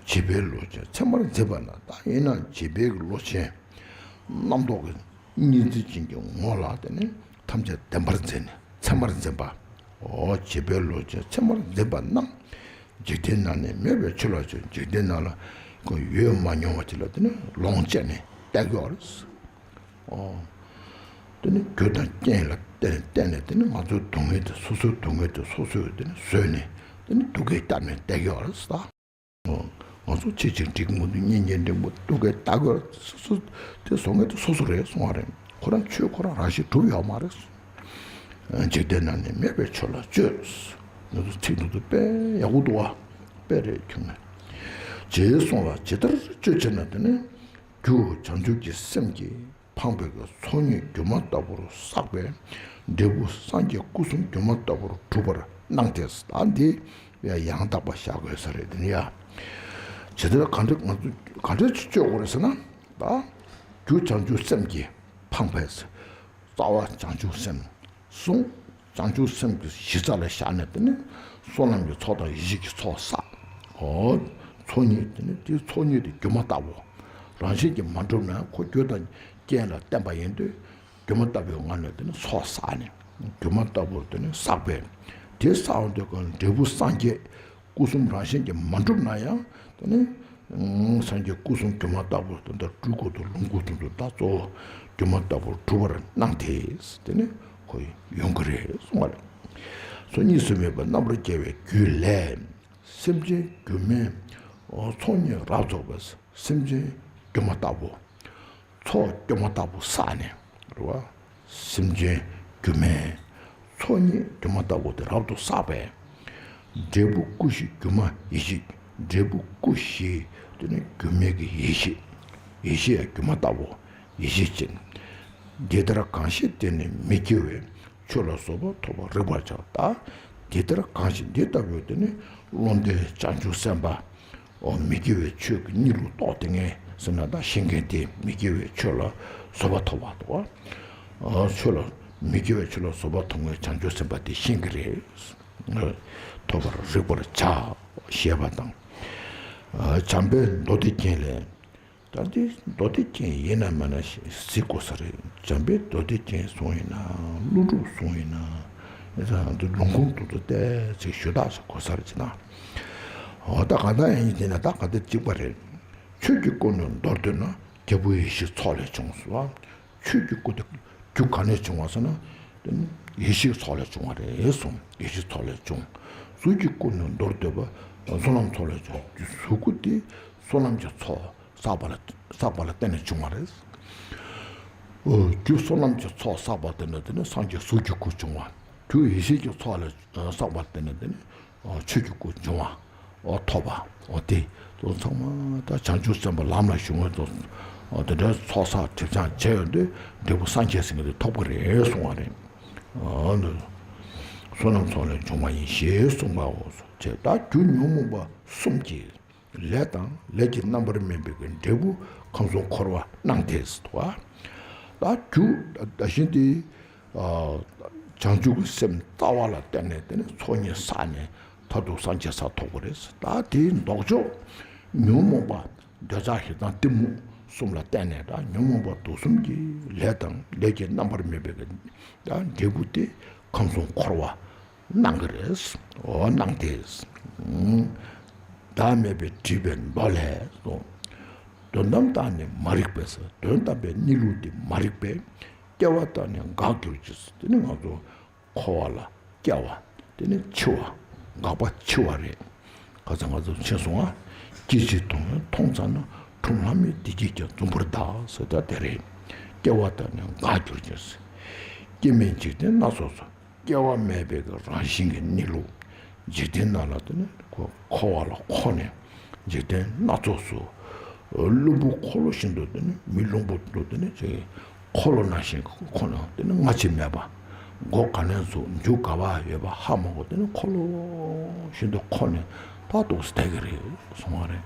བྱིས་པའི་ལོ་ཆེན་ཚད་མར་འཛིན་པ་ན། ད་ཡིན་ན་བྱིས་པའི་ལོ་ཆེན་རྣམ་རྟོག་གི་གཉིས་འཛིན་ཅན་གྱི་ངོ་ལ་དེ་ནི་ཐམས་ཅད་བདེན་པར་འཛིན་ནས་ཚད་མར་འཛིན་པ། འོ་བྱིས་པའི་ལོ་ཆེན་ཚད་མར་འཛིན་པ་རྣམས། འཇིག་རྟེན་ན་ནི་མེད་པའི་ཆོས་ལ་སྤྱོད། འཇིག་རྟེན་ནང་ལ་ཁོ་ཡོད་མ་མྱོང་བ་དེ་ལ་དེ་ནི་ལོངས་སྤྱད་ནས་བལྟ་གི་ཡོད་རེད། ཨོ། དེ་ནི་རྒྱུ་དང་རྐྱེན་ལ་བརྟེན་བརྟེན་ནས་དེ་ནི་ང་ཚོའི་སྡུག་བསྔལ་དེ་སོ་སོའི་སྡུག་བསྔལ་དེ་སོ་སོས་དེ་ནི་བཟོས་ནས་དེ་ནི་སྡུག་སྐད་བཏབ་ནས་བསྡད་ཀྱི་ཡོད་རེད་ཟེར། ཨོ། ང་ཚོ་ཕྱི་ཕྱིར་འགྲིག་མི་འདུག་གཉེན་ཉེ་འགྲིག་མི་འདུག་སྡུག་སྐད་བཏབ་ཀྱི་ཡོད་རེད། སོ་སོ་དེ་བཟོ་མཁན་དེ་སོ་སོ་རེད་གསུང་བ་རེད། ཁོ་རང་ཆོས་ཁོ་རང་རང་བཞིན་གྲུབ་ཡོད་མ་རེད། འཇིག་རྟེན་ན་ནི་མེད་པའི་ཆོས་ལ་སྤྱོད། ང་ཚོ་ཚིག་འདི་ཚོ་དཔེ་ཡག་པོ་འདུག་བ། དཔེ་རེད་ཁྱོད་ནི། ཅེས་གསུངས་ལ། ཇི་ལྟར་སྤྱོད་ཅེ་ན། དེ་ནི་རྒྱུ་བྱང་ཆུབ་ཀྱི་སེམས་ཀྱིས་འཕངས་པའི་གི་ཚོགས་གཉིས་སྒྱུ་མ་ལྟ་བུར་བསགས་པའི་འབྲས་བུ་སངས་རྒྱས་སྐུ་གསུམ་སྒྱུ་མ་ལྟ་བུར་གྲུབ་པར་སྣང་སྟེ། ད་འདི་ཡང་དག་པ་བཞག་དགོས་ས་རེད། དེ་ནི་ཡ། ཇི་ལྟར་གང་འདྲ་ང་ཚོ་གང་འདྲ་ཅིག་སྤྱོད་དགོས་རེད་ཟེར་ན། ད་རྒྱུ་བྱང་ཆུབ་སེམས་ཀྱིས་འཕངས་པའི་རྩ་བ་བྱང་ཆུབ་སེམས། གསུང་། བྱང་ཆུབ་སེམས་ཀྱི་གཞི་རྩ་ལ་བཞག་ནས། དེ་ནི་བསོད་ནམས་ཀྱི་ཚོགས་དང་ཡེ་ཤེས་ཀྱི་ཚོགས་བསགས། ཨོ། ཚོགས་གཉིས། དེ་ནི་དེའི་ཚོགས་གཉིས་དེ་སྒྱུ་མ་ལྟ་བུ། རང་བཞིན་གྱིས་མ་གྲུབ་ན་ཁོ་རྒྱུ་དང་རྐྱེན་ལ་བརྟེན་པ་ཡིན་དུས། སྒྱུ་མ་ལྟ་བུའི་ངང་ནས་དེ་ནི་ཚོགས་བསགས་ནས། སྒྱུ་མ་ལྟ་བུར་དེ་ནི་བསགས་པས། དེ་བསགས་འོང་དུས་ཀྱང་འབྲས་བུ་སངས་རྒྱས། སྐུ་གསུམ་རང་བཞིན་གྱིས་མ་གྲུབ་ན་ཡང་། དེ་ནི་སངས་རྒྱས་སྐུ་གསུམ་སྒྱུ་མ་ལྟ་བུ་དེ་འདྲ་སྤྲུལ་སྐུ་དང་ལོངས་སྐུ་དེ་ཚོ་ད་གཙོ་བོ་སྒྱུ་མ་ལྟ་བུར་གྲུབ་པར་སྣང་སྟེ། དེ་ནི་ཁོ་ཡོང་གི་རེད་གསུང་བ་རེད། སོ་གཉིས་སུ་མེད་པའི་རྣམ་པར་རྒྱལ་བའི་རྒྱུད་ལས། སེམས་ཅན་སྒྱུ་མའི་ཚོགས་གཉིས་རབ་རྫོགས་པའི་སེམས་ཅན་སྒྱུ་མ་ལྟ་བུ། ཚོགས་སྒྱུ་མ་ལྟ་བུ་བསགས་ནས། རེད་བ། སེམས་ཅན་སྒྱུ་མའི་ཚོགས་གཉིས་སྒྱུ་མ་ལྟ་བུ་དེ་རབ་ཏུ་བསགས་པས། འབྲས་བུ་སྐུ་བཞི་སྒྱུ་མ་ཡེ་ཤེས། འབྲས་བུ་སྐུ་བཞི་དེ་ནི་སྒྱུ་མའི་གི་ཡེ་ཤེས། ཡེ་ཤེས་ཡང་སྒྱུ་མ་ལྟ་བུ་ཡེ་ཤེས་ཅན། འདི་ལྟར་གང་ཞིག་དེ་ནི་མི་སྐྱེ་བའི་ཆོས་ལ་བཟོད་པ་ཐོབ་པར་རིག་པར་བྱ། ད་འདི་ལྟར་གང་ཞིག་འདི་ལྟ་བུའི་དེ་ནི་བློ་འདས་བྱང་ཆུབ་སེམས་དཔའ། ཨོ། མི་སྐྱེ་བའི་ཆོས་ཀྱི་གཉིད་ལུག་རྟོགས་ཏེ་ངས་ཟེར་ན། ད་ཤེས་མཁན་དེ་མི་སྐྱེ་བའི་ཆོས་ལ་བཟོད་པ་ཐོབ་པ་དང་། ཨོ། ཆོས་ལ་མི་སྐྱེ་བའི་ཆོས་ལ་བཟོད་པ་ཐོབ་མཁན་བྱང་ཆུབ་སེམས་དཔའ་དེ་ཤེས་ཀྱི་རེད། ཐོབ་པར་རིག་པར་བྱ། ཞེས་པ་དང་། ཨ། བྱམས་པའི་མདོ་སྡེ་རྒྱན་ལས། ད་འདི་མདོ་སྡེ་རྒྱན་ཡིན་ན་མིན་ན་གཟིགས་དགོས་ས་རེད། བྱམས་པའི་མདོ་སྡེ་རྒྱན་གསུངས་ཡིན་ན། ཀླུ་སྒྲུབ་གསུངས་ཡིན་ན། ཨེ་ད་འདི་ལུང་ཁུངས་དེ་ཚོ་བལྟས་ཚེ་ཞུ་དག་ས་གོ་ས་རེད་ཅེ་ན། འོ། ད་གང་ལྟར་ཡིན་དེ་ན་ད་ག་དེ་གཅིག་པ་རེད། ཆོས་ཀྱི་སྐུ་ནི་མདོར་བསྡུ་ན། རྒྱལ་པོ་ཡེ་ཤེས་ཚོགས་ལས་བྱུང་ཟེར་བ། ཆོས་ཀྱི་སྐུ་དེ་རྒྱུ་ག་ནས་བྱུང་བ་ཟེར་ན། དེ་ནི་ཡེ་ཤེས་ཚོགས་ལས་བྱུང་བ་རེད་གསུངས། ཡེ་ཤེས་ཚོགས་ལས་བྱུང་། གཟུགས་ཀྱི་སྐུ་ནི་མདོར་བསྡུ་བ། བསོད་ནམས་ཚོགས་ལས་བྱུང་། གཟུགས་སྐུ་དེ་བསོད་ནམས་ཀྱི་ཚོགས་བསགས་པ་ལ་བསགས་པ་ལ་བརྟེན་ནས་བྱུང་བ་རེད། ཨོ། རྒྱུ་བསོད་ནམས་ཀྱི་ཚོགས་བསགས་པ་དེ་ནི་དེ་ནི་སངས་རྒྱས་གཟུགས་ཀྱི་སྐུ་བྱུང་བ། རྒྱུ་ཡེ་ཤེས་ཀྱི་ཚོགས་ལ་བསགས་པ་དེ་ནི་དེ་ནི། ཨ། ཆོས་ཀྱི་སྐུ་འབྱུང་བ། ཨོ། ཐོབ་པ། ཨོ། དེ་ཚོ་ཚང་མ་ད་བྱང་ཆུབ་སེམས་དཔའ་ལམ་ལ་ཞུགས་མཁན་ཚོ། ཨོ། དེ་འདྲའི་ཚོགས་བསགས་སྒྲིབ་སྦྱང་བྱས་ཡོང་དུས་འབྲས་བུ་སངས་རྒྱས་ཟེར་མཁན་དེ་ཐོབ་ཀྱི་རེད་གསུང་བ་རེད། ཨོ། འདི་བསོད་ནམས་ཚོགས་ལས་བྱུང་བ་ཡིན་ཞེས་གསུངས་པའོ། ཅེས་ད་རྒྱུ་ཉོན་མོངས་པ་གསུམ་གྱི་ལས་དང་ལས་ཀྱི་རྣམ་པར་སྨིན་པའི་གི་འབྲས་བུ་ཁམས་གསུམ་འཁོར་བ་སྣང་སྟེ་ཟེར་བ། ད་རྒྱུ་ད་བཞིན་དེ། ཨ། བྱང་ཆུབ་ཀྱི་སེམས་ལྟ་བ་ལ་བརྟེན་ནས་དེ་ནི་ཚོགས་གཉིས་བསགས་ནས་མཐར་ཐུག་སངས་རྒྱས་ས་ཐོབ་ཀྱི་རེད། ད་དེའི་ལྡོག་ཕྱོགས་ཉོན་མོངས་པ། འདོད་ཆགས་ཞེ་སྡང་གཏི་མུག་གསུམ་ལ་བརྟེན་ནས། ད་ཉོན་མོངས་པ་དུག་གསུམ་གྱི་ལས་དང་ལས་ཀྱི་རྣམ་པར་སྨིན་པའི་གི་ད་འབྲས་བུ་དེ་ཁམས་གསུམ་འཁོར་བ་སྣང་གི་རེད། འོ། སྣང་སྟེ། བདག་མེད་པའི་སྒྲིབ་པའི་མདོ་ལས་སོ། དོན་དམ་བདག་ནི་མ་རིག་པས། དོན་དམ་པའི་གནས་ལུགས་དེ་མ་རིག་པས། སྐྱེ་བ་དང་ནི་འགག་གྱུར་ཅིག། དེ་ནི་ང་ཚོ་འཁོར་བ་ལ་སྐྱེ་བ། དེ་ནི་འཆི་བ། འགག་པ་འཆི་བ་རེད། ཁ་སང་ང་ཚོ་མཁྱེན་སོང་ང་། སྐྱེ་འཆི་གདུང་བས་མཐོང་ཙམ་ན། འཁྲུལ་སྣང་མེད་བདེ་སྐྱིད་ཀྱང་འཛུམ་པོར་གདའ་ཟེར། ད་དེ་རེད། སྐྱེ་བ་དང་ནི་འགག་གྱུར་ཅིག། སྐྱེ་མེད་འཇིག་རྟེན་སྣ་ཚོགས་སུ། སྐྱེ་བ་མེད་པའི་གི་རང་བཞིན་གྱི་གནས་ལུགས། འཇིག་རྟེན་ནང་ལ་དེ་ནི་ཁོ་འཁོར་བ་ལ་འཁོར་ནས། འཇིག་རྟེན་སྣ་ཚོགས་སུ། བླུན་པོ་འཁོར་ལོ་བཞིན་དུ། དེ་ནི་མི་བླུན་པོ་དེ་ཚོ་དེ་ནི་ཅིག་འཁོར་ལོ་ནང་བཞིན་འཁོར་ནས། དེ་ནི་སྔ་ཕྱི་མེད་པ། མགོ་ག་ནས་འཛུགས། མཇུག་ག་བར་ཡོད་པ་ཧ་མ་གོ། དེ་ནི་འཁོར་ལོ་བཞིན་དུ་འཁོར་ནས་མཐར་ཐུག་སྟེ་གི་རེད་གསུང་བ་རེད།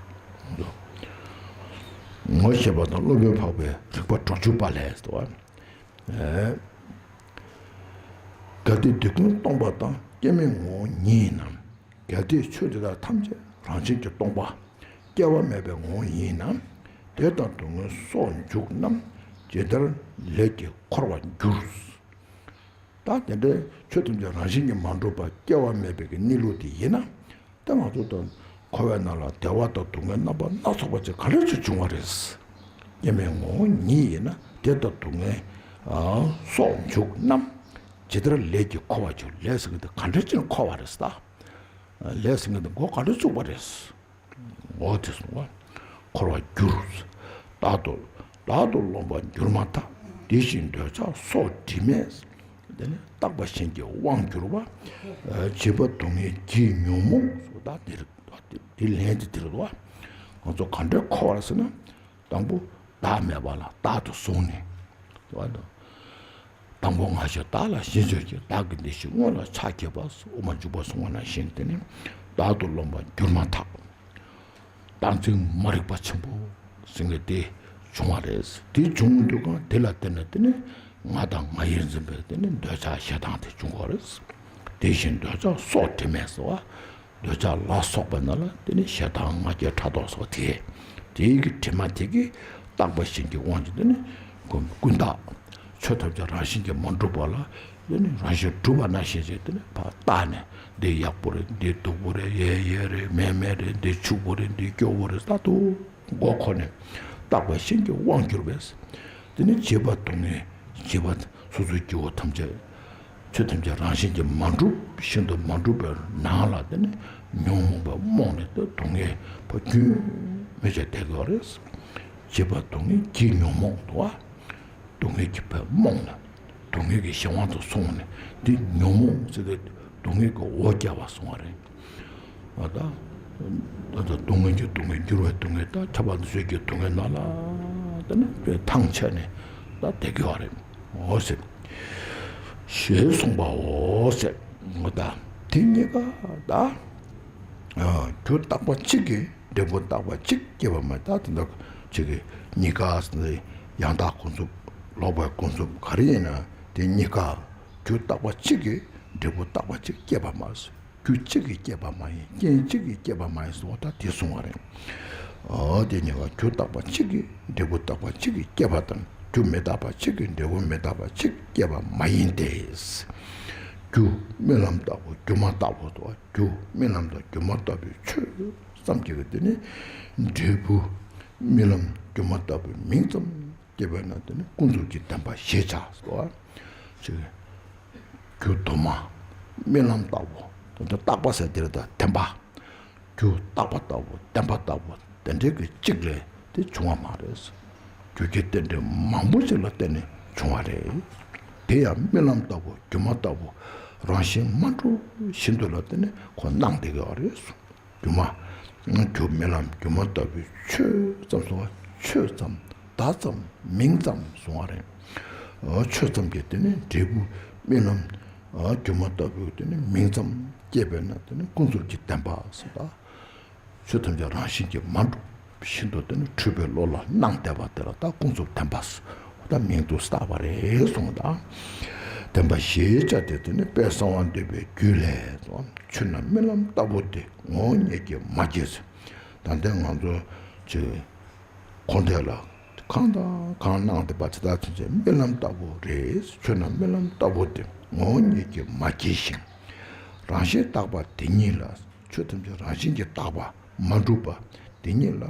ངོ་ཤེས་པ་དང་སློབ་དཔོན་འཕགས་པའི་རིགས་པ་དྲུག་ཅུ་པ་ལས་སོ། ཨེ། གལ་ཏེ་སྡིག་ཀུན་སྟོང་པ་དང་། སྐྱེ་མེད་ངོ་བོ་ཉིད་ཡིན་ན། གལ་ཏེ་ཆོས་འདི་དག་ཐམས་ཅད་རང་བཞིན་གྱིས་སྟོང་པ། སྐྱེ་བ་མེད་པའི་ངོ་བོ་ཡིན་ན། དེ་དག་སྡུག་བསྔལ་སོགས་འཇུག་རྣམས། ཇི་ལྟར་ལས་ཀྱིས་འཁོར་བར་འགྱུར། ད་དེ་འདྲའི་ཆོས་ཐམས་ཅད་རང་བཞིན་གྱིས་མ་གྲུབ་པ། སྐྱེ་བ་མེད་པའི་གི་གནས་ལུགས་དེ་ཡིན་ན། ད་ང་ཚོ་དང་འཁོར་བའི་ནང་ལ་བདེ་བ་དང་སྡུག་བསྔལ་རྣམ་པ་སྣ་ཚོགས་པ་ཅིག་ག་འདྲ་ཅིག་འབྱུང་བ་རེད། སྐྱེ་མེད་ངོ་བོ་ཉིད་ཡིན་ན་བདེ་དང་སྡུག་བསྔལ་སོགས་འབྱུང་རྣམས་ཇི་ལྟར་ལས་ཀྱིས་འཁོར་བར་འགྱུར། ལས་ཟེར་མཁན་དེ་ག་འདྲ་ཅིག་འཁོར་བ་རེད་ད། ལས་ཟེར་མཁན་དེ་མགོ་ག་འདྲ་བཙུགས་པ་རེད། འོ་དེ་གསུངས་པ། འཁོར་བར་འགྱུར། བདག་ཏུ་བདག་ཏུ་རློམ་པར་འགྱུར་མ་ཐག་དེ་བཞིན་འདོད་ཆགས་སོགས་དྲི་མས། དེ་ནི་བརྟགས་པ་གཞན་གྱིས་དབང་བསྒྱུར་བ། བྱིས་པ་སྡུག་བསྔལ་གྱིས་ཉོན་མོངས་སོ། ད་དེ་རེད། དེ་ལན་དེ་དེ་རེད་བ། ང་ཚོ་ག་འདྲའི་འཁོར་བ་ཟེར་ན། དང་པོ་བདག་མེད་པ་ལ་བདག་ཏུ་བཟུང་ནས། དེ་བ་དང་། དང་པོ་ང་ཞེས་བདག་ལ་ཞེན་བྱེད་ཀྱི། བདག་གི་འདི་ཞེས་སྔོན་ལ་ཕྱག་བགྱིས་པ། དབུ་མ་འཇུག་པ་གསུངས་པ་ནང་བཞིན་དེ་ནི་བདག་ཏུ་རློམ་པར་འགྱུར་མ་ཐག་བདག་འཛིན་མ་རིག་པ་ཆེན་པོ་ཟེར་མཁན་དེ་བྱུང་བ་རེད། དེ་བྱུང་དུས་གང་དེ་ལ་བརྟེན་ནས་དེ་ནི་ང་དང་ང་ཡིར་འཛིན་པའི་དེ་ནི་འདོད་ཆགས་ཞེ་སྡང་དེ་བྱུང་བ་རེད། དེ་བཞིན་འདོད་ཆགས་སོགས་དྲི་མས་ཟེར་བ། འདོད་ཆགས་ལ་སོགས་པ་རྣམས་ལ་དེ་ནི་ཞེ་སྡང་ང་རྒྱལ་ཕྲག་དོག་སོགས་དེ། དེའི་གི་དྲི་མ་དེ་གིས་བརྟགས་པ་གཞན་གྱིས་དབང་བྱས་དེ་ནི་ཀུན་བརྟགས། ཆོས་ཐམས་ཅད་རང་བཞིན་གྱིས་མ་གྲུབ་པ་ལ་དེ་ནི་རང་བཞིན་གྲུབ་པ་ནང་བཞིན་བྱས་དེ་ནི་ཕར་བརྟགས་ནས། འདི་ཡག་པོ་རེད། འདི་སྡུག་པོ་རེད། ཡས་ཡས་རེད། མེད་མེད་རེད། འདི་ཕྱུག་པོ་རེད། འདི་སྐྱོ་བོ་རེད། ད་དུ་མགོ་འཁོར་ནས་བརྟགས་པ་གཞན་གྱིས་དབང་བསྒྱུར་བས། དེ་ནི་བྱིས་པ་སྡུག་བསྔལ། བྱིས་པ་སོ་སོའི་སྐྱེ་བོ་ཐམས་ཅད་ཆོས་ཐམས་ཅད་རང་བཞིན་གྱིས་མ་གྲུབ། ཤིན་ཏུ་མ་གྲུབ་པའི་ནང་ལ་དེ་ནི་ཉོན་མོངས་པས་རྨོངས་ནས་དེ་སྡུག་བསྔལ་ཕར་རྒྱུན་མི་ཆད་བསྡད་ཡོད་རེད། བྱིས་པ་སྡུག་བསྔལ་གྱིས་ཉོན་མོངས་འདུག་བ། སྡུག་བསྔལ་གྱིས་ཕར་རྨོངས་ནས་སྡུག་བསྔལ་གྱི་གཞན་དབང་དུ་སོང་ནས་དེ་ཉོན་མོངས་ཟེར་ཏེ་སྡུག་བསྔལ་གྱི་འོ་བརྒྱབ་པ་སོང་བ་རེད། ཨ་ད། ད་ལྟ་སྡུག་བསྔལ་གྱི་སྡུག་བསྔལ། འགྱུར་བའི་སྡུག་བསྔལ། ད་ཁྱབ་པ་འདི་ཚོའི་གི་སྡུག་བསྔལ་ནང་ལ་ད་ནི་ཐང་ཆད་ནས་ད་བསྡད་ཀྱི་ཡོད་རེད། འོ་ཟེར། ཞེས་གསུངས་པའོ་ཟེར། འོ་ད་དེ་གཉིས་ཀ་ད། རྒྱུ་བརྟག་པ་གཅིག་གིས་འབྲས་བུ་བརྟག་པ་གཅིག་སྐྱེད་པ་མ། ད་དེ་འདྲ་གཅིག་གིས་གཉིས་ཀ་ཟེར་ན་ཡང་དག་ཀུན་རྫོབ། ལོག་པའི་ཀུན་རྫོབ་ག་རེ་ཡིན་ན་དེ་གཉིས་ཀ་རྒྱུ་བརྟག་པ་གཅིག་གིས་འབྲས་བུ་བརྟག་པ་གཅིག་སྐྱེད་པ་མ་ཟེར། རྒྱུ་གཅིག་གིས་སྐྱེད་པ་མ་ཡིན། རྐྱེན་གཅིག་གིས་སྐྱེད་པ་མ་ཡིན་ཟེར་བ་ད་དེ་གསུང་བ་རེད། འོ་དེ་གཉིས་ཀ་རྒྱུ་བརྟག་པ་གཅིག་གིས་འབྲས་བུ་བརྟག་པ་གཅིག་གིས་སྐྱེད་པ་དང་། རྒྱུ་མི་རྟག་པ་གཅིག་གིས་འབྲས་བུ་མི་རྟག་པ་གཅིག་སྐྱེད་པ་མ་ཡིན་ཏེ། རྒྱུ་རྨི་ལམ་ལྟ་བུ་སྒྱུ་མ་ལྟ་བུ་དང་། རྒྱུ་རྨི་ལམ་དང་སྒྱུ་མ་ལྟ་བུའི་ཆོས་ཙམ་གྱིས་དེ་ནི་འབྲས་བུ་རྨི་ལམ་སྒྱུ་མ་ལྟ་བུའི་མིང་ཙམ་སྐྱེས་པས་ན་དེ་ནི་ཀུན་རྫོབ་ཀྱི་བདེན་པ་ཞེས་བྱ། ཅེས། རྒྱུ་དུ་མ་རྨི་ལམ་ལྟ་བུ་དེ་འདྲ། བརྟགས་པ་ཟེར་དེ་རེད་ད། བདེན་པ། རྒྱུ་རྟག་པ་ལྟ་བུ། བདེན་པ་ལྟ་བུ་དེ་འདྲའི་གི་གཅིག་ལས་དེ་བྱུང་བ་མ་རེད། རྒྱུ་རྐྱེན་རྟེན་འབྲེལ་མང་པོ་ཞིག་ལ་བརྟེན་ནས་བྱུང་བ་རེད། དེ་ཡང་རྨི་ལམ་ལྟ་བུ་སྒྱུ་མ་ལྟ་བུ་རང་བཞིན་མ་གྲུབ་བཞིན་དུ་ལ་བརྟེན་ནས་ཁོ་སྣང་བསྡད་ཀྱི་ཡོད་རེད། སྒྱུ་མ། རྒྱུ་རྨི་ལམ་སྒྱུ་མ་ལྟ་བུའི་ཆོས་ཙམ་སོང་བ། ཆོས་ཙམ། བརྡ་ཙམ། མིང་ཙམ་སོང་བ་རེད། ཨོ་ཆོས་ཙམ་གྱིས་དེ་ནི་འབྲས་བུ་རྨི་ལམ་ཨ་སྒྱུ་མ་ལྟ་བུའི་དེ་ནི་མིང་ཙམ་སྐྱེས་པས་ན་དེ་ནི་ཀུན་རྫོབ་ཀྱི་བདེན་པ་ཟེར་ད། ཆོས་ཐམས་ཅད་རང་བཞིན་གྱིས་མ་གྲུབ་བཞིན་དུ་དེ་ནི་འཁྲུལ་པའི་བློ་ལ་སྣང་བསྡད་པ་དེ་ལ་ད་ཀུན་རྫོབ་བདེན་པ་ཟེར། ད་མིང་དུ་བཏགས་པ་རེད་གསུངས་ད། བདེན་པ་ཞེས་བྱ་སྟེ་དེ་ནི་དཔལ་གསང་བ་འདུས་པའི་རྒྱུད་ལས་སོ། ཆོས་རྣམས་རྨི་ལམ་ལྟ་བུ་སྟེ་ངོ་བོ་ཉིད་ཀྱིས་མ་སྐྱེས་ཟེར། ད་ལྟ་ང་ཚོ་ཅིག་འཁོར་འདས་ལ་གང་དང་གང་སྣང་བསྡད་པ་དེ་དག་ཚུན་ཆད་རྨི་ལམ་ལྟ་བུ་རེད། ཆོས་རྣམས་རྨི་ལམ་ལྟ་བུ་སྟེ་ངོ་བོ་ཉིད་ཀྱིས་མ་སྐྱེས་ཤིང་། རང་བཞིན་རྟག་པ་དེ་ཉིད་ལ། ཆོས་ཐམས་ཅད་རང་བཞིན་གྱིས་རྟག་པ་མ་གྲུབ་པ་དེ་ཉིད་ལ་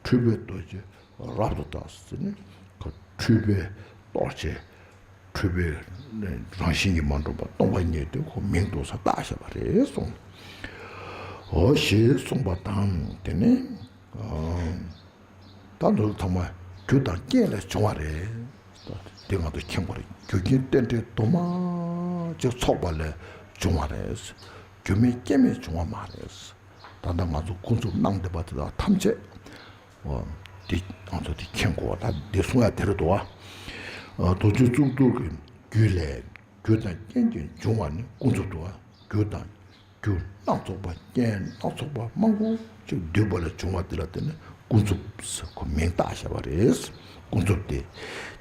འཁྲུལ་པའི་རྡོ་རྗེ་རབ་ཏུ་བཏགས་ཟེར་ནས་ཁོ་འཁྲུལ་པའི་རྡོ་རྗེ། འཁྲུལ་པའི་རང་བཞིན་གྱིས་མ་གྲུབ་པ་སྟོང་པ་ཉིད་དེ་ཁོ་མིང་དུ་ས་བཏགས་བཞག་པ་རེད་གསུངས། འོ་ཞེས་གསུངས་པ་དང་། དེ་ནས་ད་འདི་ཚང་མ་རྒྱུ་དང་རྐྱེན་ལས་བྱུང་བ་རེད། དེ་ང་ཚོ་མཁྱེན་དགོས་རེད། རྒྱུ་རྐྱེན་རྟེན་འབྲེལ་དུ་མ་ཅིག་ཚོགས་པ་ལས་བྱུང་བ་རེད། རྒྱུ་མེད་རྐྱེན་མེད་བྱུང་བ་མ་རེད། ད་ལྟ་ང་ཚོ་ཀུན་རྫོབ་སྣང་བསྡད་པ་དེ་དག་ཐམས་ཅད། འོ། འདི་ང་ཚོ་འདི་མཁྱེན་དགོས་པ་ད་འདི་གསུང་ཡ་དེ་རེད་དོ། ཨ། རྡོ་རྗེ་གཙུག་ཏོར་གྱི་རྒྱུད་ལས། རྒྱུ་དང་རྐྱེན་གྱིས་འབྱུང་བ་ནི་ཀུན་རྫོབ་ཏུ། རྒྱུ་དང་། རྒྱུ་སྣ་ཚོགས་པ་རྐྱེན་སྣ་ཚོགས་པ་མང་པོ་ཅིག་འདུས་པ་ལས་བྱུང་བ་དེ་ལ་བརྟེན་ནས་ཀུན་རྫོབ་ཟེར་ཁོ་མིང་བཏགས་བཞག་པ་རེད། ཀུན་རྫོབ་སྟེ།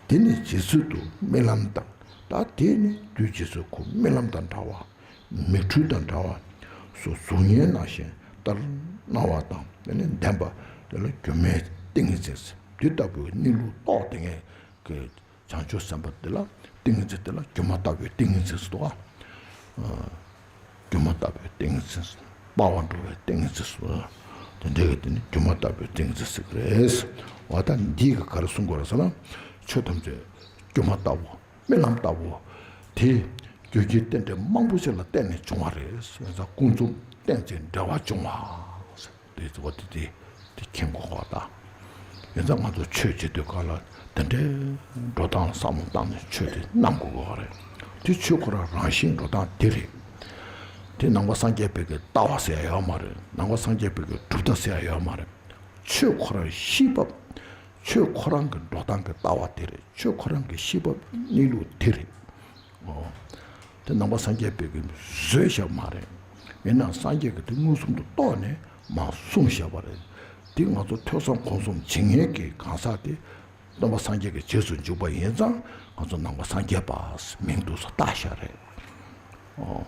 དེ་ནི་ཇི་སྲིད་དུ་རྨི་ལམ་དང་། ད་དེ་ནི་དུས་ཇི་སྲིད་ཁོ་རྨི་ལམ་དང་འདྲ་བ། མིག་འཕྲུལ་དང་འདྲ་བ། སོ་གཟུགས་བརྙན་ནང་བཞིན་ལྟར་སྣང་བ་དང་། དེ་ནི་ལྡན་པ་དེ་ལ་སྒྱུ་མའི་ཏིང་ངེ་འཛིན་ཟེར། དེ་ལྟ་བུའི་གནས་ལུགས་རྟོགས་དེ་ངས་ཀྱི་བྱང་ཆུབ་སེམས་དཔའ་དེ་ལ་ཏིང་ངེ་འཛིན་དེ་ལ་སྒྱུ་མ་ལྟ་བུའི་ཏིང་ངེ་འཛིན་ཟེར་དོ། ཨ། སྒྱུ་མ་ལྟ་བུའི་ཏིང་ངེ་འཛིན། སྤར་བ་འགྲོ་བའི་ཏིང་ངེ་འཛིན་སོ། དེ་འདྲའི་གི་དེ་ནི་སྒྱུ་མ་ལྟ་བུའི་ཏིང་ངེ་འཛིན་ཟེར་གི་རེད། འོ་ད་འདིས་ག་ག་རེ་གསུང་གི་རེད་ཟེར་ན། ཆོས་ཐམས་ཅད་སྒྱུ་མ་ལྟ་བུ་རྨི་ལམ་ལྟ་བུ། དེ་རྒྱུ་རྐྱེན་རྟེན་འབྲེལ་མང་པོ་ཞིག་ལ་བརྟེན་ནས་བྱུང་བ་རེད། ཡིན་ཙང་ཀུན་རྫོབ་རྟེན་ཅིང་འབྲེལ་བར་འབྱུང་བ། དེ་ཚོ་དེ་དེ་དེ་མཁྱེན་དགོས་གོ་ད། ཡིན་ཙང་ང་ཚོ་ཆོས་བྱེད་དུས་སྐབས་ལ་དེ་འདྲའི་འགྲོ་སྟངས་ལ་བསམ་བློ་བཏང་ནས་ཆོས་དེ་བསྣམས་དགོས་གོ་རེད། དེ་ཆོས་ཁོ་རང་རང་བཞིན་འགྲོ་སྟངས་དེ་རེད། དེ་ནང་པ་སངས་རྒྱས་པའི་གི་ལྟ་བ་ཟེར་ཡ་ཡོད་མ་རེད། ནང་པ་སངས་རྒྱས་པའི་གི་གྲུབ་མཐའ་ཟེར་ཡ་ཡོད་མ་རེད། ཆོས་ཁོ་རང་ཤེས་བབ། ཆོས་ཁོ་རང་གི་འགྲོ་སྟངས་ཀྱི་ལྟ་བ་དེ་རེད། ཆོས་ཁོ་རང་གི་ཤེས་བབ་གནས་ལུགས་དེ་རེད། ཨོ། དེ་ནང་པ་སངས་རྒྱས་པའི་གི་བཟོས་བཞག་མ་རེད། ཡིན་ནའང་སངས་རྒྱས་ཀྱིས་དེ་མངོན་སུམ་དུ་རྟོགས་ནས་མར་གསུངས་བཞག་པ་རེད། དེ་ང་ཚོ་ཐོས་བསམ་སྒོམ་གསུམ་བྱེད་མཁན་གྱི་གང་ཟག་དེ་སྟོན་པ་སངས་རྒྱས་ཀྱི་རྗེས་སུ་འཇུག་པ་ཡིན་ཙང་ང་ཚོ་ནང་པ་སངས་རྒྱས་པ་མིང་དུ་བཏགས་བཞག་རེད། ཨོ།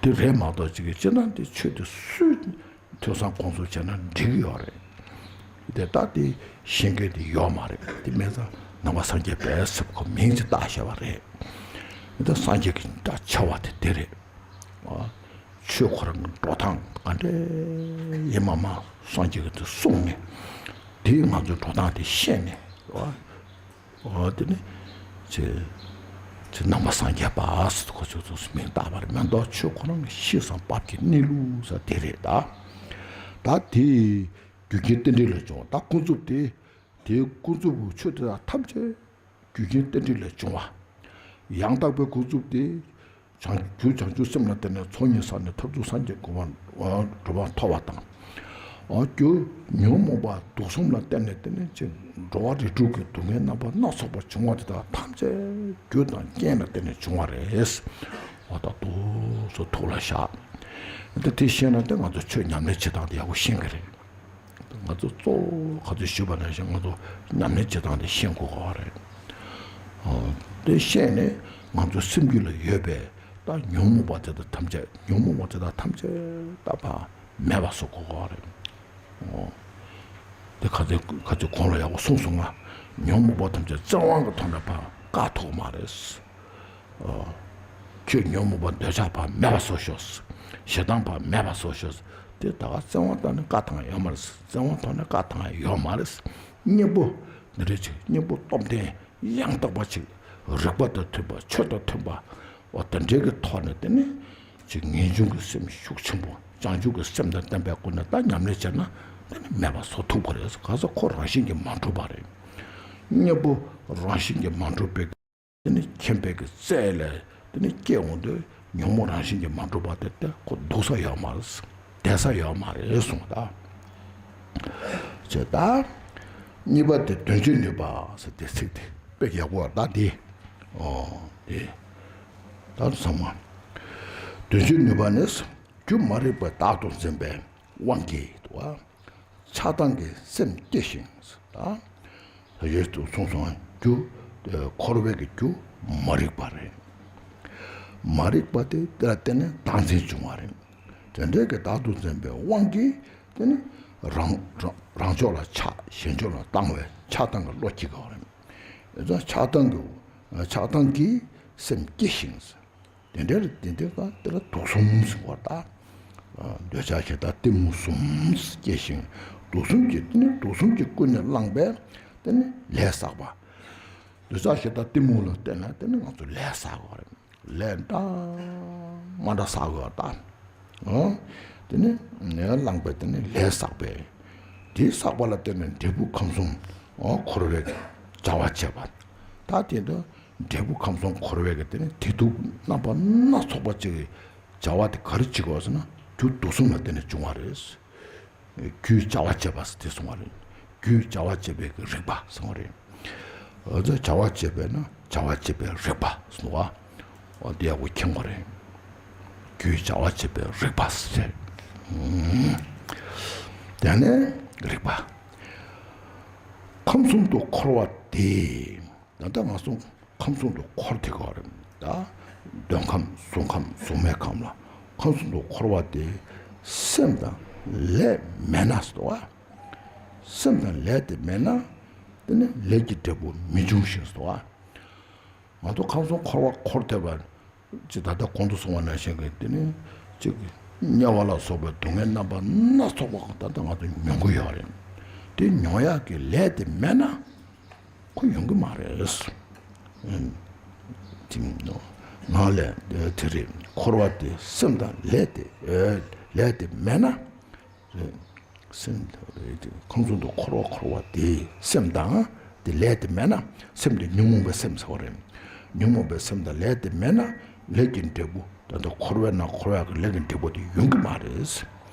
དེ་རེད་མ་གཏོགས་ཅིག་གི་སྤྱིར་ན་དེ་ཆོས་དེ་སུས་ཐོས་བསམ་སྒོམ་གསུམ་བྱས་ན་འགྲིག་གི་ཡོད་རེད། དེ་ལྟ་དེ་ཤེས་མཁན་དེ་ཡོད་མ་རེད། དེ་མིན་ཙང་ནང་པ་སངས་རྒྱས་པས་ཟེར་ཁོ་མིང་ཅིག་བཏགས་བཞག་པ་རེད། དེ་སངས་རྒྱས་ཀྱི་ད་བྱ་བ་དེ་དེ་རེད། ཨ། ཆོས་ཁོ་རང་གི་འགྲོ་སྟངས་ག་འདྲ་ཡིན་མ་མ་སངས་རྒྱས་ཀྱིས་དེ་གསུངས་ནས་དེ་ང་ཚོའི་འགྲོ་སྟངས་དེ་ཤེས་ནས། ཨ། ཨོ་དེ་ནི་ཅེ་ཅེ་ནང་པ་སངས་རྒྱས་པ་ཟེར་ཁོ་ཚོས་ཚོས་མིང་བཏགས་པ་རེད་མ་གཏོགས། ཆོས་ཁོ་རང་གི་ཤེས་བསམ་བབ་ཀྱི་གནས་ལུགས་ཟེར་དེ་རེད་ད། ད་དེ་རྒྱུ་རྐྱེན་རྟེན་འབྲེལ་ལས་བྱུང་བ། ད་ཀུན་རྫོབ་དེ་དེ་ཀུན་རྫོབ་ཆོས་དེ་དག་ཐམས་ཅད་རྒྱུ་རྐྱེན་རྟེན་འབྲེལ་ལས་བྱུང་བ། ཡང་དག་པའི་ཀུན་རྫོབ་དེ། བྱང་རྒྱུ་བྱང་ཆུབ་སེམས་ལ་བརྟེན་ནས་ཚོགས་གཉིས་བསགས་ནས་ཐར་ཐུག་སངས་རྒྱས་གོ་འཕང་གྲུབ་པ་ཐོབ་པ་དང་། ཨ་རྒྱུ་ཉོན་མོངས་པ་དུག་གསུམ་ལ་བརྟེན་ནས་བརྟེན་ནས་ཅིག་འགྲོ་བ་རིགས་དྲུག་གི་སྡུག་བསྔལ་རྣམ་པ་སྣ་ཚོགས་པ་བྱུང་བ་དེ་དག་ཐམས་ཅད་རྒྱུ་དང་རྐྱེན་ལ་བརྟེན་ནས་བྱུང་བ་རེད། འོ་ད་དུ་སོ་ཐུགས་ལ་བཞག་དེ་ཤེས་ན་དེ་ང་ཚོ་ཆོས་ཉམས་ལེན་བྱེད་སྟངས་དེ་ཡག་པོ་ཤེས་ཀྱི་རེད། ང་ཚོ་གཙོ་བོ་ག་ཚོད་ཞུས་པ་ནང་བཞིན་ང་ཚོ་ཉམས་ལེན་བྱེད་སྟངས་དེ་ཤེས་དགོས་ཀྱི་རེད། ཨོ། དེ་ཤེས་ནས་ང་ཚོ་སེམས་རྒྱུད་ལ་ཡོད་པའི་ད་ཉོན་མོངས་པ་དེ་དག་ཐམས་ཅད་ཉོན་མོངས་པ་དེ་དག་ཐམས་ཅད་ད་ཕར་མེད་པ་བཟོ་དགོས་ཀྱི་རེད། ཨོ། དེ་ག་ཚོད་ག་ཚོད་གོང་ལ་ཡག་པོ་གསུངས་སོང་ང་། ཉོན་མོངས་པ་ཐམས་ཅད་བཙན་དབང་གི་ཐོག་ནས་ཕར་བཀག་ཐུབ་མ་རེད། ཁྱོད་ཉོན་མོངས་པ་འདོད་ཆགས་ཕར་མེད་པ་བཟོ་ཤོག། ཞེ་སྡང་ཕར་མེད་པ་བཟོ་ཤོག། དེ་ད་ག་བཙན་དབང་ཐོག་ནས་བཀག་ཐང་ཡོད་མ་རེད། བཙན་དབང་ཐོག་ནས་བཀག་ཐང་ཡོད་མ་རེད། སྙིང་པོ་འདི་འདྲ་ཅིག་སྙིང་པོ་སྟོབས་ལྡན་ཡང་དག་པ་ཅིག་རིགས་པ་དང་མཐུན་པ་ཆོས་དང་མཐུན་པ་འོ་དེ་འདྲའི་གི་ཐོག་ནས་དེ་ནི་ཅིག་ངེས་འབྱུང་གི་སེམས་ཤུགས་ཆེན་པོ་བྱང་ཆུབ་ཀྱི་སེམས་དང་ལྡན་པའི་སྒོ་ནས་ད་ཉམས་ལེན་བྱས་ན་དེ་ནི་མེད་པ་བཟོ་ཐུབ་ཀྱི་རེད། ག་ས་ཁོ་རང་བཞིན་གྱིས་མ་གྲུབ་པ་རེད། སྙིང་པོ་རང་བཞིན་གྱིས་མ་གྲུབ་པའི། དེ་ནི་མཁྱེན་པའི་གི་རྩལ་ལས་དེ་ནི་སྐྱེ་འོང་དུས་ཉོན་མོངས་རང་བཞིན་གྱིས་མ་གྲུབ་པ་དེ་དེ་ཁོ་འདུག་ས་ཡོད་མ་རེད། བསྡད་ས་ཡོད་མ་རེད་གསུངས་ད། ཅེས་ད། གཉིས་པ་དེ་དོན་སྤྱོད་ནུས་པ་ཟེར་དེ་ཚིག་དེ་དཔེ་ཡག་པོ་ད་དེ། ཨོ་དེ། ད་ཚང་མ། དོན་སྤྱོད་ནུས་པ་ནི་རྒྱུ་མ་རིག་པ་བདག་ཏུ་འཛིན་པའི་དབང་གིས་དུ་བ། ཆགས་སྡང་གི་སེམས་སྐྱེ་ཞིང་། ད་ཡོད་དུ་སོང་སོང་རྒྱུ། འཁོར་བའི་གི་རྒྱུ་མ་རིག་པ་རེད། མ་རིག་པ་དེ་དེ་ལ་བརྟེན་ནས་བདག་འཛིན་བྱུང་བ་རེད། དེ་འདྲའི་གི་བདག་ཏུ་འཛིན་པའི་དབང་གིས་དེ་ནི་རང་རང་རང་ཕྱོགས་ལ་ཆགས་གཞན་ཕྱོགས་ལ་བཏང་བའི་ཆགས་སྡང་གི་བློ་སྐྱེ་གི་རེད། ཡོད་ཙང་ཆགས་སྡང་གི་ཆགས་སྡང་གི་སེམས་སྐྱེ་ཞིང་། དེ་འདྲའི་དེ་འདྲའི་ཀ་དེ་ལ་དུག་གསུམ་ཟེར་བ་ད། འདོད་ཆགས་ཞེ་སྡང་གཏི་མུག་གསུམ་སྐྱེ་ཞིང་དུག་གསུམ་གྱི་དེ་ནི་དུག་གསུམ་གྱིས་ཀུན་ནས་བསླངས་པའི་དེ་ནི་ལས་བསགས་པ། འདོད་ཆགས་ཞེ་སྡང་གཏི་མུག་ལ་བརྟེན་ནས་དེ་ནི་ང་ཚོ་ལས་བསགས་པ་རེད། ལས་འདྲ་མ་འདྲ་བསགས་པ་ད། ཨོ། དེ་ནི་ནས་བསླངས་པའི་དེ་ནི་ལས་བསགས་པས། དེའི་བསགས་པ་ལ་བརྟེན་ནས་འབྲས་བུ་ཁམས་གསུམ་ཨོ་འཁོར་བའི་བྱ་བ་བྱེད་པ། ད་དེ་འདྲ། འབྲས་བུ་ཁམས་གསུམ་འཁོར་བའི་གི་དེ་ནི་དེ་དུག་རྣམ་པ་སྣ་ཚོགས་པ་ཅིག་གི་བྱ་བ་དེ་ག་རེ་བྱེད་དགོས་ཟེར་ན་རྒྱུ་དུག་གསུམ་ལ་བརྟེན་ནས་བྱུང་བ་རེད། རྒྱུའི་བྱ་བ་བྱེད་པ་ཟེར་དེ་གསུངས་པ་རེད། རྒྱུའི་བྱ་བ་བྱེད་པའི་གི་རིགས་པ་གསུངས་པ་རེད། འོ་ད་བྱ་བ་བྱེད་པས་ན་བྱ་བ་བྱེད་པའི་རིགས་པ་གསུངས་པ། འོ་དེ་ཡག་པོ་མཁྱེན་དགོས་རེད། རྒྱུའི་བྱ་བ་བྱེད་པའི་རིགས་པ་ཟེར། ཨུམ། དེ་ནས་རིགས་པ། ཁམས་གསུམ་དུ་འཁོར་བ་དེ། ད་ལྟ་ང་ཚོ་ཁམས་གསུམ་དུ་འཁོར་ཐེབས་ཀྱི་ཡོད་རེད་ད། འདོད་ཁམས་གཟུགས་ཁམས་གཟུགས་མེད་ཁམས་ལ་ཁམས་གསུམ་དུ་འཁོར་བ་དེ་སེམས་དང་ལས་མེད་ན་ཟེར་བ། སེམས་དང་ལས་དེ་མེད་ན་དེ་ནི་ལས་ཀྱི་འབྲས་བུ་མི་འབྱུང་ཞིང་ཟེར་བ། ང་ཚོ་ཁམས་གསུམ་འཁོར་བ་འཁོར་ཐེབས་པ་ཅིག་ད་ལྟ་གོང་དུ་སོང་བ་ནང་བཞིན་གྱི་དེ་ནི་ཅིག་ དམྱལ་བ་ལ་སོགས་པའི་སྡུག་བསྔལ་རྣམ་པ་སྣ་ཚོགས་པ་ད་ལྟ་ང་ཚོ་མྱོང་གི་ཡོད་རེད། དེ་མྱོང་ཡག་གི་ལས་དེ་མེད་ན་ཁོ་ཡོང་གི་མ་རེད། ཨུམ། དེ་ནང་ལས་དེ་རེད། འཁོར་བ་དེ་སེམས་དང་ལས་དེ་ལས་དེ་མེད་ན། རེད། སེམས་དང་རེད་དེ་ཁམས་གསུམ་དུ་འཁོར་བ་འཁོར་བ་དེ་སེམས་དང་དེ་ལས་དེ་མེད་ན། སེམས་དེ་ཉོན་མོངས་པའི་སེམས་ཟེར་བ་རེད། ཉོན་མོངས་པའི་སེམས་དང་ལས་དེ་མེད་ན་ལས་ཀྱི་འབྲས་བུ་ད་ལྟ་འཁོར་བའི་ནང་འཁོར་བའི་ལས་ཀྱི་འབྲས་བུ་དེ་ཡོང་གི་མ་རེད།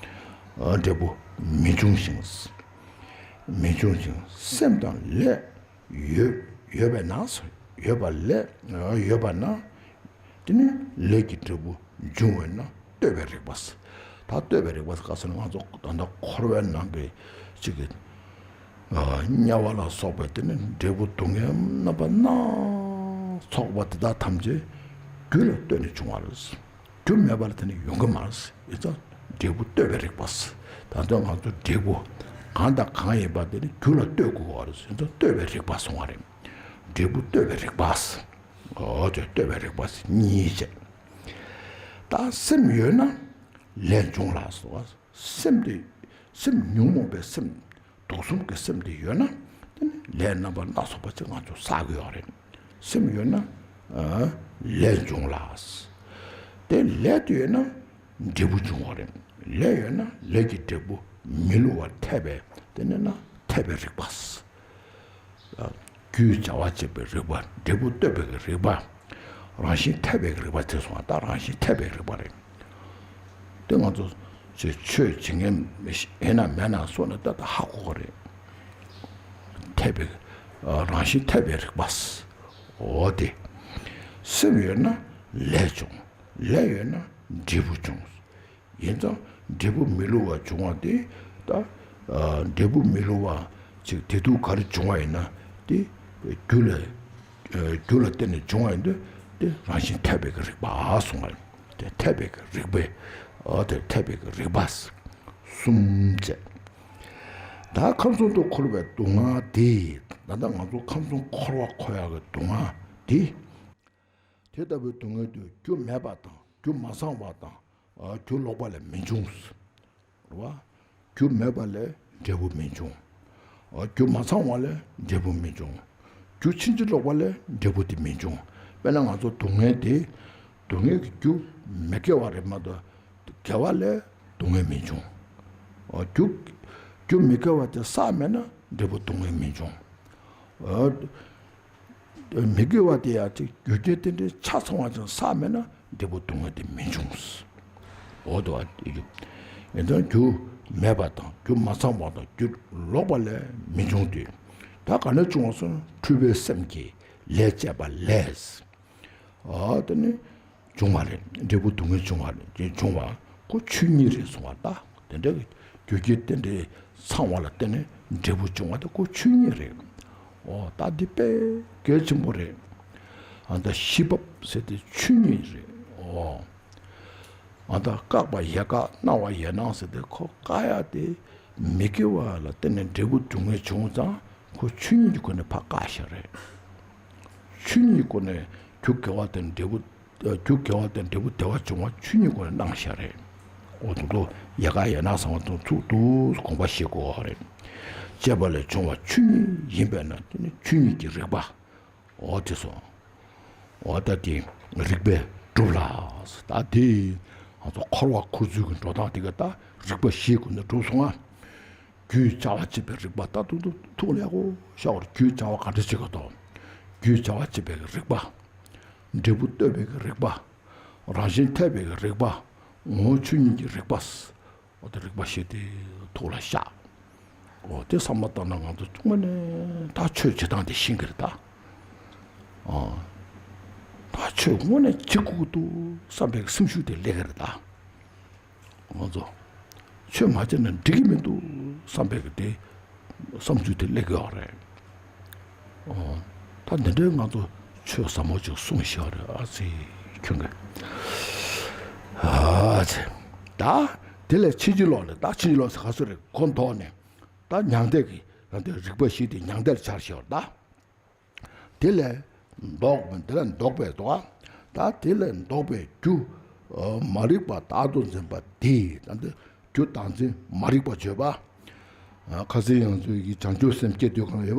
འབྲས་བུ་མི་འབྱུང་ཞིང་། མི་འབྱུང་ཞིང་སེམས་དང་ལས་ཡོད་ཡོད་པས་ན། ཡོད་པ་ལས་ཡོད་པ་ན། དེ་ནི་ལས་ཀྱི་འབྲས་བུ་འབྱུང་བས་ན་ལྟོས་པའི་རིག་པ། ད་ལྟོས་པའི་རིག་པ་ག་ཟེར་ན་ང་ཚོ་ད་ལྟ་འཁོར་བའི་ནང་གི་གཅིག་གི་དམྱལ་བ་ལ་སོགས་པའི་དེ་ནི་འབྲས་བུ་སྡུག་བསྔལ་རྣམ་པ་སྣ་ཚོགས་པ་དེ་དག་ཐམས་ཅད་རྒྱུ་ལ་ལྟོས་ནས་བྱུང་བ་རེད། རྒྱུ་མེད་པ་ལ་དེ་ནི་ཡོང་གི་མ་རེད། ཡིན་ཙང་འབྲས་བུ་ལྟོས་པའི་རིག་པ། ད་ལྟ་ང་ཚོ་འབྲས་བུ་གང་དང་གང་ཡིན་པ་དེ་ནི་རྒྱུ་ལ་ལྟོས་དགོས་པ་རེད། ཡིན་ཙང་ལྟོས་པའི་རིག་པ་སོང་བ་རེད། འབྲས་བུ་ལྟོས་པའི་རིག་པ། འོ་དེ་ལྟོས་པའི་རིག་པ་གཉིས་བྱས། ད་སེམས་ཡོད་ན་ལས་འབྱུང་ལ་སོགས། སེམས་དེ་སེམས་ཉོན་མོངས་པའི་སེམས་དུག་གསུམ་གྱི་སེམས་དེ་ཡོད་ན་དེ་ནི་ལས་རྣམ་པ་སྣ་ཚོགས་པ་ཅིག་ང་ཚོ་བསགས་ཀྱི་ཡོད་རེད། སེམས་ཡོད་ན་ལས་འབྱུང་ལ། དེ་ལས་དེ་ཡོད་ན་འབྲས་བུ་འབྱུང་བ་རེད། ལས་ཡོད་ན་ལས་ཀྱི་འབྲས་བུ་མི་བསླུ་བར་འཐད་པས་དེ་ནི་ན་འཐད་པའི་རིག་པ། རྒྱུའི་བྱ་བ་བྱེད་པའི་རིག་པ། འབྲས་བུ་ལྟོས་པའི་རིག་པ། རང་བཞིན་འཐད་པའི་རིག་པ་དེ་སོང་བ་ད་རང་བཞིན་འཐད་པའི་རིག་པ་རེད། དེ་ང་ཚོ་ཆོས་ཆོས་བྱེད་མཁན་ཡིན་ན་མེད་ན་སོགས་ནས་ད་ལྟ་ཧ་གོ་གི་རེད། འཐད་པའི་རང་བཞིན་འཐད་པའི་རིག་པ། འོ་དེ། སེམས་ཡོད་ན་ལས་བྱུང་། ལས་ཡོད་ན་འབྲས་བུ་བྱུང་། ཡིན་ཙང་འབྲས་བུ་མི་བསླུ་བ་འབྱུང་བ་དེ་ད་འབྲས་བུ་མི་བསླུ་བ་ཅིག་དེ་དུས་ག་རེ་བྱུང་བ་ཡིན་ན་དེ་རྒྱུ་ལ་རྒྱུ་ལ་བརྟེན་ནས་བྱུང་བ་ཡིན་དུས་དེ་རང་བཞིན་འཐད་པའི་གི་རིག་པ་གསུངས་པ་ཡིན། དེ་འཐད་པའི་གི་རིག་པས། འོ་དེ་འཐད་པའི་གི་རིག་པ་གསུམ་བྱས། ད་ཁམས་གསུམ་དུ་འཁོར་བའི་སྡུག་བསྔལ་དེ་ད་ལྟ་ང་ཚོ་ཁམས་གསུམ་འཁོར་བ་འཁོར་ཡག་གི་སྡུག་བསྔལ་དེ། དེ་ལྟ་བུའི་སྡུག་བསྔལ་དུ་རྒྱུ་མེད་པ་དང་རྒྱུ་མ་ཚང་བ་དང་། རྒྱུ་ལོག་པ་ལས་མི་འབྱུང་། རེད་བ། རྒྱུ་མེད་པ་ལས་འབྲས་བུ་མི་འབྱུང་། རྒྱུ་མ་ཚང་བ་ལས་འབྲས་བུ་མི་འབྱུང་། རྒྱུ་ཕྱིན་ཅི་ལོག་པ་ལས་འབྲས་བུ་དེ་མི་འབྱུང་། དཔེར་ན་ང་ཚོ་སྡུག་བསྔལ་དེ། སྡུག་བསྔལ་གྱི་རྒྱུ་མི་དགེ་བ་རེད་མ་གཏོགས། དགེ་བ་ལས་སྡུག་བསྔལ་མི་འབྱུང་། རྒྱུ་རྒྱུ་མི་དགེ་བ་དེ་བསགས་མེད་ན་འབྲས་བུ་སྡུག་བསྔལ་མི་འབྱུང་། མི་དགེ་བ་དེ་ཡང་ཅིག་རྒྱུ་རྐྱེན་དེ་འདྲའི་ཆ་ཚང་བ་ཅིག་བསགས་མེད་ན་འབྲས་བུ་སྡུག་བསྔལ་དེ་མི་འབྱུང་། འོ་དོ་བ་དེ་རྒྱུ། ཡིན་ཙང་རྒྱུ་མེད་པ་དང་རྒྱུ་མ་ཚང་བ་དང་རྒྱུ་ལོག་པ་ལས་མི་འབྱུང་སྟེ། ད་ག་ནས་བྱུང་བ་སོང་འཁྲུལ་པའི་སེམས་ཀྱིས་ལས་བྱས་པ་ལས། ཨ་དེ་ནི། བྱུང་བ་རེད། འབྲས་བུ་སྡུག་བསྔལ་བྱུང་བ་རེད། དེ་བྱུང་བ་ཁོ་ཆོས་ཉིད་རེད་གསུང་བ་ལ། དེ་འདྲ་གི་རྒྱུ་རྐྱེན་དེ་འདྲའི་ཚང་བ་ལ་བརྟེན་ནས་འབྲས་བུ་བྱུང་བ་དེ་ཁོ་ཆོས་ཉིད་རེད། འོ་ད་འདི་དཔེ་གལ་ཆེན་པོ་རེད། ཨ་ད་ཤེས་བབ་ཟེར་དེ་ཆོས་ཉིད་རེད། འོ་ཨ་ད་བཀག་པ་ཡལ་ག་སྣང་བ་ཡལ་སྣང་ཟེར་དེ་ཁོ་བཀག་ཡ་དེ་མི་དགེ་བ་ལ་བརྟེན་ནས་འབྲས་བུ་སྡུག་བསྔལ་བྱུང་ཙང་ཁོ་ཆོས་ཉིད་ཀྱི་སྒོ་ནས་ཕར་བཀག་བཞག་རེད། ཆོས་ཉིད་སྒོ་ནས་རྒྱུ་དགེ་བ་དང་འབྲས་བུ། རྒྱུ་དགེ་བ་དང་འབྲས་བུ་བདེ་བ་འབྱུང་བ་ཆོས་ཉིད་སྒོ་ནས་སྣང་བཞག་རེད། འོ་དེ་ཚོ་ཡལ་ག་ཡལ་སྣང་ཟེར་བ་དང་ཚུར་དུ་དགོངས་པ་བཞེས་དགོས་པ་རེད། སྐྱེས་པ་ལས་བྱུང་བ་ཆོས་ཉིད་ཡིན་པས་ན་དེ་ནི་ཆོས་ཉིད་ཀྱི་རིག་པ། འོ་དེ་སོང་། འོ་ད་དེ་རིག་པས་གྲུབ་ལ། ད་དེ་ང་ཚོ་འཁོར་བ་འཁོར་ཚུལ་གྱི་འགྲོ་སྟངས་དེ་ག་ད་རིག་པ་བཞིའི་སྒོ་ནས་གྲུབ་སོང་ང་། རྒྱུའི་བྱ་བ་བྱེད་པའི་རིག་པ་ད་དུང་དུ་ཐུགས་ལ་ཡག་པོ་ཤར་བར། རྒྱུའི་བྱ་བ་ག་འདྲ་བྱེད་དགོས་དང་། རྒྱུའི་བྱ་བ་བྱེད་པའི་རིག་པ། འབྲས་བུ་ལྟོས་པའི་རིག་པ། རང་བཞིན་འཐད་པའི་རིག་པ། ངོ་བོ་ཆོས་ཉིད་ཀྱི་རིག་པ། འོ་དེ་རིག་པ་བཞི་དེ་ཐུགས་ལ་ཤར། འོ་དེ་བསམ་བློ་བཏང་ན་ང་ཚོ་དངོས་གནས་ད་ཆོས་བྱེད་སྟངས་དེ་ཤེས་ཀྱི་རེད་ད། ཨ། ད་ཆོས་དངོས་གནས་བྱེད་དགོས་ཀྱི་འདུག་བསམ་པའི་སེམས་ཤུགས་དེ་སླེབས་ཀྱི་རེད་ད། ང་ཚོ་ཆོས་མ་བྱས་ན་འགྲིག་གི་མི་འདུག་བསམ་པའི་གི་དེ་བསམ་ཚུལ་དེ་སླེབས་ཀྱི་ཡོད་རེད། ཨོ། ད་འདི་འདྲའི་ང་ཚོ་ཆོས་ཟབ་མོ་ཅིག་གསུངས་ཤག་རེད། ཨ་ཙི་ཁྱོད་ཀྱི་ཨ་ཙི། ད་དེ་ལས་ཕྱིན་ཅི་ལོག་ནས། ད་ཕྱིན་ཅི་ལོག་ཟེར་ག་ཚོད་རེད། གོ་ལྡོག་ནས་ད་མྱང་འདས་ཀྱི་ད་འདི་རིག་པ་བཞི་དེ་མྱང་འདས་ལ་འཆར་ཤག་རེད་ད། དེ་ལས་ལྡོག་དེ་ལས་ལྡོག་པའི་དོ། ད་དེ་ལས་ལྡོག་པའི་རྒྱུ་ མ་རིག་པ་བདག་ཏུ་འཛིན་པ་དེ། ད་འདི་རྒྱུ་བདག་འཛིན་མ་རིག་པ་བརྗོད་པ། ཁ་སང་ཡང་ཚུལ་གྱི་བྱང་ཆུབ་སེམས་བསྐྱེད་དུས་གང་ཡོད་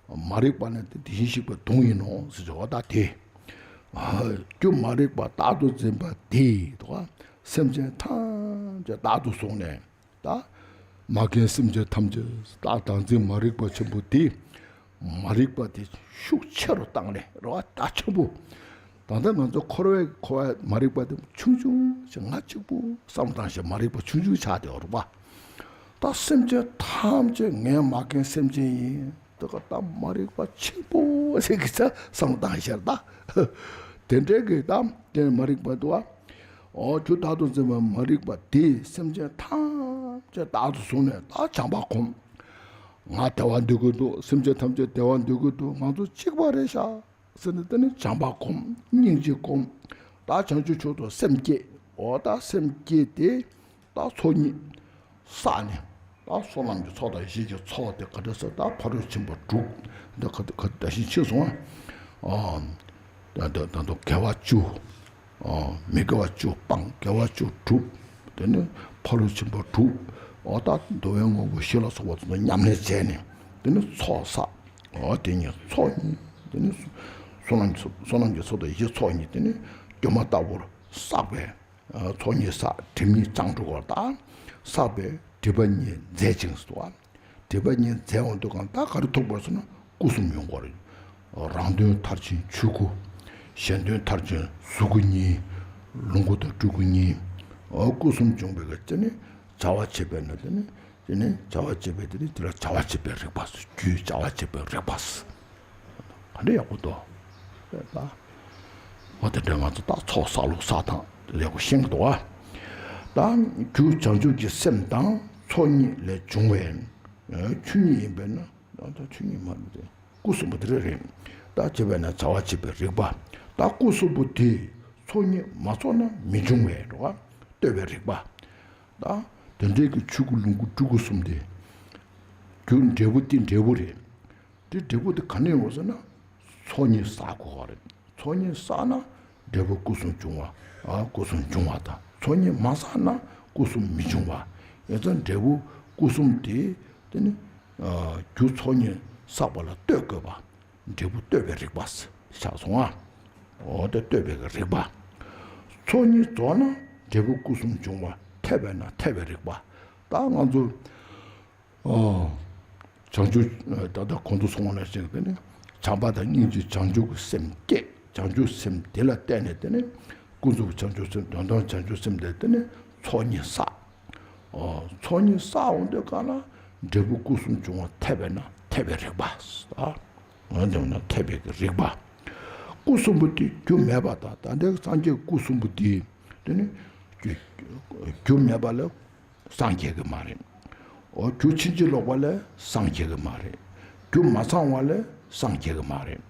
པ། མ་རིག་པ་ནི་དེ་དེ་བཞིན་གཤེགས་པའི་སྡོང་ཡིན་ནོ་ཟེར་བ་ད་དེ། རྒྱུ་མ་རིག་པ་བདག་ཏུ་འཛིན་པ་དེ་དོ། སེམས་ཅན་ཐམས་ཅད་བདག་ཏུ་བཟུང་ནས། ད་མ་རྒན་སེམས་ཅན་ཐམས་ཅད་བདག་བདག་འཛིན་མ་རིག་པ་ཆེན་པོ་དེ། མ་རིག་པ་དེ་ཤུགས་ཆེ་རུ་བཏང་ནས་རེ་བ་ད་ཆེན་པོ། ད་ལྟ་ང་ཚོ་འཁོར་བའི་འཁོར་བའི་མ་རིག་པ་དེ་ཆུང་ཆུང་ཞིག་ང་གཅིག་པུ་བསམ་བཏང་ཞིག་མ་རིག་པ་ཆུང་ཆུང་ཆགས་བསྡད་ཡོད་རེད་པ། ད་སེམས་ཅན་ཐམས་ཅད་ངའི་མ་རྒན་སེམས་ཅན་ཡིན། དེ་ག་ད་མ་རིག་པ་ཆེན་པོ་ཞིག་གི་ཚ་བསམ་བཏང་ཞིག་ད། དེ་འདྲའི་གི་ད་དེ་མ་རིག་པ་དུ་བ། འོ་རྒྱུ་བདག་ཏུ་འཛིན་པ་མ་རིག་པ་དེས་སེམས་ཅན་ཐམས་ཅད་བདག་ཏུ་བཟུང་ནས་ད་བྱམས་པ་སྒོམ། ང་བདེ་བ་འདོད་ཀྱི་འདུག་སེམས་ཅན་ཐམས་ཅད་བདེ་བ་འདོད་ཀྱི་འདུག་ང་ཚོ་གཅིག་པ་རེད་ཤག་ཟེར་ནས་དེ་ནི་བྱམས་པ་སྒོམ། སྙིང་རྗེ་སྒོམ། ད་བྱང་ཆུབ་མཆོག་ཏུ་སེམས་བསྐྱེད། འོ་ད་སེམས་བསྐྱེད་དེ་ད་ཚོགས་གཉིས་བསགས་ནས། ད་བསོད་ནམས་ཀྱི་ཚོགས་དང་ཡེ་ཤེས་ཀྱི་ཚོགས་དེ་ག་འདྲ་ཟེར་ད་ཕ་རོལ་ཕྱིན་པ་དྲུག་འདི་ག་ག་ད་ཞིག་ཕྱིན་སོང་ཨ། ད་ད་ད་དུང་དགེ་བ་བཅུ། མི་དགེ་བ་བཅུ་སྤངས། དགེ་བ་བཅུ་བསྒྲུབས། དེ་ནི་ཕ་རོལ་ཕྱིན་པ་དྲུག་འོ་ད་འདུལ་བའི་དངོས་པོ་བཞི་ལ་སོགས་པ་དེ་ཚོ་ཉམས་ལེན་བྱས་ནས་དེ་ནི་ཚོགས་བསགས། འོ་དེ་ཉིད་ཚོགས་གཉིས་དེ་ནི་བསོད་ནམས་བསོད་ནམས་ཀྱི་ཚོགས་དང་ཡེ་ཤེས་ཚོགས་གཉིས་དེ་ནི་སྒྱུ་མ་ལྟ་བུར་བསགས་པས། ཚོགས་གཉིས་བསགས། སྒྲིབ་གཉིས་སྤངས་འགྲོ་བར་ད། བསགས་པས་སྒྲིབ་པ་གཉིས་འཛད་ཅིང་ཟེར་བ། སྒྲིབ་པ་གཉིས་འཛད་འོང་དུས་གང་ད་ག་རེ་ཐུག་པར་སོང་ན་སྐུ་གསུམ་ཡོང་གི་རེད། རང་དོན་མཐར་ཕྱིན་ཆོས་སྐུ། གཞན་དོན་མཐར་ཕྱིན་གཟུགས་སྐུ་གཉིས། ལོངས་སྐུ་དང་སྤྲུལ་སྐུ་གཉིས། སྐུ་གསུམ་འབྱུང་བའི་གི་དེ་ནི་བྱ་བ་བྱེད་པས་ན་དེ་ནི་དེ་ནི་བྱ་བ་བྱེད་པའི་དེ་ནི་དེ་ལ་བྱ་བ་བྱེད་པའི་རིག་པ། རྒྱུའི་བྱ་བ་བྱེད་པའི་རིག་པ། ག་འདྲ་ཡག་པོ་འདུག་ལ། འོ་དེ་འདྲ་ང་ཚོ་ད་ཚོགས་བསགས་ལུགས་བསགས་སྟངས་ཡག་པོ་ཤེས་ཀྱི་འདུག་བ། ད་རྒྱུ་བྱང་ཆུབ་ཀྱི་སེམས་དང་ཚོགས་གཉིས་ལས་བྱུང་བའི་ཆོས་ཉིད་ཡིན་པས་ན། ད་ཆོས་ཉིད་མ་རེད། སྐུ་གསུམ་པོ་དེ་རེད་རེད། ད་བྱས་པས་ན་བྱ་བ་བྱེད་པའི་རིག་པ། ད་སྐུ་གསུམ་པོ་དེ་ཚོགས་གཉིས་མ་ཚོགས་ན་མི་འབྱུང་བའི་རེད་བ། ལྟོས་པའི་རིག་པ། ད་དེ་འདྲའི་གི་ཆོས་སྐུ་ལོངས་སྐུ་སྤྲུལ་སྐུ་གསུམ་དེ། རྒྱུ་འབྲས་བུ་དེ་འབྲས་བུ་རེད། དེ་འབྲས་བུ་དེ་ག་ནས་ཡོང་ཟེར་ན། ཚོགས་གཉིས་བསགས་དགོས་པ་རེད། ཚོགས་གཉིས་བསགས་ན་འབྲས་བུ་སྐུ་གསུམ་འབྱུང་བ། ཨ་སྐུ་གསུམ་འབྱུང་བ་དང་། ཚོགས་གཉིས་མ་བསགས་ན་སྐུ་གསུམ་མི་འབྱུང་བ། ཡིན་ཙང་འབྲས་བུ་སྐུ་གསུམ་དེ་དེ་ནི་ཨ་རྒྱུ་ཚོགས་གཉིས་བསགས་པ་ལ་ལྟོས་དགོས་པ། འབྲས་བུ་ལྟོས་པའི་རིག་པ་ཆགས་སོང་ཨ། འོ་དེ་ལྟོས་པའི་རིག་པ། ཚོགས་གཉིས་རྫོགས་ན་འབྲས་བུ་སྐུ་གསུམ་འབྱུང་བ། འཐད་པས་ན་འཐད་པའི་རིག་པ། ད་ང་ཚོ་ཨོ། བྱང་ཆུབ་ད་ལྟ་གོང་དུ་སོང་བ་ནང་བཞིན་དེ་ནི་བྱམས་པ་དང་སྙིང་རྗེ་བྱང་ཆུབ་ཀྱི་སེམས་བསྐྱེད། བྱང་ཆུབ་སེམས་དེ་ལ་བརྟེན་ནས་དེ་ནི་ཀུན་རྫོབ་བྱང་ཆུབ་སེམས། དོན་དམ་བྱང་ཆུབ་སེམས་དེ་དེ་ནི་ཚོགས་གཉིས་བསགས། ཨོ། ཚོགས་གཉིས་བསགས་འོང་དུས་གང་ལ་འབྲས་བུ་སྐུ་གསུམ་འབྱུང་བ་འཐད་པས་ན་འཐད་པའི་རིག་པ། ཨ། འོ་དེ་ན་འཐད་པའི་རིག་པ། སྐུ་གསུམ་པོ་དེ་རྒྱུ་མེད་པ་དང་། ད་ལྟའི་སངས་རྒྱས་སྐུ་གསུམ་པོ་དེ་དེ་ནི་རྒྱུ་རྒྱུ་མེད་པ་ལ། སངས་རྒྱས་ཀྱི་མ་རེད། འོ་རྒྱུ་ཕྱིན་ཅི་ལོག་པ་ལས་སངས་རྒྱས་ཀྱི་མ་རེད། རྒྱུ་མ་ཚང་བ་ལས་སངས་རྒྱས་ཀྱི་མ་རེད།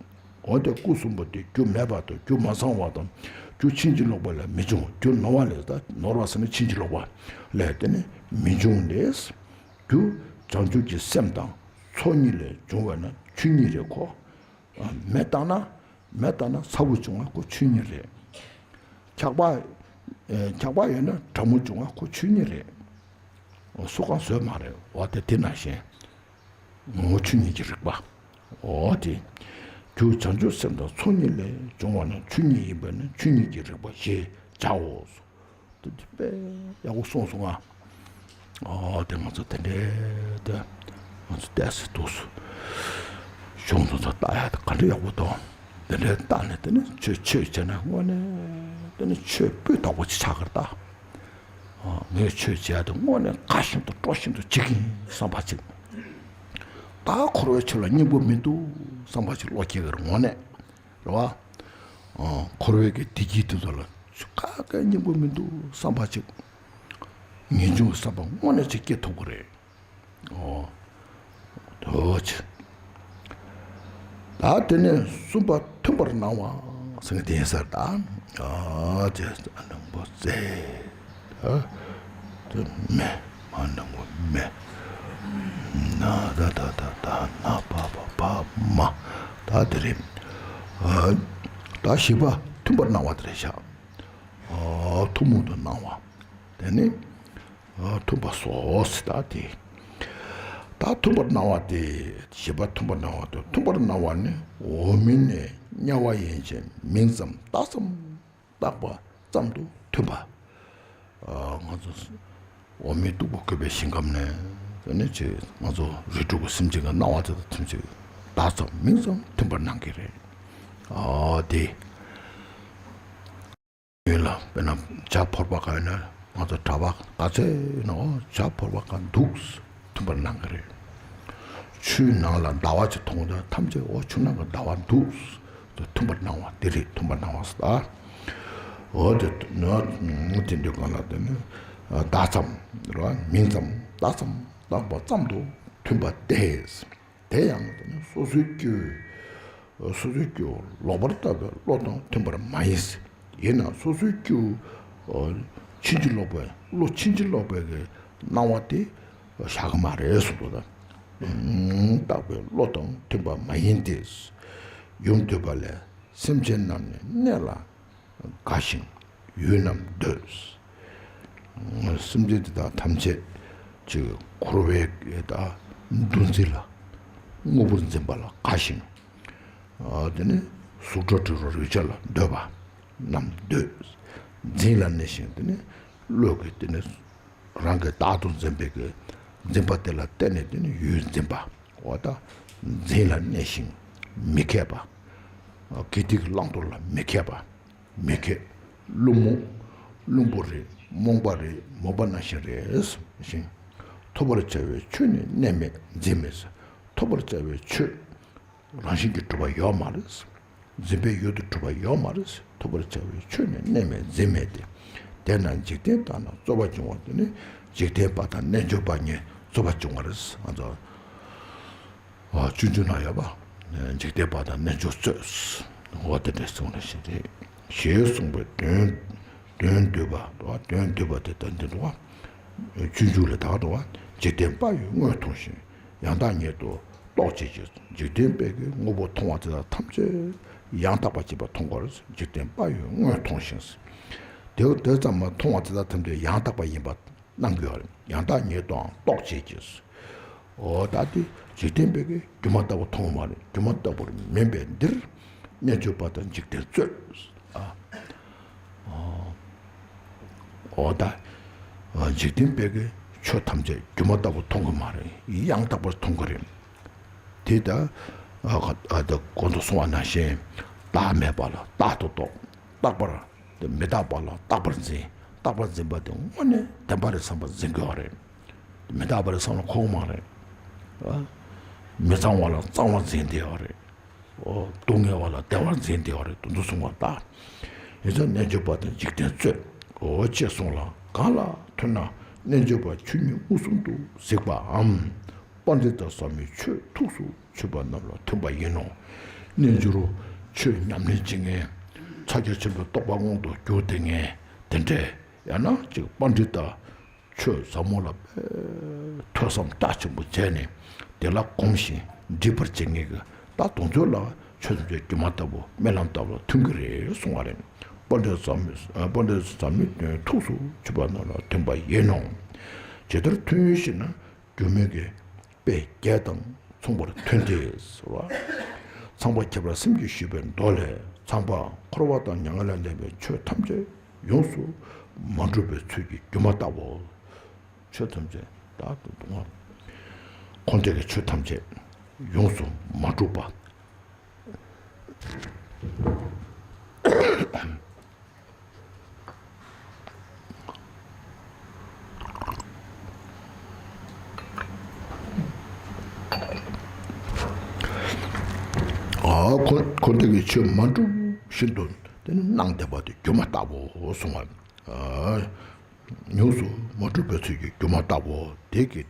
འོ་དེ་སྐུ་གསུམ་པོ་དེ་རྒྱུ་མེད་པ་དང་རྒྱུ་མ་ཚང་བ་དང་རྒྱུ་ཕྱིན་ཅི་ལོག་པ་ལས་མི་འབྱུང་། རྒྱུ་ནོར་བ་ལས། ད་ནོར་བ་ཟེར་ན་ཕྱིན་ཅི་ལོག་པ་ལས་དེ་ནི་མི་འབྱུང་སྟེ། རྒྱུ་བྱང་ཆུབ་ཀྱི་སེམས་དང་ཚོགས་གཉིས་ལས་བྱུང་བས་ན་ཆོས་ཉིད་རེད་ཁོ། མེ་བཏང་ན། མེ་བཏང་ན་ཚ་བོ་བྱུང་བ་ཁོ་ཆོས་ཉིད་རེད། འཁྱག་པ། འཁྱག་པ་ཡོད་ན་གྲང་མོ་བྱུང་བ་ཁོ་ཆོས་ཉིད་རེད། སུ་གང་བཟོས་མ་རེད། འོ་དེ་དེ་ནང་བཞིན། ངོ་བོ་ཆོས་ཉིད་ཀྱི་རིག་པ། འོ་དེ། རྒྱུ་བྱང་ཆུབ་སེམས་དང་ཚོགས་གཉིས་ལས་བྱུང་བ་ན་ཆོས་ཉིད་ཡིན་པས་ན་ཆོས་ཉིད་ཀྱི་རིག་པ་ཞེས་བྱའོ། དེ་དཔེ་ཡག་པོ་གསུངས་སོང་ང་། ཨོ་དེ་ང་ཚོ་དེ་འདྲའི་དེ་ང་ཚོ་བལྟས་སེ་འདུག་སོ། གཞུང་དེ་ཚོ་ལྟ་ཡག་དེ་ག་འདྲ་ཡག་པོ་འདུག་དེ་འདྲའི་ལྟ་ནས་དེ་ནི་ཆོས་ཆོས་བྱས་ན་དངོས་གནས་དེ་ནི་ཆོས་སྤུས་དག་པོ་ཅིག་ཆགས་ཀྱི་རེད་ད། ཨོ་ངས་ཆོས་བྱས་དེ་དངོས་གནས་དགའ་བཞིན་དུ་སྤྲོ་བཞིན་དུ་བྱེད་ཀྱི་ཡིན་བསམ་པ་ཅིག་ད་འཁོར་བའི་ཆོས་ལ་སྙིང་པོ་མི་འདུག་བསམ་པ་ཅིག་བློ་སྐྱེ་གི་རེད་དངོས་གནས། རེད་བ། ཨ། འཁོར་བའི་གི་བདེ་སྐྱིད་དེ་ཚོ་ལ་ག་གེ་སྙིང་པོ་མི་འདུག་བསམ་པ་ཅིག་ངེས་འབྱུང་བསམ་པ་དངོས་གནས་ཅིག་སྐྱེ་ཐུབ་ཀྱི་རེད། ཨོ། དོ་ཅི། ད་དེ་ནས་གསུམ་པ་མཐུན་པར་སྣང་བ་ཟེར་མཁན་དེ་ཡིན་ས་རེད་ད། ཨ་ཅེ་ཨ་ནང་པོ་ཙེ། ཨ། དེ་མེ། མ་ནང་པོ་མེ། ན་ད་ད་ད་ད་ན་པ་པ་པ་མ། ད་དེ་རེད། ཨ། ད་བཞི་པ་མཐུན་པར་སྣང་བ་དེ་རེད་ཤག་ཨ། ཐུན་མོང་དུ་སྣང་བ། དེ་ནི་མཐུན་པ་སོགས་ད་དེ། ད་མཐུན་པར་སྣང་བ་དེ། བཞི་པ་མཐུན་པར་སྣང་བ་དེ། མཐུན་པར་སྣང་བ་ནི་འོག་མིན་ནས་དམྱལ་བ་ཡན་ཆད་མིང་ཙམ་བཏགས་ཙམ་བཏགས་པ་ཙམ་དུ་མཐུན་པ། ཨ། ང་ཚོ་འོག་མིན་སྟུག་པོ་བཀོད་པའི་ཞིང་ཁམས་ནས་དེ་ནས་ཅིག་ང་ཚོ་རིགས་དྲུག་གི་སེམས་ཅན་གྱི་སྣང་བ་དེ་དང་ཐམས་ཅད་བཏགས་ཙམ་མིང་ཙམ་མཐུན་པར་སྣང་གི་རེད། ཨ། དེ་ཡུལ་ལ་དཔེར་ན་བྱ་ཕོར་པ་གང་ཡོད་ན། ང་ཚོ་གྲྭ་པ་ག་ཚོད་ཡོད་ན། འོ་བྱ་ཕོར་པ་གང་འདུག་མཐུན་པར་སྣང་གི་རེད། ཆུའི་ནང་ལ་ཟླ་བ་ཅིག་མཐོང་དུས་ཐམས་ཅད་འོ་ཆུ་ནང་གི་ཟླ་བ་འདུག་མཐུན་པར་སྣང་བ་དེ་རེད། མཐུན་པར་སྣང་བ་ཟེར། འོ་དེ་ནི་དེ་འདུག་གང་ལ་དེ་ནི་བཏགས་ཙམ་རེད་བ། མིང་ཙམ་བཏགས་ཙམ་བཏགས་པ་ཙམ་དུ་མཐུན་པ་སྟེ། དེ་ཡང་དེ་ནི་སོ་སོའི་སྐྱེ་བོའི། སོ་སོའི་སྐྱེ་བོ་ལོག་པར་ལྟ་བའི་བློ་དང་མཐུན་པར་མ་ཡིན། ཡིན་ན་སོ་སོའི་སྐྱེ་བོ་ཕྱིན་ཅི་ལོག་པའི། བློ་ཕྱིན་ཅི་ལོག་པའི་གི་སྣང་བ་དེ་བཞག་གི་མ་རེད་གསུངས་འདུག་ད། ལྟ་བའི་བློ་དང་མཐུན་པ་མ་ཡིན་ཏེ། ཡུམ་འདོད་པ་ལས་སེམས་ཅན་རྣམས་ནི་གནས་ལ་དགའ་ཞིང་ཡུལ་རྣམས་འདོད། སེམས་ཅན་དེ་དག་ཐམས་ཅད་ཅིག་འཁོར་བའི་ད་འདུ་འཛི་ལ་དངོས་པོར་འཛིན་པ་ལ་དགའ་ཞིང་། ཨ། དེ་ནི་གཟུགས་སྒྲ་དྲི་རོ་རེག་བྱ་ལ་འདོད་པ་རྣམས་འདོད། འཛིན་ལ་གནས་ཤིང་དེ་ནི་བློ་གི་དེ་ནི་རང་གིས་བདག་ཏུ་འཛིན་པའི་གི་འཛིན་པ་དེ་ལ་བརྟེན་ནས་དེ་ནི་ཡུལ་འཛིན་པ། འོ་ད་འཛིན་ལ་གནས་ཤིང་མི་མཁས་པ། དགེ་སྡིག་བླང་དོར་ལ་མི་མཁས་པ། མི་མཁས། བླུན་རྨོངས། བླུན་པོ་རེད། རྨོངས་པ་རེད། རྨོངས་པ་ནང་བཞིན་རེད། ཞིང་། ཐོབ་པར་བྱ་བའི་ཆོས་ནི་གནས་མེད་འཛིན་མེད། ཐོབ་པར་བྱ་བའི་ཆོས་རང་བཞིན་གྱིས་གྲུབ་པ་ཡོད་མ་རེད། འཛིན་པའི་ཡུལ་དུ་གྲུབ་པ་ཡོད་མ་རེད། ཐོབ་པར་བྱ་བའི་ཆོས་ནི་གནས་མེད་འཛིན་མེད་དེ། དེས་ན་འཇིག་རྟེན་དག་ན་རྩོད་པ་འབྱུང་བ་དེ་ནི་འཇིག་རྟེན་པ་དང་རྣལ་འབྱོར་པ་གཉིས་རྩོད་པ་འབྱུང་བ་རེད། ཨ་ཙི། ཨ། སྤྱོད་འཇུག་ན་ཡོད་པ། འཇིག་རྟེན་པ་དང་རྣལ་འབྱོར་རྩོད། འོ་དེ་འདྲ་གསུངས་ནས་ཤེས་ཏེ། ཞེས་གསུངས་པའི་དོན། དོན་བསྡུས་པ་དང་། དོན་བསྡུས་པ་དེ་ལྟར་འདི་འདུག་བ། སྤྱོད་འཇུག་ལས་ད་འདུག་བ། འཇིག་རྟེན་པ་ཡི་དངོས་མཐོང་ཞིང་། ཡང་དག་ཉིད་དུ་རྟོག་བྱེད་ཀྱི། འཇིག་རྟེན་པའི་གི་དངོས་པོ་མཐོང་བ་དེ་དག་ཐམས་ཅད་ཡང་དག་པ་བྱེད་པ་མཐོང་དགོས། འཇིག་རྟེན་པ་ཡི་དངོས་མཐོང་ཞིང་། དེ་དེ་ཙམ་མ་མཐོང་བ་དེ་དག་ཐམས་ཅད་ཡང་དག་པ་ཡིན་པ། སྣང་གི་ཡོད་རེད། ཡང་དག་ཉིད་དུའང་རྟོག་བྱེད་ཀྱི། འོ་ད་དེ་འཇིག་རྟེན་པའི་གི་སྒྱུ་མ་ལྟ་བུ་མཐོང་བ་རེད། སྒྱུ་མ་ལྟ་བུར་མིན་པས་འདིར། རྣལ་འབྱོར་པ་དང་འཇིག་རྟེན་རྩོད། ཨ། འོ་ད་འཇིག་རྟེན་པའི་གི་ཆོས་ཐམས་ཅད་སྒྱུ་མ་ལྟ་བུ་མཐོང་གི་མ་རེད། ཡང་དག་པར་མཐོང་གི་རེད། དེ་ལྟར་ཨ་ཨ་ད་གོང་དུ་གསུངས་པ་ནང་བཞིན། བདག་མེད་པ་ལ་རྟག་ཏུ་རྟོག། རྟག་པར། དེ་མི་རྟག་པ་ལ་རྟག་པར་འཛིན། རྟག་པར་འཛིན་པ་དེ་དངོས་གནས་བདེན་པ་རེད་བསམ་པ་འཛིན་དགོས་པ་རེད། མི་རྟག་པ་རེད་བསམ་ན་ཁོག་མ་རེད། ཨ། མི་གཙང་བ་ལ་གཙང་བ་འཛིན་བསྡད་པ་རེད། ཨོ། སྡུག་བསྔལ་བ་ལ་བདེ་བར་འཛིན་བསྡད་པ་རེད། དེ་ཚོ་གསུངས་པ་ལྟར། ཡིན་ཙང་རྣལ་འབྱོར་པ་དང་འཇིག་རྟེན་རྩོད། འོ་ཅེས་གསུངས་ལ། གང་ལ་ཐོས་ན་རྣལ་འབྱོར་པ་ཆོས་ཉིད་མངོན་སུམ་དུ་གཟིགས་པའམ། པཎྜི་ཏ་ཟབ་མོའི་ཆོས་ཐུགས་སུ་ཆུད་པ་རྣམས་ལ་མཐུན་པ་ཡིན་ནོ། རྣལ་འབྱོར་ཆོས་ཉམས་ལེན་བྱེད་མཁན། ཕྱག་རྒྱ་ཆེན་པོའི་རྟོགས་པ་མངོན་དུ་གྱུར་བསྡད་མཁན་དེ་འདྲས། ཡང་ན་ཅིག་པཎྜི་ཏ་ཆོས་ཟབ་མོ་ལ་ཐོས་བསམ་རྒྱ་ཆེན་པོ་བྱས་ནས་དེ་ལ་གོམས་ཤིང་འདྲིས་པར་བྱེད་མཁན་གྱི། ད་དེ་ཚོ་ལ་ཆོས་ཐམས་ཅད་སྒྱུ་མ་ལྟ་བུ་རྨི་ལམ་ལྟ་བུ་ལ་མཐུན་གྱི་རེད་གསུང་བ་རེད། པཎྜི་ཏ་ཟབ་མོའི། པཎྜི་ཏ་ཟབ་མོའི་དོན་ཐུགས་སུ་ཆུད་པ་རྣམས་ལ་མཐུན་པ་ཡིན་ནོ། ཇི་ལྟར་ཐོས་ཤེས་ན། སྒྱུ་མའི་གི་དཔེ་བརྒྱད་དང་མཚུངས་པར་མཐུན་ཏེ་ཟེར་བ། ཚངས་པ་ཁྱབ་པར་སེམས་ཀྱིས་ཞུས་པའི་མདོ་ལས། ཚངས་པ་འཁོར་བ་དང་མྱ་ངན་ལས་འདས་པའི་ཆོས་ཐམས་ཅད་ཡོངས་སུ་མ་གྲུབ་པའི་ཚུལ་གྱིས་སྒྱུ་མ་ལྟ་བུ། ཆོས་ཐམས་ཅད་ད་དུང་འཁོར་འདས་ཀྱི་ཆོས་ཐམས་ཅད་ཡོངས་སུ་མ་གྲུབ་པ། ཨ། འཁོར་འཁོར་འདས་ཀྱི་ཆོས་མ་གྲུབ་བཞིན་དུ་དེ་ནི་སྣང་བསྡད་པ་དེ་སྒྱུ་མ་ལྟ་བུ་གསུང་བ། ཨ། ཡོངས་སུ་མ་གྲུབ་པའི་ཚུལ་གྱིས་སྒྱུ་མ་ལྟ་བུ་དེ་གི་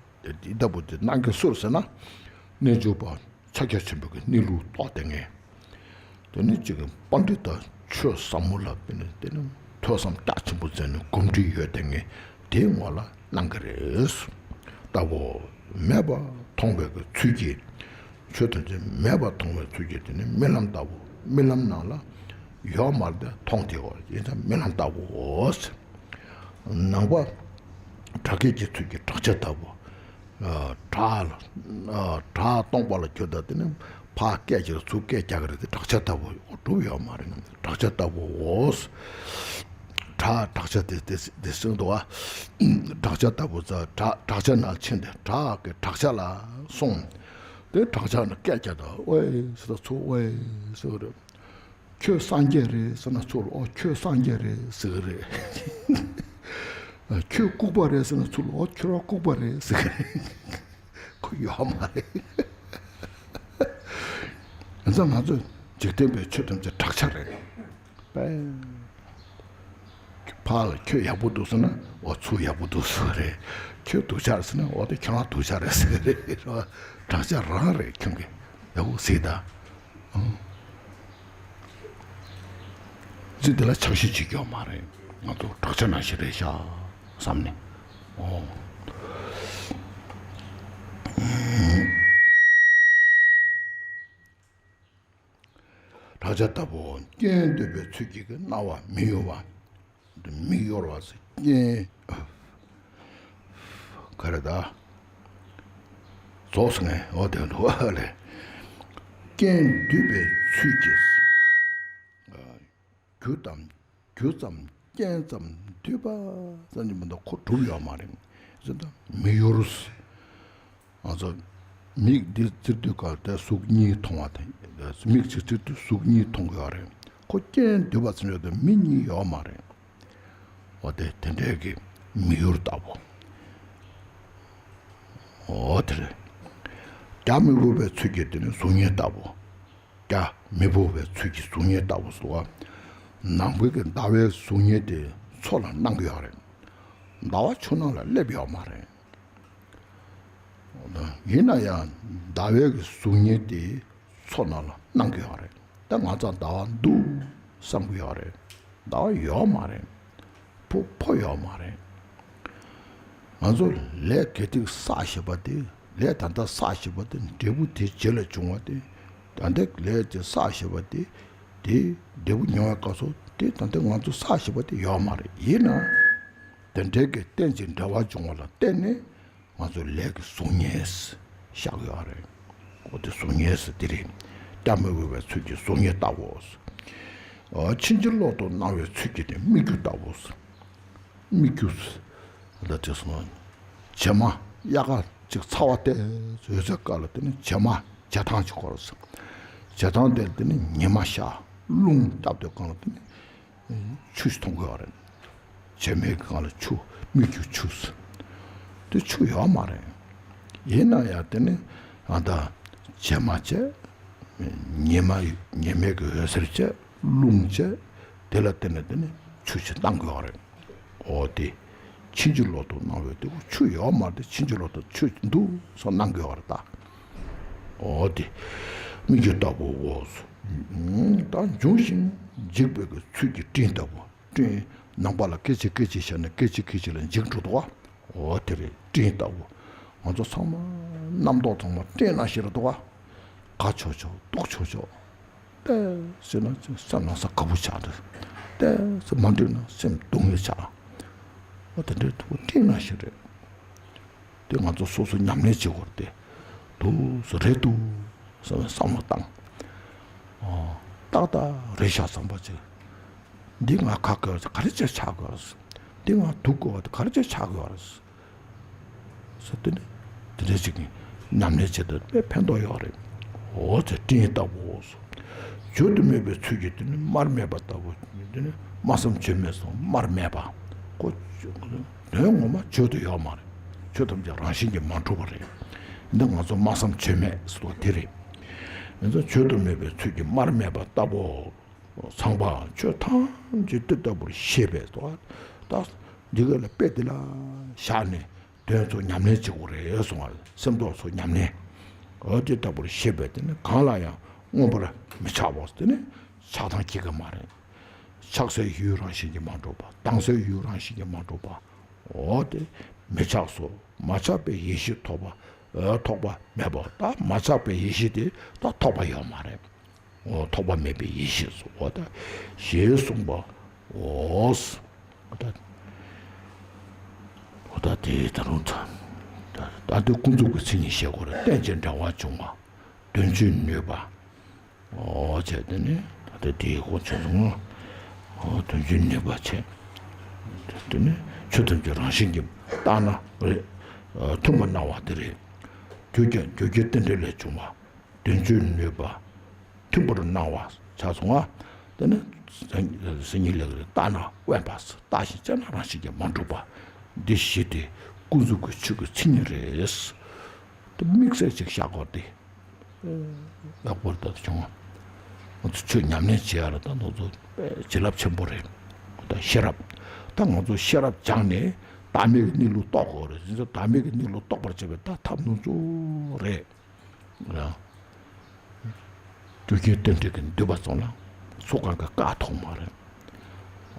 འདི་ལྟ་བུ་དེ་སྣང་གི་སུ་རེད་ཟེར་ན། རྣལ་འབྱོར་པ་ཕྱག་རྒྱ་ཆེན་པོ་གི་གནས་ལུགས་རྟོགས་བསྡད་མཁན། དེ་ནི་གཅིག་གི་པཎྜི་ཏ་ཆོས་ཟབ་མོ་ལ་དཔེ་ནི་དེ་ནི་ཐོས་བསམ་རྒྱ་ཆེན་པོ་མཛད་ནས་གོམས་འདྲིས་ཡོད་བསྡད་མཁན་དེའི་ངོ་ལ་སྣང་གི་རེད། ལྟ་བུ། མེད་པ་མཐོང་བའི་གི་ཚུལ་གྱིས། ཆོས་ཐམས་ཅད་མེད་པ་མཐོང་བའི་ཚུལ་གྱིས་དེ་ནི་རྨི་ལམ་ལྟ་བུ། རྨི་ལམ་ནང་ལ་ཡོད་མ་རེད་མཐོང་བསྡད་པ་ཡིན་ཙང་རྨི་ལམ་ལྟ་བུའོ། ནང་པ་སྒྲ་སྐད་ཀྱི་ཚུལ་གྱི་དྲག་ཆ་ལྟ་བུ། ཨ་སྒྲ་ལ་ཨ་སྒྲ་སྟོང་པ་ལ་གྱུར་ད་དེ་ནི་ཕར་སྐད་ཀྱི་ཚུར་སྐད་རྒྱག་གི་རེད་དེ་དྲག་ཆ་ལྟ་བུ་གྲུབ་ཡོད་མ་རེད། དྲག་ཆ་ལྟ་བུའོ། སྒྲ་དྲག་ཆ་དེ་དེ་དེ་གསུངས་འདུག་ཨ། དྲག་ཆ་ལྟ་བུ་ཙ་སྒྲ་དྲག་ཆ་ནང་ཕྱིན་ཏེ་སྒྲ་གི་དྲག་ཆ་ལ་སོང་། དེ་དྲག་ཆ་ནང་སྐད་རྒྱག་ད་ཝེ་ཟེར་ད་ཚུར་ཝེ་ཟེར་གི་རེད། ཁྱོད་སངས་རྒྱས་རེད་ཟེར་ན་ཚུར་ལ་ཨོ་ཁྱོད་སངས་རྒྱས་རེད་ཟེར་གི་རེད། ཁྱོད་ལྐུགས་པ་རེད་ཟེར་ན་ཚུར་ལ་ཨོ་ཁྱོད་རང་ལྐུགས་པ་རེད་ཟེར་གི་རེད། ཁོ་ཡོད་མ་རེད། ཡིན་ཙང་ང་ཚོས་འཇིག་རྟེན་པའི་ཆོས་ཐམས་ཅད་དྲག་ཆ་རེད། པས། ཕར་ལ་ཁྱོད་ཡག་པོ་འདུག་ཟེར་ན་འོ་ཚུར་ཡག་པོ་འདུག་ཟེར་རེད། ཁྱོད་སྡུག་ཅག་རེད་ཟེར་ན་འོ་དེ་ཁྱོད་རང་སྡུག་ཅག་རེད་ཟེར་རེད། རེད་བ། དྲག་ཆ་རང་རེད་ཁྱོད་ཀྱི་ཡག་པོ་གཟིགས་ད། ཨང་། ཅི་དེ་ལ་ཆགས་ཞེན་བྱེད་རྒྱུ་མ་རེད། ང་ཚོ་དྲག་ཆ་ནང་བཞིན་རེད་ཤག་བསམ་ནས། ཨོ། དྲག་ཆ་ལྟ་བུ་རྐྱེན་འདོད་པའི་ཚུལ་གྱིས་སྣང་བ་མི་གཡོ་བ། མི་གཡོ་བ་ཟེར་རྐྱེན་ག་རེ་ད། རྫོགས་སོང་ངས་འོ་དེ་འདུག་ཨ་ལས། རྐྱེན་འདོད་པའི་ཚུལ་གྱིས། རྒྱུ་དང་རྒྱུ་ཙམ་རྐྱེན་ཙམ་འདོད་པ་ཙམ་གྱིས་མི་འདུག་ཁོ་གྲུབ་ཡོད་མ་རེད། ཟེར་ད་མི་གཡོ་རུ། ང་ཚོ་མིག་འདི་བཙིར་དུས་སྐབས་དེ་གཟུགས་གཉིས་མཐོང་བ་དང་། མིག་གཅིག་བཙིར་དུས་གཟུགས་གཉིས་མཐོང་གི་ཡོད་རེད། ཁོ་རྐྱེན་འདོད་པ་ཙམ་ཡོད་དུས་མིག་གཉིས་ཡོད་མ་རེད། འོ་དེ་དེ་འདྲའི་གི་མི་གཡོ་རུ་ལྟ་བུ། འོ་དེ་རེད། རྒྱ་མི་བོར་བའི་ཚུལ་གྱིས་དེ་ནི་གཟུགས་བརྙན་ལྟ་བུ། རྒྱ་མི་བོར་བའི་ཚུལ་གྱིས་གཟུགས་བརྙན་ལྟ་བུ་ཟེར་བ། ནམ་མཁའི་གི་ཟླ་བའི་གཟུགས་བརྙན་དེ་མཚོ་ལ་སྣང་གི་ཡོད་རེད། ཟླ་བ་ཆུ་ནང་ལ་སླེབས་ཡོད་མ་རེད། ཡིན་ན་ཡང་ཟླ་བའི་གི་གཟུགས་བརྙན་དེ་མཚོ་ནང་ལ་སྣང་གི་ཡོད་རེད། ད་ང་ཚོ་ཟླ་བ་འདུག་བསམ་གི་ཡོད་རེད། ཟླ་བ་ཡོད་མ་རེད། ཕོ་ཕོ་ཡོད་མ་རེད། ང་ཚོ་ལས་དགེ་སྡིག་བསགས་ཞེས་པ་དེ་ལས་ད་ལྟ་བསགས་ཞེས་པ་དེ་འབྲས་བུ་དེ་རྗེས་ལ་འབྱུང་བ་དེ། ད་ལྟ་ལས་དེ་བསགས་ཞེས་པ་དེ་དེ་འབྲས་བུ་མྱོང་བའི་སྐབས་སུ་དེ་ད་ལྟ་ང་ཚོ་བསགས་ཞེས་པ་དེ་ཡོད་མ་རེད། ཡིན་ན་དེ་འདྲའི་གི་རྟེན་ཅིག་འབྲེལ་བ་བྱུང་བ་ལ་བརྟེན་ནས། ང་ཚོ་ལས་ཀྱི་གཟུགས་བརྙན་ཤག་ཡོད་རེད། འོ་དེ་གཟུགས་བརྙན་ཟེར་དེ་རེད། རྒྱ་མི་བོར་བའི་ཚུལ་གྱིས་གཟུགས་བརྙན་ལྟ་བུའོ། ཕྱིན་ཅི་ལོག་ཏུ་སྣང་བའི་ཚུལ་གྱིས་ནི་སྨིག་རྒྱུ་ལྟ་བུའོ། སྨིག་རྒྱུ་ཟེར་ད་དེ་སོང་བྱེ་མ་དབྱར་ཁ་ཅིག་ཚ་བ་སྟེ་ཡོད་ཚད་སྐབས་ལ་དེ་ནི་བྱེ་མ་བྱེ་ཐང་ཅིག་བསྐོར་ཟེར། བྱེ་ཐང་དེར་དེ་ནི་ཉི་མ་ཤར་རླུང་བཏབ་དུས་སྒང་ལ་དེ་ནི། ཆུ་ཞིག་མཐོང་གི་ཡོད་རེད། བྱེ་མའི་སྒང་ལ་ཆུ་སྨིག་རྒྱུ་ཆུ་ཟེར། དེ་ཆུ་ཡོད་མ་རེད། ཡིན་ན་ཡང་དེ་ནི་ཨ་ད་བྱེ་མ་བྱས། ཉི་མ་ཉི་མའི་གི་འོད་ཟེར་བྱས་རླུང་བྱས། དེ་ལ་བརྟེན་ནས་དེ་ནི་ཆུ་ཞིག་སྣང་གི་ཡོད་རེད། འོ་དེ་ཕྱིན་ཅི་ལོག་ཏུ་སྣང་བའི་དེ་ཆུ་ཡོད་མ་རེད། ཕྱིན་ཅི་ལོག་ཏུ་ཆུ་འདུག་སོགས་སྣང་གི་ཡོད་རེད་ད། འོ་དེ་སྨིག་རྒྱུ་ལྟ་བུའོ། ད་འབྱུང་ཞིང་འཇིག་པའི་གི་ཚུལ་གྱི་སྤྲིན་ལྟ་བུ། སྤྲིན་ནམ་མཁའ་ལ་སྐད་ཅིག་སྐད་ཅིག་ཤར་ནས་སྐད་ཅིག་སྐད་ཅིག་ལ་འཇིག་འགྲོ་འདུག་ག་འོ་དེ་རེད། སྤྲིན་ལྟ་བུ། ང་ཚོ་ཚང་མ་རྣམ་རྟོག་ཚང་མ་སྤྲིན་ནང་བཞིན་རེད་འདུག་ག་དགའ་ཆོག་ཆོག་སྡུག་ཆོག་ཆོག་ཏེ་ཟེར་ན་སེམས་ནང་ས་དགའ་པོ་ཆགས་འདུག་ཏེ་ཟེར་མ་འདོད་ན་སེམས་སྡུག་བསྔལ་ཆགས། འོ་དེ་འདྲའི་ཐུགས་སྤྲིན་ནང་བཞིན་རེད། དེ་ང་ཚོ་སོ་སོ་ཉམས་ལེན་བྱེད་དགོས་རེད་དེ། འདུག་སེ་རེད་འདུག་སེ་བསམ་བློ་བཏང་། ཨོ། ཏག་ཏག་རེད་ཤག་བསམ་པ་ཅིག་འདི་ང་ཁག་གི་ག་རེ་བྱས་ཆགས་དགོས་རེད། འདི་ང་སྡུག་དགོས་པ་དེ་ག་རེ་བྱས་ཆགས་དགོས་རེད། ཟེར་དེ་ནི་དེ་འདྲ་ཅིག་ཉམས་ལེན་བྱེད་དུས་དཔེ་ཕན་ཐོགས་ཡོད་རེད། འོ་ཚེ་སྤྲིན་ལྟ་བུའོ། བརྗོད་དུ་མེད་པའི་ཚུལ་གྱིས་དེ་ནི་མར་མེ་པ་ལྟ་བུ། དེ་ནི་སྨྲ་བསམ་བརྗོད་མེད་སོགས་མར་མེ་པ། ཁོ་དོན་ངོ་མ་བརྗོད་དུ་ཡོད་མ་རེད། ཆོས་ཐམས་ཅད་རང་བཞིན་གྱིས་མ་གྲུབ་པ་རེད། འདི་ང་ཚོ་སྨྲ་བསམ་བརྗོད་མེད་ཟེར་བ་དེ་རེད། ང་ཚོ་བརྗོད་དུ་མེད་པའི་ཚུལ་གྱིས་མར་མེ་པ་ལྟ་བུའོ། ཚངས་པ་ཆོས་ཐམས་ཅད་དེ་ལྟ་བུར་ཤེས་པས་སོ། ད་འདི་ག་ལ་དཔེ་འདི་ལ་བཞག་ནས་དོན་ཚོ་ཉམས་ལེན་བྱེད་དགོས་རེད་གསུངས་པ། སེམས་རྟོགས་ཚོ་ཉམས་ལེན། འོ་དེ་ལྟ་བུར་ཤེས་པས་དེ་ནི་གང་ལ་ཡང་མངོན་པར་མི་ཆགས་པ་དེ་ནི་ཆགས་སྡང་སྐྱེ་གི་མ་རེད། ཆགས་སའི་ཡུལ་རང་བཞིན་གྱིས་མ་གྲུབ་པ། སྡང་སའི་ཡུལ་རང་བཞིན་གྱིས་མ་གྲུབ་པ། འོ་དེ་མི་ཆགས་སོ། མ་ཆགས་པའི་ཡེ་ཤེས་ཐོབ་པ། འོ་ཐོགས་པ་མེད་པ། ད་མ་ཆགས་པའི་ཡེ་ཤེས་དེ་ད་ཐོགས་པ་ཡོད་མ་རེད། འོ་ཐོགས་པ་མེད་པའི་ཡེ་ཤེས་སོ། འོ་ད་ཞེས་གསུངས་པའོ། འོ་ད་ ད་དེ་ད་རུང་ད་ད་ལྟ་ཀུན་རྫོབ་ཀྱི་མཚན་ཉིད་བཤད་དགོས་རེད། རྟེན་ཅིང་འབྲེལ་བར་འབྱུང་བ། དོན་སྤྱིའི་ནུས་པ། ཨོ་བྱས་དེ་ནི་ད་ལྟ་དེའི་སྐོར་བྱས་སོང་ང་། ཨོ་དོན་སྤྱིའི་ནུས་པ་བྱས། དེ་ནི་ཆོས་ཐམས་ཅད་རང་བཞིན་གྱིས་བརྟགས་ན་རེད། ཨ་མཐུན་པར་སྣང་བ་དེ་རེད། རྒྱུ་རྐྱེན་རྒྱུ་རྐྱེན་རྟེན་འབྲེལ་ལས་བྱུང་བ། དོན་སྤྱིའི་ནུས་པ། མཐུན་པར་སྣང་བ་ཆགས་སོང་ང་། དེ་ནི་སེམས་ཉིད་ལས་བརྟགས་ན་དབེན་པ། བརྟགས་ཤིང་དཔྱད་ན་རང་བཞིན་གྱིས་མ་གྲུབ་པ། འདི་བཞི་དེ་ཀུན་རྫོབ་ཀྱི་ཆོས་ཀྱི་མཚན་ཉིད་རེད། དེ་དམིགས་བསལ་ཅིག་བཞག་དགོས་ཏེ། ལྷག་པར་དུ་བྱུང་བ། ང་ཚོ་ཆོས་ཉམས་ལེན་བྱེད་ཡ་ལ་ད་ང་ཚོ་དཔེ་བྱིན་རླབས་ཆེན་པོ་རེད། ད་ཤེས་རབ། ད་ང་ཚོ་ཤེས་རབ་སྦྱངས་ནས་བདག་མེད་ཀྱི་གནས་ལུགས་རྟོགས་དགོས་རེད། དེ་ཚོ་བདག་མེད་ཀྱི་གནས་ལུགས་རྟོགས་པར་བྱེད་པའི་ད་ཐབས་ནུས་ཚོ་རེད། རང་རྒྱུ་རྐྱེན་རྟེན་འབྲེལ་གྱིས་འདུས་པ་སོང་ན་སུ་གང་གིས་བཀག་ཐུབ་མ་རེད།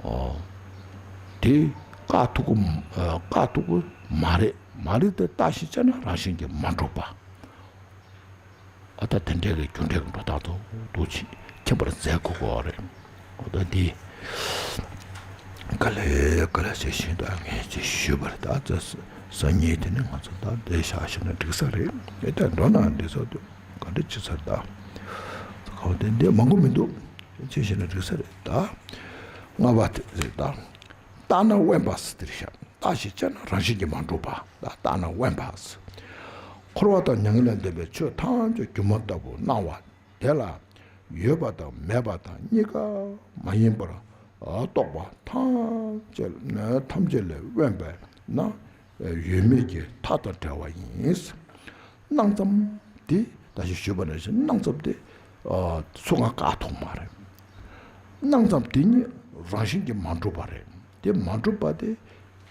ཨོ། དེ་བཀག་ཐུབ་ཀྱི་མ་བཀག་ཐུབ་ཀྱི་མ་རེད། མ་རེད་དེ་བརྟགས་ཤིང་དཔྱད་ན་རང་བཞིན་གྱིས་མ་གྲུབ་པ། ཨ་ད་དེ་འདྲའི་གི་རྒྱུ་འབྲས་ཀྱི་འགྲོ་སྟངས་དུ་འདུག་ཅིང་མཁྱེན་པར་མཛད་དགོས་ཀྱི་རེད། ཨོ་ད་འདི། ག་ལེ་ག་ལེ་ཟེར་བཞིན་དུ་ངས་ཅིག་ཞུས་པར་ད་ཙ་སང་ཉིན་དེ་ནས་ང་ཚོ་ད་འདི་བཞག་ཤེས་ན་འགྲིག་ས་རེད། ཨེ་ད་འགྲོ་ན་འདི་ཚོ་དུ་ག་འདྲ་བྱེད་ས་ད། ག་བ་དེ་འདི་མང་པོ་མི་འདུག་ཅིག་ཤེས་ན་འགྲིག་ས་རེད་ད། ལྔ་པ་དེ་རེད་ད། བརྟགས་ན་དབེན་པ་ཟེར་དེར་བཞག་བརྟགས་ཤིང་དཔྱད་ན་རང་བཞིན་གྱིས་མ་གྲུབ་པ། ད་བརྟགས་ན་དབེན་པ་ཟེར། འཁོར་བ་དང་མྱ་ངན་ལས་འདས་པའི་ཆོས་ཐམས་ཅད་སྒྱུ་མ་ལྟ་བུར་སྣང་བ་དེ་ལ། ཡོད་པ་དང་མེད་པ་དང་གཉིས་ཀ་མ་ཡིན་པར་རྟོགས་པ་ཐམས་ཅད་ཐམས་ཅད་ལས་དབེན་པས་ན་ཡོད་མེད་ཀྱི་མཐའ་དང་བྲལ་བ་ཡིན། སྣང་ཙམ་དེ་ད་ཅི་ཞུས་པ་ནང་བཞིན་སྣང་ཙམ་དེ་སུ་གང་བཀག་ཐུབ་མ་རེད། སྣང་ཙམ་དེ་ཉིད་རང་བཞིན་གྱིས་མ་གྲུབ་པ་རེད། དེ་མ་གྲུབ་པ་དེ་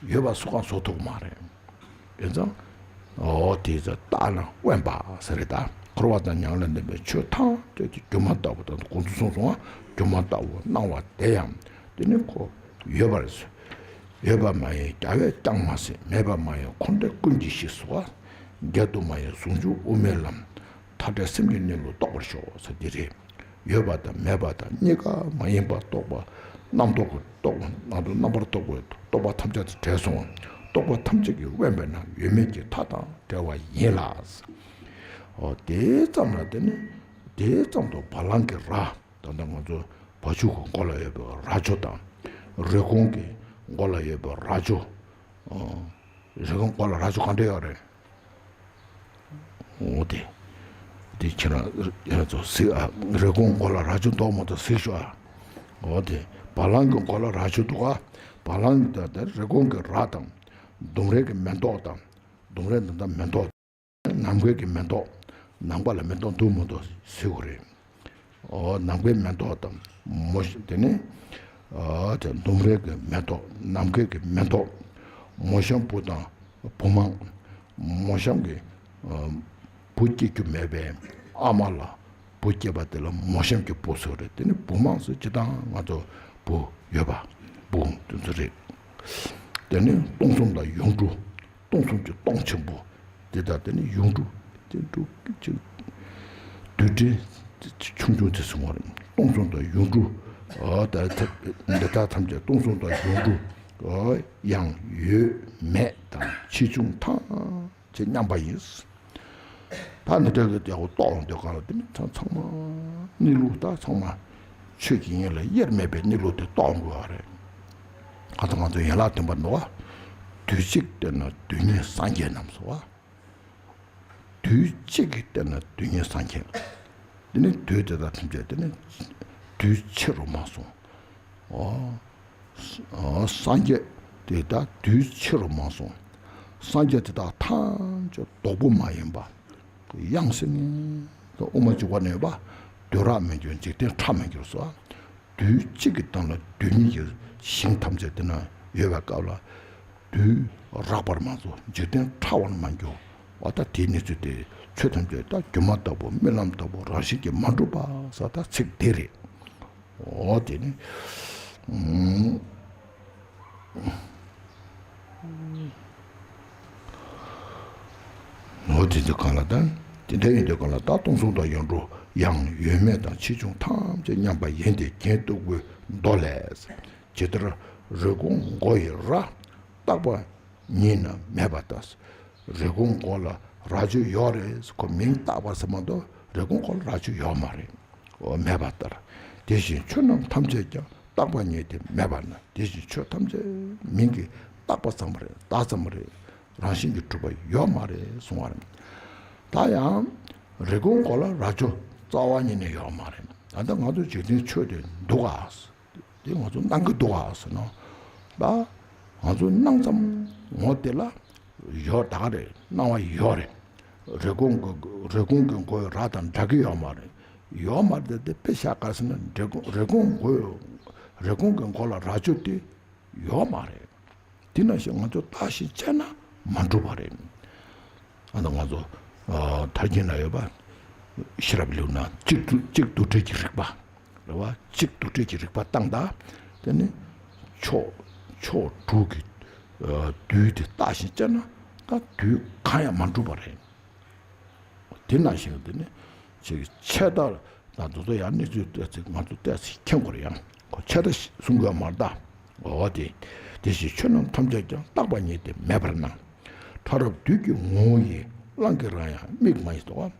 ཡོད་པ་སུ་གང་བཟོ་ཐུབ་མ་རེད། ཡིན་ཙང་། ཨོ་དེ་ཚོ་བརྟགས་ན་དབེན་པ་ཟེར་རེད་ད། འཁོར་བ་དང་མྱ་ངན་ལས་འདས་པའི་ཆོས་ཐམས་ཅད་ཀྱི་སྒྱུ་མ་ལྟ་བུ་དང་གོང་དུ་གསུངས་སོང་བ། སྒྱུ་མ་ལྟ་བུར་སྣང་བ་དེ་ཡང་དེ་ནི་ཁོ་ཡོད་པར་ཡོད་པ་མ་ཡིན་རྒྱལ་བས་ཀྱང་མ་ཟིན། མེད་པ་མ་ཡིན་འཁོར་འདས་ཀུན་གྱི་གཞི་ཟེར་བ། འགལ་དུ་མ་ཡིན་ཟུང་འཇུག་དབུ་མའི་ལམ། མཐའ་བྲལ་སེམས་ཀྱི་གནས་ལུགས་རྟོགས་པར་ཤོག་ཟེར་འདི་རེད། ཡོད་པ་དང་མེད་པ་དང་གཉིས་ཀ་མ་ཡིན་པར་རྟོགས་པ། རྣམ་རྟོག་གི་རྟོག་པ་རྣམ་རྣམ་པར་རྟོག་པའི་རྟོག་པ་ཐམས་ཅད་དང་བྲལ་སོང་བ། རྟོག་པ་ཐམས་ཅད་ཀྱིས་དབེན་པས་ན་ཡོད་མེད་ཀྱི་མཐའ་དང་བྲལ་བ་ཡིན་ལ། འོ་དེ་ཙམ་ལ་དེ་ནི་དེ་ཙམ་དུ་བ་ལང་གི་རྭ། ད་ལྟ་ང་ཚོ་བ་ཕྱུགས་ཀྱི་མགོ་ལ་ཡོད་པའི་རྭ་ཅོ་དང་། རི་གོང་གི་མགོ་ལ་ཡོད་པའི་རྭ་ཅོ། ཨོ། རི་གོང་མགོ་ལ་རྭ་ཅོ་ག་འདྲ་ཡོད་རེད། འོ་དེ། དེ་ཁྱེད་རང་ཚོ་གཟིགས་ཨ། རི་གོང་མགོ་ལ་རྭ་ཅོ་འདུག་མ་གཏོགས་གཟིགས་ཤོག་ཨ། འོ་དེ། བ་ལང་གི་མགོ་ལ་རྭ་ཅོ་འདུག་ཨ། བ་ལང་གི་ད་ལྟ་རི་གོང་གི་རྭ་དང་། ལྡུམ་རའི་གི་མེ་ཏོག་དང་། ལྡུམ་རའི་འདི་འདྲ་མེ་ཏོག་ནམ་མཁའི་གི་མེ་ཏོག་ནམ་མཁའ་ལ་མེ་ཏོག་འདུག་མི་འདུག་གཟིགས་དགོས་རེད། ཨོ་ནམ་མཁའི་མེ་ཏོག་དང་། མོ་དེ་ནི། ཨོ་དེ་ལྡུམ་རའི་གི་མེ་ཏོག་ནམ་མཁའི་གི་མེ་ཏོག་མོ་གཤམ་བུ་དང་བུ་མང་། མོ་གཤམ་གི་ཨ་བུ་སྐྱེ་རྒྱུ་མེད་པའི་ཨ་མ་ལ་བུ་སྐྱེས་པ་དེ་ལ་མོ་གཤམ་གྱི་བུ་ཟེར་རེད། དེ་ནི་བུ་མང་ཟེར་སྤྱིར་བཏང་ང་ཚོ་བུ་ཡོད་པ་བུ་དེ་ཚོ་རེད། དེ་ནི་སྟོང་གསུམ་དང་ཡུངས་འབྲུ། སྟོང་གསུམ་གྱི་སྟོང་ཆེན་པོ་དེ་དག་དེ་ནི་ཡུངས་འབྲུ་དེ་འབྲུ་གཅིག་རྡུལ་ཕྲན་ཆུང་ཆུང་དེ་ཚོ་ཡོད་རེད། སྟོང་གསུམ་དང་ཡུངས་འབྲུ། ཨ་ད་ཐ་འདི་དག་ཐམས་ཅད་སྟོང་གསུམ་དང་ཡུངས་འབྲུ། ཨ་ཡང་ཡོད་མེད་དང་ཆེ་ཆུང་ཐམས་ཅད་མཉམ་པ་ཡིན། ད་འདི་འདྲ་གི་དེ་འོ་རྟོགས་འོང་དུས་གང་ལ་དེ་ནི་ཚང་ཚང་མ་གནས་ལུགས་ད་ཚང་མ་ཆོས་ཀྱི་དབྱིངས་ལ་དབྱེར་མེད་པའི་གནས་ལུགས་དེ་རྟོགས་འོང་དགོས་པ་རེད། ཨ་ད་ང་ཚོ་ཡན་ལག་བདུན་པ་འདུག་བ། དུས་གཅིག་བལྟས་ན་དུས་གཉིས་སངས་རྒྱས་རྣམས་སོ། དུས་གཅིག་གིས་བལྟས་ན་དུས་གཉིས་སངས་རྒྱས། དེ་ནི་དུས་དེ་དག་ཐམས་ཅད་དེ་ནི་དུས་ཕྱི་རུ་མ་སོང་། ཨོ། ཨོ་སངས་རྒྱས་དེ་དག་དུས་ཕྱི་རུ་མ་སོང་། སངས་རྒྱས་དེ་དག་ཐམས་ཅད་ལྡོག་པ་མ་ཡིན་པ། དབྱངས་ཟེར་ནས་དབུ་མ་འཇུག་པ་ནས་ཡོད་པ། དུས་རགས་མི་འགྱུར་འཇིག་རྟེན་ཕྲ་མི་འགྱུར་སོ། དུས་གཅིག་གི་སྟེང་ལ་དུས་གཉིས་ཀྱི་ཞིང་ཐམས་ཅད་དེ་ན་ཡོད་པའི་སྐབས་ལ། དུས་རགས་པར་མ་རྫོགས། འཇིག་རྟེན་ཕྲ་བར་མ་གྱུར། འོ་ད་དེའི་གནས་ཚུལ་དེ་ཆོས་ཐམས་ཅད་ད་སྒྱུ་མ་ལྟ་བུ་རྨི་ལམ་ལྟ་བུ་རང་བཞིན་གྱིས་མ་གྲུབ་པ་ཟེར་ད་ཚིག་དེ་རེད། འོ་དེ་ནི། ཨུམ། འོ་དེ་འདྲ་གང་ལ་ད། དེ་འདྲ་ཡིན་དུས་གང་ལ་ད་སྟོང་གསུམ་དང་ཡུངས་འབྲུ་ཡང་ཡོད་མེད་དང་ཆེ་ཆུང་ཐམས་ཅད་མཉམ་པ་ཡིན་ཏེ་གྱེན་ལྟ་བུའི་མདོ་ལས། ཇི་ལྟར་རི་གོང་མགོ་ཡི་རྭ། རྟག་པ་ ཉིད་ན་མེད་པ་ལྟར། རེ་སྐོང་མགོ་ལ་རྭ་ཅོ་ཡོད་རེད། ཁོ་མིང་བཏགས་པ་ཟེར་མ་གཏོགས་རེ་སྐོང་མགོ་ལ་རྭ་ཅོ་ཡོད་མ་རེད། འོ་མེད་པ་ལྟར། དེ་བཞིན་ཆོས་རྣམས་ཐམས་ཅད་ཀྱང་བཏགས་པ་ཉིད་དེ་མེད་པ་ན། དེ་བཞིན་ཆོས་ཐམས་ཅད་མིང་གིས་བཏགས་པ་ཙམ་རེད། བཏགས་ཙམ་རེད། རང་བཞིན་གྱིས་གྲུབ་པ་ཡོད་མ་རེད་གསུང་བ་རེད། ད་ཡང་རེ་སྐོང་མགོ་ལ་རྭ་ཅོ་རྩ་བ་ཉིད་ནས་ཡོད་མ་རེད། ད་ལྟ་ང་ཚོ་འཇིག་རྟེན་ཆོས་དེ་འདུག་ག་དེ་ང་ཚོ་སྣང་གི་འདུག་ག་ཟེར་ན། ད་ང་ཚོ་སྣང་ཙམ་ངོ་དེ་ལ་ཡོད་ད་ག་རེད། སྣང་བ་ཡོད་རེད། རེ་སྐོང་གི་རེ་སྐོང་གི་མགོའི་རྭ་དང་འདྲ་གི་ཡོད་མ་རེད། ཡོད་མ་རེད་དེ་དཔེ་བཞག་ག་ཟེར་ན་རེ་སྐོང་རེ་སྐོང་མགོའི་རེ་སྐོང་གི་མགོ་ལ་རྭ་ཅོ་དེ་ཡོད་མ་རེད། དེ་ནང་བཞིན་ང་ཚོ་བརྟགས་ཤིང་དཔྱད་ན་མ་གྲུབ་པ་རེད། ཨ་ནི་ང་ཚོ་ཨ་མཐར་གྱིས་ན་ཡོད་པ་ཤེས་རབ་ལེའུ་ན་གཅིག་ཏུ་གཅིག་དུ་བྲལ་གྱི་རིགས་པ་རེད་བ། གཅིག་དུ་བྲལ་གྱི་རིགས་པ་བཏང་ད། དེ་ནི་ཕྱོགས་ཕྱོགས་དྲུག་གི་ཨ་དུས་དེ་བརྟགས་ཤིང་དཔྱད་ན་ད་དུས་གང་ཡང་མ་གྲུབ་པ་རེད། དེ་ནང་བཞིན་དེ་ནི་ཆེ་ཆེ་ལྟར་དང་དེ་ཚོ་ཡང་གནས་ཚུལ་ཏོག་ཙམ་ང་ཚོ་ཏོག་ཙམ་མཁྱེན་དགོས་རེད་ཡང་ཁོ་ཆེ་ལྟར་གསུང་དགོས་མ་རེད་ད། འོ་དེ་དེ་བཞིན་ཆོས་རྣམས་ཐམས་ཅད་ཀྱང་བཏགས་པ་ཉིད་དེ་མེད་པར་སྣང་། ཕྲ་རབ་དུས་ཀྱི་ངོ་བོ་ཡི། གླང་གི་རྭ་ཡང་མིག་མ་ཡིན་ཏོ།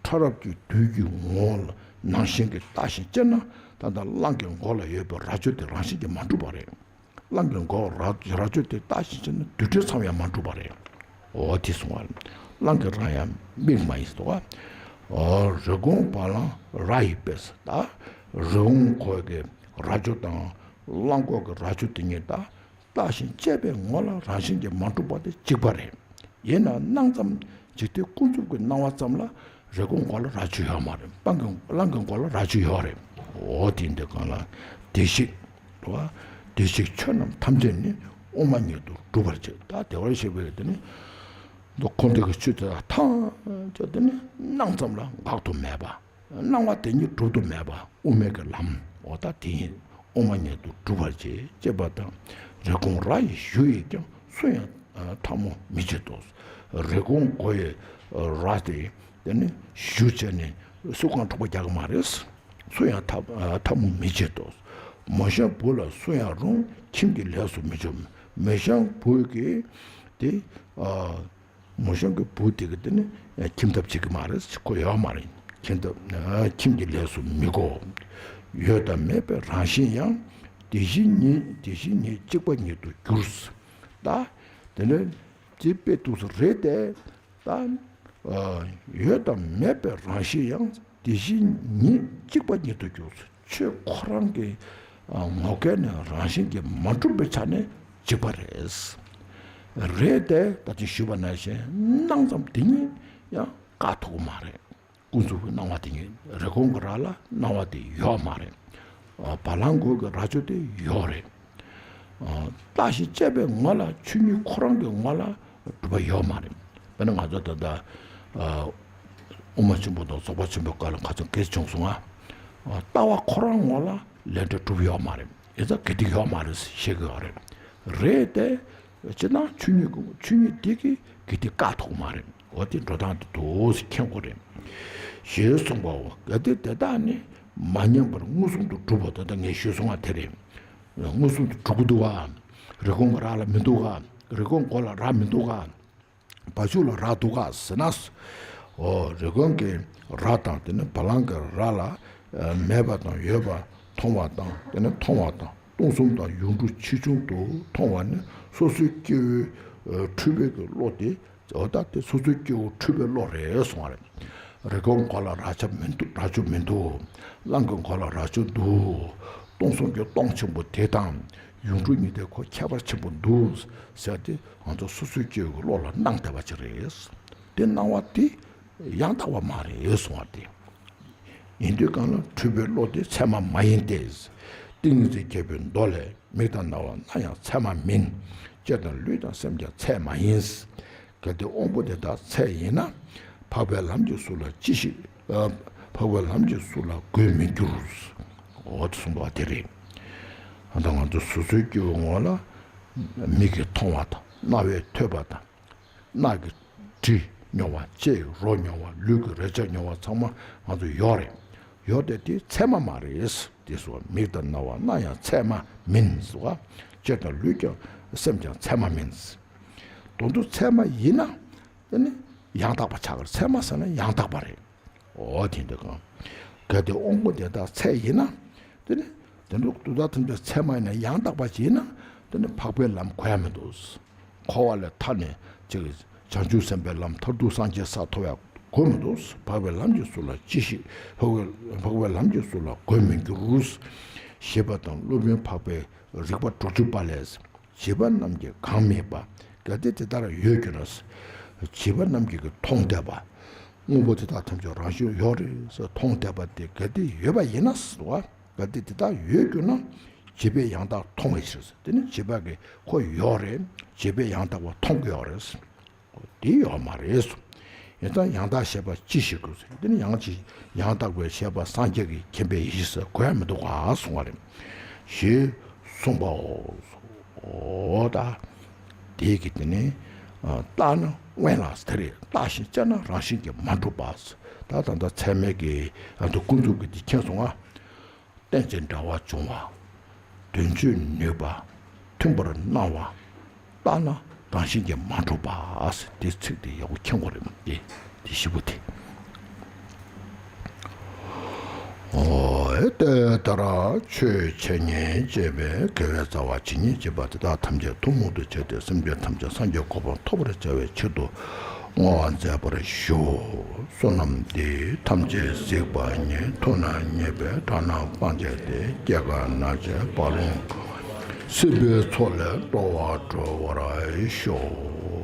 ཕྲ་རབ་ཀྱི་དུས་ཀྱི་ངོ་བོ་ལ་ནང་བཞིན་གྱི་བརྟགས་ཤིང་དཔྱད་ན་ད་ལྟ་གླང་གི་མགོ་ལ་ཡོད་པའི་རྭ་ཅོ་དེ་རང་བཞིན་གྱིས་མ་གྲུབ་པ་རེད། གླང་གི་མགོ་རྭ་རྭ་ཅོ་དེ་བརྟགས་ཤིང་དཔྱད་ན་རྡུལ་ཕྲན་ཙམ་ཡང་མ་གྲུབ་པ་རེད། འོ་དེ་གསུང་བ། གླང་གི་རྭ་ཡང་མིག་མ་ཡིན་ཟེར་བ། འོ་རེ་སྐོང་བ་ལང་རྭ་ཡི་དཔེས་ད། རེ་སྐོང་མགོ་གི་རྭ་ཅོ་དང་གླང་མགོ་གི་རྭ་ཅོ་དེ་གཉིས་ད་བརྟགས་ཤིང་དཔྱད་པའི་ངོ་ལ་རང་བཞིན་གྱིས་མ་གྲུབ་པ་དེ་གཅིག་པ་རེད། ཡིན་ན་སྣང་ཙམ་འཇིག་རྟེན་ཀུན་རྫོབ་ཀྱི་སྣང་བ་ཙམ་ལ་རེ་སྐོང་མགོ་ལ་རྭ་ཅོ་ཡོད་མ་རེད། སྤང་གི་གླང་གི་མགོ་ལ་རྭ་ཅོ་ཡོད་རེད། འོ་དེ་འདི་གང་ལ་བདེ་གཤེགས་རེད་བ། བདེ་གཤེགས་ཆོས་རྣམས་ཐམས་ཅད་ནི་དབུ་མ་ཉིད་དུ་གྲུབ་པར་བྱེད། ད་བདེ་བར་གཤེགས་པའི་དེ་ནི་འདི་ཁོང་དེ་གི་ཆོས་དེ་དག་ཐམས་ཅད་དེ་ནི་སྣང་ཙམ་ལ་འགག་ཏུ་མེད་པ། སྣང་བ་དེ་ཉིད་གྲུབ་ཏུ་མེད་པ་དབུ་མའི་གི་ལམ། འོ་ད་དེ་ཡིན། དབུ་མ་ཉིད་དུ་གྲུབ་པར་བྱེད་ཅེས་པ་དང་། རེ་སྐོང་རྭ་ཡི་གཞུ་ཡིས་ཀྱང་སུ་ཡང་ཐལ་མོ་མི་བྱེད་དོ། རེ་སྐོང་མགོ་ཡི་རྭ་དེ་དེ་ནི་གཞུ་བྱས་ནས་སུ་གང་འཕྲོག་པ་རྒྱག་གི་མ་རེད། སུ་ཡང་ཐལ་ཐལ་མོ་མི་བྱེད་དོ། མོ་གཤམ་བུ་ལ་སུ་ཡང་རུང་། ཁྱིམ་གྱི་ལས་སུ་མི་འཇུག་མོ་གཤམ་བུ་གི་དེ་མོ་གཤམ་གྱི་བུ་དེ་གི་དེ་ནི་ཁྱིམ་ཐབ་བྱེད་ཀྱི་མ་རེད། ཁོ་ཡོད་མ་རེད། ཁྱིམ་ཐབ་ཁྱིམ་གྱི་ལས་སུ་མི་དགོས། ཡོད་དང་མེད་པའི་རང་བཞིན་ཡང་། དེ་བཞིན་ཉིད་དེ་བཞིན་ཉིད་གཅིག་པ་ཉིད་དུ་འགྱུར། ད་དེ་ནི་དེ་དཔེ་ཏོག་ཙམ་རེད་དེ། ད་ཡོད་དང་མེད་པའི་རང་བཞིན་ཡང་དེ་བཞིན་ཉིད་གཅིག་པ་ཉིད་དུ་འགྱུར། ཆོས་ཁོ་རང་གི་ངོ་སྐལ་ནས་རང་བཞིན་གྱིས་མ་གྲུབ་པའི་ཆ་ནས་གཅིག་པ་རེད། རེད་དེ་ད་ཅི་ཞུས་པ་ནང་བཞིན་སྣང་ཙམ་དེ་ཉིད་ཡང་བཀག་ཐུབ་ཀྱི་མ་རེད། ཀུན་རྫོབ་ཀྱི་སྣང་བ་དེ་ཉིད་རེ་སྐོང་གི་རྭ་ལ་སྣང་བ་དེ་ཡོད་མ་རེད། བ་ལང་མགོ་གི་རྭ་ཅོ་དེ་ཡོད་རེད། བརྟགས་ཤིང་དཔྱད་པའི་ངོ་ལ་ཆོས་ཉིད་ཁོ་རང་གི་ངོ་ལ་གྲུབ་པ་ཡོད་མ་རེད། དཔེར་ན་ང་ཚོ་ད་ལྟ་དབུ་མ་ཆེན་པོ་དང་རྫོགས་པ་ཆེན་པོའི་སྐབས་ལ་ག་ཚོད་སྐད་བྱུང་སོང་ང་། ལྟ་བ་ཁོ་རང་ངོ་ལ་ལས་འབྲས་གྲུབ་ཡོད་མ་རེད། ཨེ་ཙ་གི་དེ་ཡོད་མ་རེད་ཤེས་གི་ཡོད་རེད། རེད་དེ། ཅི་ན་ཆོས་ཉིད་ཀྱི་ཆོས་ཉིད་དེ་གི་གི་དེ་བཀག་ཐུབ་མ་རེད། འོ་དེ་འགྲོ་སྟངས་དེ་དུས་སུ་མཁྱེན་དགོས་རེད། ཞེས་གསུངས་པའོ། གལ་ཏེ་དེ་དག་ནི་མ་ཉམས་པར་མངོན་སུམ་དུ་གྲུབ་པ་ད་ལྟ་ངས་ཞུས་སོང་བ་དེ་རེད། མངོན་སུམ་དུ་གྲུབ་ཀྱི་འདུག་ག་རེ་སྐོང་གི་རྭ་ལ་མི་འདུག་ག་རེ་སྐོང་མགོ་ལ་རྭ་མི་འདུག་ག་བ་ཕྱུགས་ལ་རྭ་འདུག་ག་ཟེར་ན། འོ་རེ་སྐོང་གི་རྭ་དང་དེ་ནི་བ་ལང་གི་རྭ་ལ་མེད་པ་དང་ཡོད་པ་མཐོང་བ་དང་དེ་ནི་མཐོང་བ་དང་སྟོང་གསུམ་དང་ཡོངས་གྲུབ་ཆེ་ཆུང་དུ་མཐོང་བ་ནི་སོ་སོའི་སྐྱེ་བོའི་འཁྲུལ་པའི་གི་བློ་དེ། འོ་ད་དེ་སོ་སོའི་སྐྱེ་བོ་འཁྲུལ་པའི་བློ་རེད་གསུང་བ་རེད། རེ་སྐོང་མགོ་ལ་རྭ་ཅོ་མི་འདུག་རྭ་ཅོ་མི་འདུག་གླང་གི་མགོ་ལ་རྭ་ཅོ་འདུག་སྟོང་གསུམ་གྱི་སྟོང་ཆེན་པོ་དེ་དང་ཡོངས་གྲུབ་གཉིས་དེ་ཁོ་ཁྱད་པར་ཆེན་པོ་འདུག་ཟེར་ཏེ་ང་ཚོ་སོ་སོའི་སྐྱེ་བོའི་བློ་ལ་སྣང་བསྡད་པ་ཅིག་རེད། དེ་སྣང་བ་དེ་ཡང་དག་པ་མ་རེད་གསུང་བ་དེ། ཡིན་དུས་གང་ལ་འཁྲུལ་པའི་བློ་དེ་ཚད་མ་མ་ཡིན་ཏེ། ཏིང་ངེ་འཛིན་རྒྱལ་པོའི་མདོ་ལས། མིག་དང་རྣ་བ་སྣ་ཡང་ཚད་མ་མིན། ལྕེ་དང་ལུས་དང་སེམས་ཀྱང་ཚད་མ་ཡིན། གལ་ཏེ་དབང་པོ་དེ་དག་ཚད་ཡིན་ན། འཕགས་པའི་ལམ་གྱི་ཚུལ་ལ་ཅི་ཞིག་ཨ། འཕགས་པའི་ལམ་གྱི་ཚུལ་ལ་དགོས་མི་འགྱུར། འོ་དེ་གསུངས་པ་དེ་རེད། ད་ང་ཚོ་སོ་སོའི་སྐྱེ་བོའི་ངོ་ལ་མིག་གིས་མཐོང་བ་དང་རྣ་བས་ཐོས་པ་དང་། སྣ་གི་དྲི་མྱོང་བ། ལྕེའི་རོ་མྱོང་བ། ལུས་ཀྱི་རེག་བྱ་མྱོང་བ་ཚང་མ་ང་ཚོ་ཡོད་རེད། ཡོད་དེ་དེ་ཚད་མ་མ་རེད། དེ་སོ་མིག་དང་རྣ་བ་སྣ་ཡང་ཚད་མ་མིན་སོ། ལྕེ་དང་ལུས་ཀྱང་སེམས་ཀྱང་ཚད་མ་མིན། དོན་དུ་ཚད་མ་ཡིན་ན་དེ་ནི་ཡང་དག་པ་ཆགས་ཀྱི་རེད། ཚད་མ་ཟེར་ན་ཡང་དག་པ་རེད། འོ་དེ་འདྲ་གང་། གལ་ཏེ་དབང་པོ་དེ་དག་ཚད་ཡིན་ན་དེ་ནི་དེ་འདྲ་དུས་དག་ཐམས་ཅད་ཚད་མ་ཡིན་ན་ཡང་དག་པ་ཅིག་ཡིན་ན་དེ་ནི་འཕགས་པའི་ལམ་གོ་ཡ་མི་འདུག། འཁོར་བ་ལས་ཐར་ནས་ཅིག་བྱང་ཆུབ་སེམས་དཔའི་ལམ་མཐར་ཐུག་སངས་རྒྱས་ས་ཐོབ་ཡ་དགོས་མི་འདུག། འཕགས་པའི་ལམ་གྱི་ཚུལ་ལ་ཅི་ཞིག། འཕགས་པའི་འཕགས་པའི་ལམ་གྱི་ཚུལ་ལ་གོམས་མི་འགྱུར། ཞེས་པ་དང་སློབ་དཔོན་འཕགས་པའི་རིགས་པ་དྲུག་ཅུ་པ་ལས། བྱིས་པ་རྣམས་ཀྱིས་གང་སྨྲས་པ། གལ་ཏེ་དེ་ལྟར་ཡོད་གྱུར་ན། བྱིས་པ་རྣམས་ཀྱིས་མཐོང་བསྡད་པ། དངོས་པོ་དེ་དག་ཐམས་ཅད་རང་བཞིན་ཡོད་རེད་ཟེར་མཐོང་བསྡད་པ་དེ་གལ་ཏེ་ཡོད་པ་ཡིན་ན་ཟེར་བ། གལ་ཏེ་དེ་དག་ཡོད་གྱུར་ན། བྱིས་པས་ཡང་དག་མཐོང་བའི་ཕྱིར་ཟེར། དེ་ནི་བྱིས་པ་གིས་ཁོ་ཡོད་རེད། བྱིས་པས་ཡང་དག་པ་མཐོང་གི་ཡོད་རེད། དེ་ཡོད་མ་རེད་གསུངས། ཡིན་ཙང་ཡང་དག་ཞེས་པ་ཅི་ཞིག་དགོས་ཟེར། དེ་ནི་ཡང་ཅི། ཡང་དག་པའི་ཞེས་པ་སངས་རྒྱས་ཀྱི་མཁྱེན་པའི་ཡེ་ཤེས་སུ་གོ་ཡ་མི་འདུག་ག་གསུང་བ་རེད། ཞེས་གསུངས་པའོ། འོ་ད། དེ་གི་དེ་ནི། བརྟགས་ན་དབེན་ལ་དེ་རེད། བརྟགས་ཤིང་དཔྱད་ན་རང་བཞིན་གྱིས་མ་གྲུབ་པ། ད་ད་ལྟ་ཚད་མའི་གི་ཨ་འདུ་ཀུན་རྫོབ་ཀྱི་དེ་མཁྱེན་སོང་ང་། རྟེན་ཅིང་འབྲེལ་བར་འབྱུང་བ། དོན་བྱེད་ནུས་པ། མཐུན་པར་སྣང་བ། བརྟགས་ན་རང་བཞིན་གྱིས་མ་གྲུབ་པ། དེ་ཚིག་དེ་ཡག་པོ་མཁྱེན་དགོས་རེད་དེ། དེ་བཞི་པོ་དེ། འོ་དེ་ལྟར་ཆོས་འཆད་ཉན་བྱེད་པའི་དགེ་བའི་རྩ་བ་ཇི་སྙེད་བགྱིས་པ་དེ་དག་ཐམས་ཅད་ཐུན་མོང་དུ་བྱས་ཏེ་སེམས་ཅན་ཐམས་ཅད་སངས་རྒྱས་གོ་འཕང་ཐོབ་པར་བྱ་བའི་ཕྱིར་དུ་བསྔོ་བ་མཛད་པར་ཞུ། བསོད་ནམས་འདི་ཐམས་ཅད་གཟིགས་པ་ཉིད། ཐུབ་རྣམས་མཉེས་པའི་དགྲ་རྣམས་ཕམ་བྱས་ཏེ། སྐྱེ་རྒ་ན་འཆིའི་རྦ་ཀློང་འཁྲུགས་པའི། སྲིད་པའི་མཚོ་ལས་འགྲོ་བ་སྒྲོལ་བར་ཤོག།